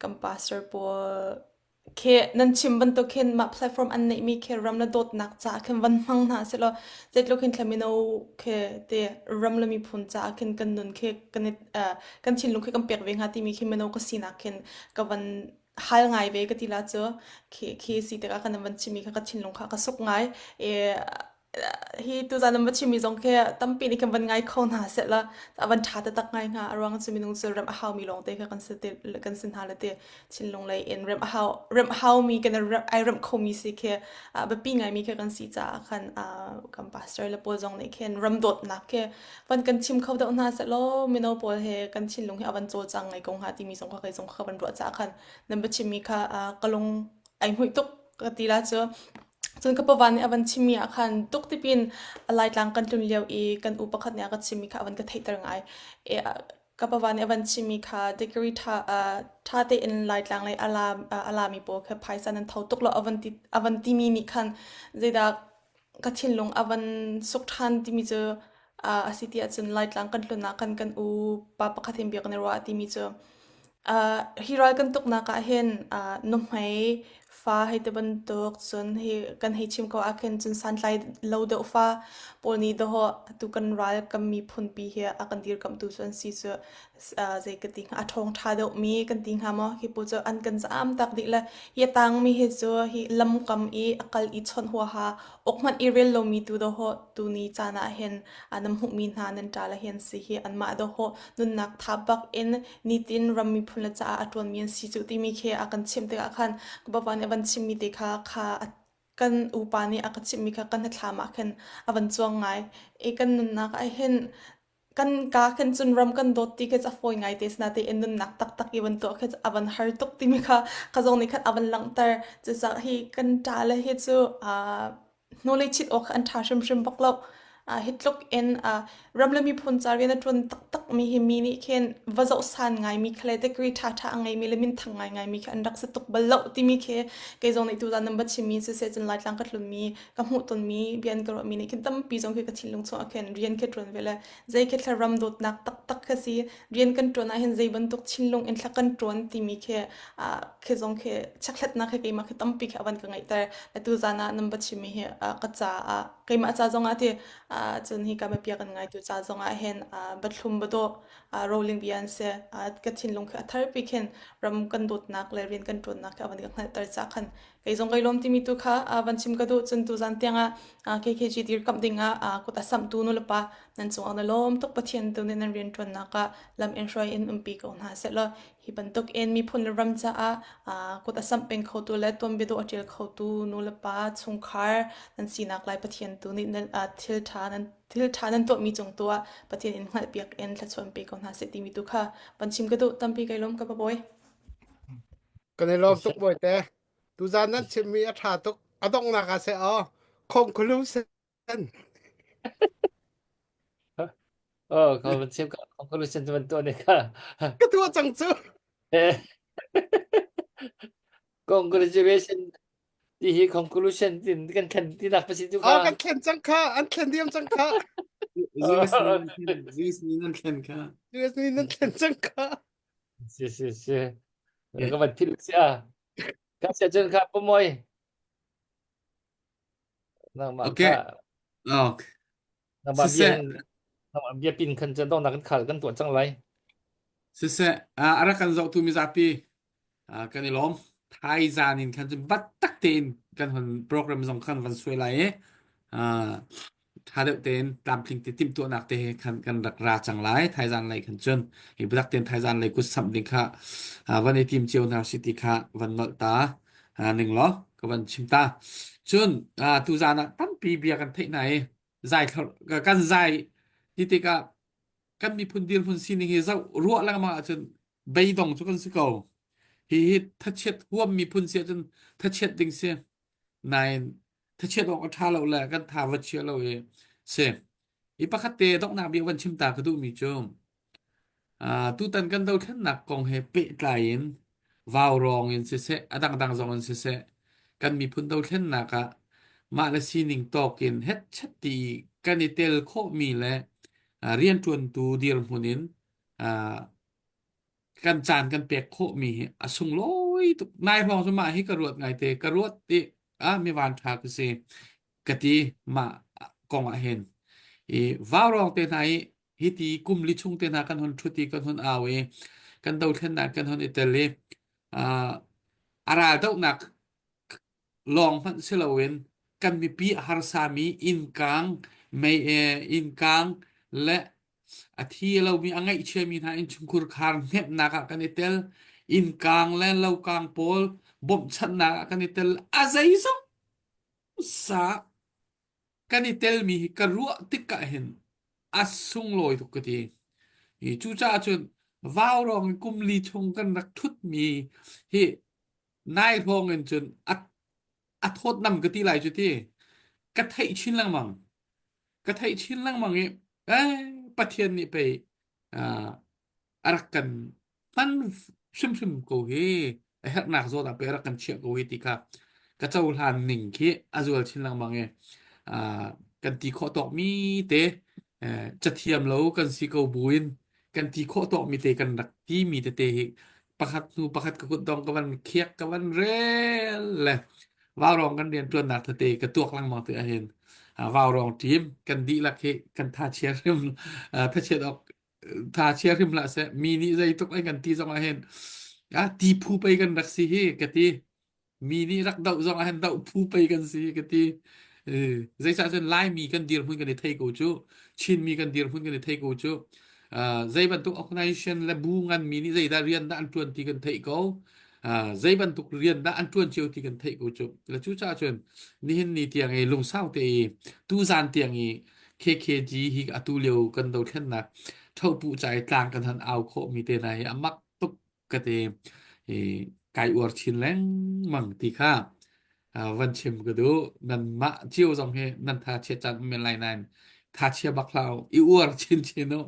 kan pastor pawl khi nan chim bantuk khin mah platform an neihmi khi ram le dawtnak caah khin van hmang hna sehlaw zeitluk hin thla mino khi te ram le miphun caah khin kan nun khi kan i kan thinlung khi kan pek ve hnga timi khi mino ka sinak khin ka van hal ngai ve ka ti la cu khi khi si tikah kan van chimmi kha ka thinlung kha ka suk ngai e hi tuzan nan va chimmi zong khi tampi nih kan van ngai kho hna seh la a van ṭha taktak ngai hnga a ruang cu minung cu rem a haumi lawng te kha kan si te kan si hna le te thinlung lei in rem a hau rem a haumi kan ai rem khomi si khi biapi ngaimi khi kan si caah khan kan pastor le pawl zong nih khin ram dawtnak khi van kan chim kho deuh hna seh law mino pawl he kan thinlung hi a van cawlcang ngai ko hnga timi zong kha kei zong kha van ruah caah khan nan biachimmi kha ka lung ai hmuih tuk ka ti la cu Cun ka pavan nih a van chimmi ah khan tuk tipin a Laitlang kan tlun lio i kan u pakhat nih a ka chimmi kha a van ka theihter ngai. E, ka pavan nih a van chimmi kha degree ṭha, uh, ṭha tein Laitlang lei a la, a lami pawl kha phaisa nan tho tuk lo a van ti, a van timi nih khan zeidah ka thinlung a van suk ṭhan timi cu uh, a si ti ahcun Laitlang kan tlun ah khan kan u pa pakhat hin bia kan i ruah timi cu Uh, hi ral kan tuknak ah hin uh, nuhmei fa hei ti bantuk cun hi kan hei chim ko ah khin cun santlai lo deuh fa pawl nih dawh atu kan ral kan miphunpi hi a kan dirkamhtu cu an si cu uh, zei ka ti hnga a ṭhawng ṭha deuhmi kan ti hnga maw hi pawl cu an kan zaam tak dih le hi a tangmi hi cu hi lamkam i a kal i chawnh huaha awk hmanh i rel lomi tu dawh tuni caan ah hin nan hmuhmi hna nan ṭa le hi an si hi anmah dawh nunnak tha bak in nitin ram miphun le caah a ṭuanmi an si cu timi khi a kan chimh tikah khan ka bapa nih a van chimmi te kha kha kan upa nih a ka chimhmi kha kan hnathlam ah khin a van cuang ngai i kan nunnak ah hin kan ka khin cun ram kan dawt ti khi a fawi ngai te sinatein nunnak taktak i van tuah khi a van har tuk timi kha ka zong nih khan a van langhter cucaah hi kan ṭa le hi cu hnulei chit awk kha an ṭha hrimhrim bak lo. Hi tluk in ram le miphun ca rian a ṭuan taktakmi hi mi nih khin va zohsan ngaimi kha le degree ṭhaṭha a ngeimi le minthang ngaingaimi kha an rak si tuk bal lo timi khi kei zong nih tuzan nan va chimmi siseh cun Laitlang ka tlunmi ka hmuh tonmi bia an ka ruahmi nih khin tampi zong khi ka thinlung chungah khin rian khi ṭuan ve le zei khi thla ram dawtnak taktak kha si rian kan ṭuan ahhin zei bantuk thinlung in thla kan ṭuan timi khi khi zong khi chekhlatnak khi keimah khi tampi khi a van ka ngeihter. Tuzan ah nan va chimmi hi ka caah keimah ca zongah ti cun hi ka bia kan ngaitu ca zongah hin bathlum badawh rolling bia an si ka thinlung khi a tharpi khin ram kan dawtnak le rian kan ṭuannak khi a van ka hngalhter ca khan kei zong kai lawm timi tu kha van chim ka duh cun tuzan tiangah KKG dirkamh dingah kut a samhtu nulepa nan cungah na lawm tuk Pathian tu nih nan rian ṭuannak ah lam in hruai in umpi ko hna sehlaw Hi bantuk in miphun le ram caah kut a samh peng khotu le tuanbia dawh a ṭial khotu nulepa chungkhar nan sinak lai Pathian tu nih nan thil ṭha nan thil ṭha nan tuahmi cung tu ah Pathian in hngalhpiak in thluachuah in pe ko hna seh timi tu kha van chim ka duh tampi kai lawm ka pabawi. Kan i lawm tuk bawite. Tuzan nan chimmi a ṭha tuk. A donghnak ah seh aw conclusion Oh, kau van chim ka conclusion tu van tuah ne ka. Ka tuah cang cu. Congratulation ti hi conclusion tin kan thlen ti nak pasi tu Ah, kha. kan thlen cang kha, an thlen diam cang kha. US nih nan thlen, US nih nan thlen kha. US nih nan thlen cang kha. Si si si. Ka van philh sia. Ka sia cun kha pumoi. Nangmah Okay. kha Okay. nangmah bia Siseh, hin nangmah bia pin khan cun dongnak kan khal kan tuah cang lai. siseh, ah, a rak kan zohtu mizapi ah, kan i lawm. Thai zan in khan cun bat tak tein kan hon program zong khan van suai lai i ah, tha deuh tein tlamtling te timhtuahnak te he khan kan rak ra cang lai thaizan lei khan cun hi biatak tein thaizan lei kut samh ding kha ah, van i tim cio hna si ti kha van nolh ta ning law ka van chim ta cun tuzan ah tampi bia kan theih hna i zai kan zai ti tikah kan miphun dirhmun sining hi zoh ruah lengmang ahcun beidong cu kan si ko hi hi thachiat huam miphun si ahcun thachiat ding si nain thachiat awk a ṭha lo le kan tha va chia lo i si i pakhat te donghnak bia van chim ta ka duhmi cu Tutan kan dothlennak kong he pehtlai in vaurawng in siseh, a dangdang zong in siseh, kan miphun dothlennak ah mah le sining tawk in hetchet ti kan i tel khawhmi le rianṭuantu dirhmun in kan caan kan pek khawhmi hi a sunglawi tuk. Nai hrawng cu mah hi ka ruat ngaite. Ka ruat i ah mi vanṭha ka si ka ti mah kong ah hin. I vaurawng te hna hi hiti kum li chung te hna kan hun ṭhut i kan hun au i kan dothlennak kan hun i tel i a raldohnak lawng hmanh si loin kan mipi a harsami innkang mei innkang le a thi lomi a ngaihchiami hna innchungkhur khar hnemhnak ah kan i tel innkang le lokang pawl bawmhchanhnak ah kan i tel a zeizong sa kan i telmi hi ka ruah tik ah hin a sunglawi tuk ka ti. Hi cucaah cun vaurawng in kum li chung kan rak ṭhutmi hi nai hrawng in cun a a thawtnam ka ti lai cu ti. Ka theih chin lengmang. Ka theih chin lengmang i eh Pathian nih pei ah, a rak kan hman hrimhrim ko hi a herhnak zawn ah pei a rak kan chiah ko hi ti kha ka cohlan ning khi a zual chin lengmang i kan ti khawh tawk mi te cathiam lo kan si ko buin kan ti khawh tawk mi te kan rak ti mi tete hi pakhat hnu pakhat ka kut dong ka van khiak ka van rel le vaurawng kan rian ṭuannak tete ka tuak lengmang te ahhin vaurawng team kan dihlak hi kan tha chia hrim thachiat awk tha chia hrim hlah seh mi nih zeitluk ai kan ti zong ah hin ah ti phu pei kan rak si hi ka ti mi nih rak doh zong ah hin doh phu pei kan si ka ti zeicah cun laimi kan dirhmun kan i thei ko cu chinmi kan dirhmun kan i thei ko cu zei bantuk organization le bu ngan mi nih zeidah rian dah an tuan ti kan theih ko zei bantuk rian dah an tuan cio ti kan theih ko cu le cucaah cun nihin ni tiang i lungsau te i tuzan tiang i KKG hi atu lio kan dothlennak thopuh ca i tlang kan han au khawhmi te hna hi a mak tuk ka ti i kai uar chin lengmang ti kha van chim ka duh nanmah cio zong hi nan tha chiat caan um men lai nain. Thachia bak hlah u. I uar chinchin u.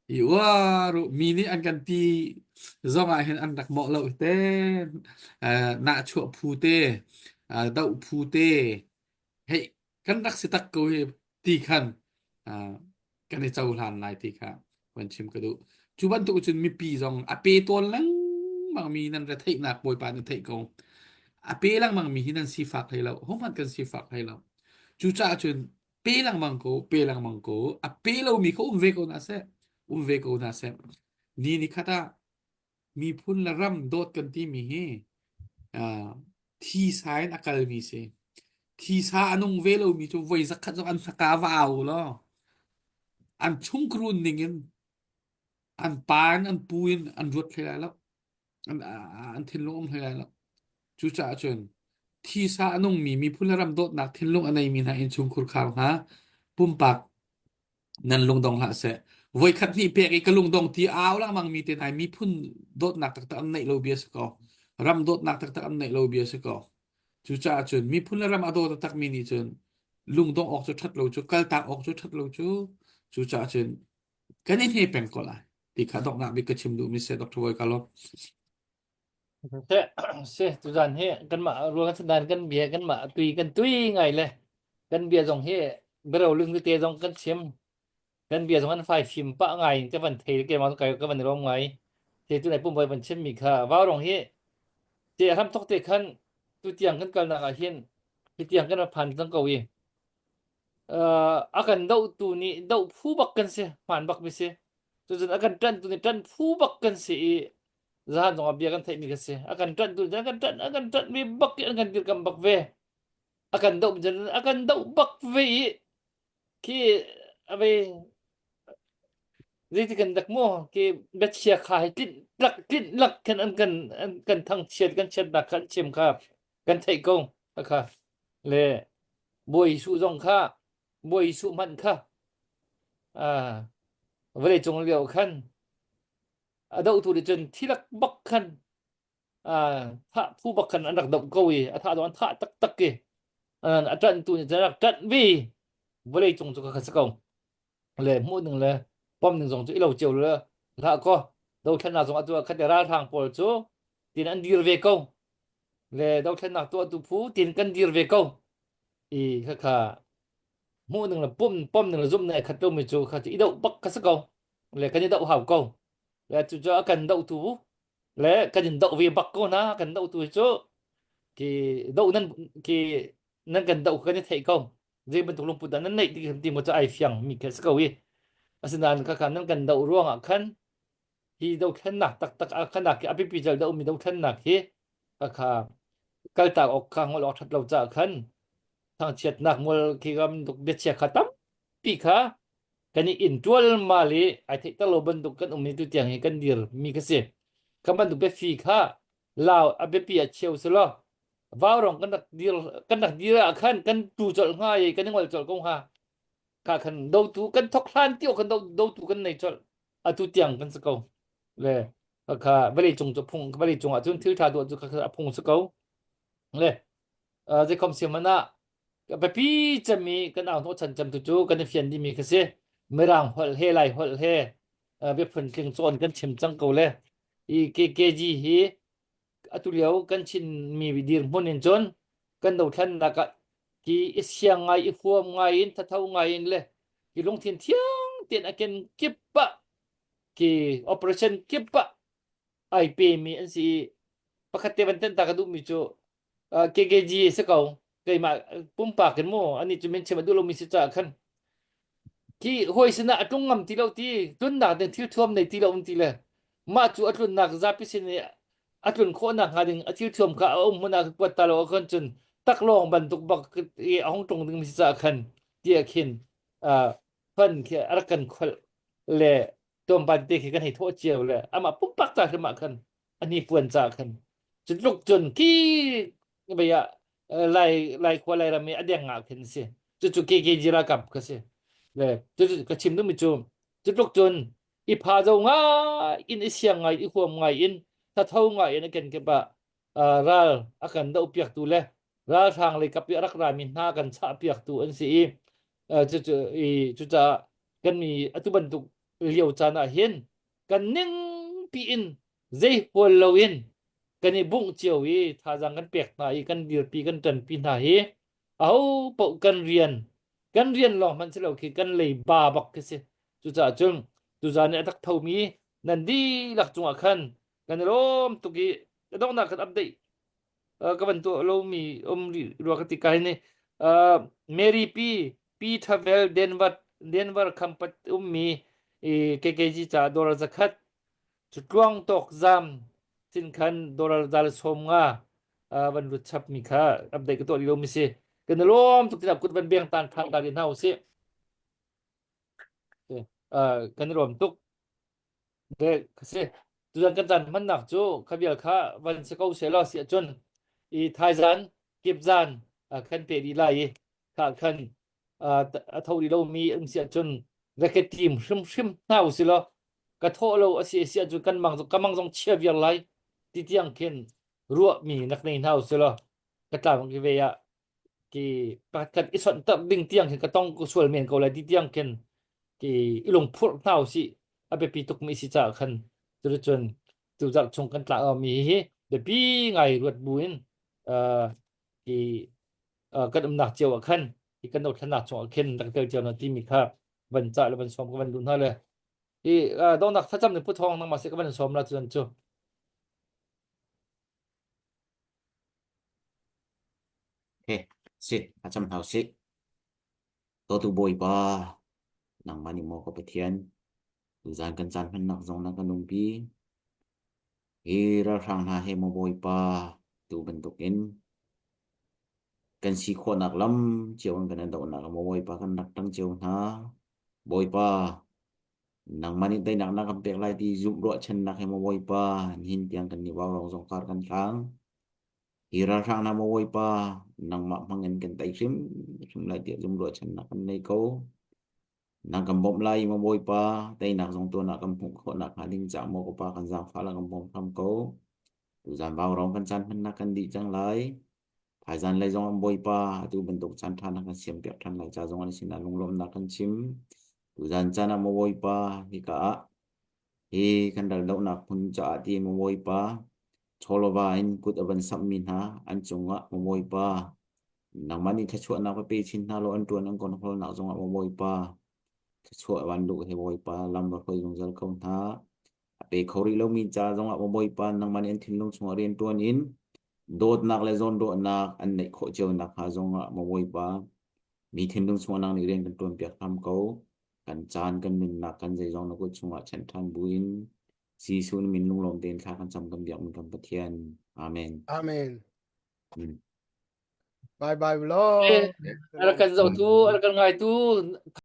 I uar u. Mi nih an kan ti zong ah hin an rak mawh lo te. Uh, nahchuah phu te, uh, doh phu te. Hei, kan rak si tak ko hi ti khan uh, kan i cohlan lai ti kha van chim ka duh. Cu bantuk cun mipi zong a pe tawn lengmang mi nan retheihnak Bawipa nih theih ko. A pe lengmang mi hi nan sifak hlei lo. Hohmanh kan sifak hlei lo. Cucaah cun pe lengmang ko, pe lengmang ko. A pe lomi kha um ve ko hna seh. Um ve ko hna seh. Ni ni khat ah miphun le ram dawt kan timi hi uh, thisa in a kalmi si. Thisa a nung ve lomi cu voi zakhat zong an saka va au law an chungkrun ning in an pa in an pu in an ruat hlei lai lo. An, an thinlung um hlei lai lo. Cucaah cun thisa a nungmi miphun le ram dawtnak thinlung a neimi hna innchungkhur khar hna pumpak nan lungdong hlah seh. Voikhat hnih pek i ka lungdong ti au lengmang mi te hna miphun dawtnak taktak an neih lo bia si ko. Ram dawtnak taktak an neih lo bia si ko. Cucaah cun miphun le ram a daw taktak mi nih cun lungdong awk cu ṭhat lo cu kaltak awk cu ṭhat lo cu cucaah cun kan i hne peng ko lai ti kha donghnak bik ka chim duhmi si Dr. Voi ka lawm. Se se tuzan hi kanmah ruang kan dan kan bia kanmah tui kan tui ngai le kan bia zong hi bero lung te zong kan chim kan bia zong an fai fim pa ngai in ka van thei ke ma ka ka van rom ngai te tu nai pum voi van chim mi kha vau rong hi te ram thok te khan tu tiang kan kalnak ah hin hi tiang kan phan cang ko i a kan doh tu nih doh phu bak kan si hman bak mi si cucun a kan ṭanh tu nih ṭanh phu bak kan si i zahan zong ah bia kan theih mi kan si a kan ṭanh tu nih a kan ṭanh a kan ṭanh mi bak i an kan dirkamh bak ve a kan doh a kan doh bak ve i khi ave zeiti kan dak mu khi biachia kha hi tlinh lak tlinh lak khan an kan an kan thangchiat kan chiatnak kha an chim kha kan theih ko kha le Bawi Jesuh zong kha Bawi Jesuh hmanh kha ah vawlei cung lio khan a dohtu nih cun thilak bak khan thah phu bak khan an rak doh ko i a thah an thah taktak i a ṭanhtu nih cun a rak ṭanh ve vawlei cung cu kha si ko le hmuh ning le pom ning zong cu i lo cio le hlah kaw dothlennak zong atu ah khat ralhrang pawl cu tin an dir ve ko le dothlennak tuahtu phu tin kan dir ve ko i khakha hmuh ning le pom pom ning le zumh ning ai khat lomi cu kha cu i doh bak kha si ko le kan i doh hau ko le cucu a kan dohtu le kan in doh ve bak ko hna kan dohtu cu ki doh nan ki nan kan doh kan i theih ko zei bantuk lungput dah nan neih ti ti mo cu ai fiang mi khi si ko i asinain kha kha nan kan doh ruangah khan hi dothlennak taktak a khanak hi a biapi zel doh mi dothlennak hi kha kha kaltak awk kha ngol awk that lo caah khan thangchiatnak mual khi ram biachia kha tampi kha kan i in ṭualmal i ai theihter lo bantuk kan um i tutiang hi kan dir mi kha si. Kha bantuk biafi kha lau a biapi ah cheu selaw vaurong kan rak dir kan rak dir ah khan kan tu colh hnga i kan i ngol colh ko hnga. Kha khan dotu kan thok hlan ti kan do dotu kan nei colh atu tiang kan si ko. Le kha vawlei cung cu phung vawlei cung ah cun thil ṭha tuah cu kha a phung si ko. Le zeikhom siam ah biapi cemmi kan au hnawhchan cem tu cu kan i fian dihmi kha si mirang holh he lai holh he biaphun tling cawn kan chim cang ko le i KKG hi atu lio kan Chinmi dirhmun in cun kan dothlennak ah ki i siang ngai i huam ngai in thatho ngai in le ki lungthin thiang tein a ken kip ah ki operation kip ah ai pemi an si i pakhat te van ten ta ka duhmi cu KKG si ko keimah pumpak in mu ani cu min chim a duh lomi si caah khan khi hawi sinah a tlung ngam ti lo ti tlunnak ding thil thuam nei ti lo um ti le mah cu a tlunnak zapi sin i a tlun khawhnak hnga ding a thil thuam kha a um hmun ah kuat ta lo ahkhan cun taklawng bantuk bak i a hung tlung ding mi si caah khan tiah khin fan khi a rak kan kholh le tlawmpal te khi kan hei thawh cio le amah pumpak ca hrim ah khan a hnipuan ca khan cu tluk cun khi vei ah lai lai khua lai ram i a deng ah khin si cucu KKG ralkap ka si le cucu ka chim duhmi cu cu tluk cun i pha zo ngai in i siang ngai i huam ngai in thatho ngai in a kenkip ah ral a kan doh piaktu le ralhrang lei kap i a rak rami hna kan chah piaktu an si i. Cu cu i cucaah kan mi atu bantuk lio caan ah hin kan ning piin zei hual loin kan i bungh cio i thazaang kan pek hna i kan dirpi kan ṭanpi hna hi aho paoh kan rian kan rian lawng hmanh si lo khi kan leiba bak khi si. Cucaah cun tuzaan i a tak thomi nan dihlak cungah khan kan i lawm tuk i a donghnak kan update ka van tuah lomi um rih rua ka ti ka hi ni Mary P P Thavel Denver Denver khampat ummi i KKG ca dollar zakhat cu tluang tawk zam sin khan dollar zal som nga van lut chap mi kha update ka tuah rih lomi si kan i lawm tuk tina kut van beng tan than ta rih hna usih kan i lawm tuk De ka si. Tuzan kan caan hmannak cu kha vial kha van si ko seh law si ahcun i thaizan kipzan kan pe dih lai i kha khan a tho rih lomi um si ahcun rak ka tim hrimhrim hna u si law ka thawh lo a si si ahcun kan mang ka mang zong chia viar lai ti tiang khin ruahmi nak nei hna u si law ka tlam ki ve ah ki pakhat i sonh ter ding tiang hin ka tong ko sual men ko lai ti tiang khin ki i lungphurh hna usih a biapi tuk mi si caah khan cuticun tu zarh chung kan tla mi hi biapi ngai ruat bu in ki kan umnak cio ah khan hi kan dothlennak chung ah khin rak tel cio na ti mi kha van cah le van sawm ka van duh hna le hi dongnak thlacam ni pu thawng nangmah se ka van sawm la cun cu Okay, si, a cam hau si. Dawtu Bawipa, nangmah nih maw ka Pathian, tuzan kan caan hmannak zong na kan umpi. Hi ralhrang hna he maw Bawipa, tu bantukin kan si khawhnak lam cio in kan dohnak maw Bawipa kan rak tang cio hna. Bawipa, Nangmah nih teinak na kan pek lai ti zumh ruahchannak he maw Bawipa, nihin tiang kan nih vaurawng zong kar kan hlang. Hi ralhrang hna maw Bawipa, nangmah hmang in kan tei hrimhrim lai tiah zumh ruahchannak kan nei ko. Nang kan bawmh lai i maw Bawipa, teinak zong tuan ah kan hmuh khawh nakhnga ding caah maw ka Pa kan zaangfah la kan bawm hram ko. Tuzan vaurawng kan caan hmannak kan dih cang lai. Thaizan lei zong an Bawipa atu bantuk caan ṭha na kan siampiak ṭhan lai ca zong an sinah lunglawmhnak kan chim. Tuzan caan ah maw Bawipa hika ah hi kan ral dohnak hmun caah ti maw Bawipa chawlawva in kut a van samhmi hna an cungah maw Bawipa nangmah nih thluachuahnak va pe chin hna law an ṭuan an kon hawlnak zongah maw Bawipa thluachuah van luh he Bawipa lam va hruai zungzal ko hna. A pe kho rih lomi ca zongah maw Bawipa nangmah nih an thinlung chungah rian ṭuan in dawtnak le zawnruahnak an neih khawh cio nakhnga zongah maw Bawipa mi thinlung chungah nang nih rian kan ṭuanpiak hram ko. Kan caan kan nunnak kan zeizong na kut chungah chanh ṭhan buin Jesuh na min lunglawm tein thla kan cam kan biak mi kan Pathian. Amen. Amen. Mm. Bye bye law. A rak kan zohtu, a rak kan ngaitu.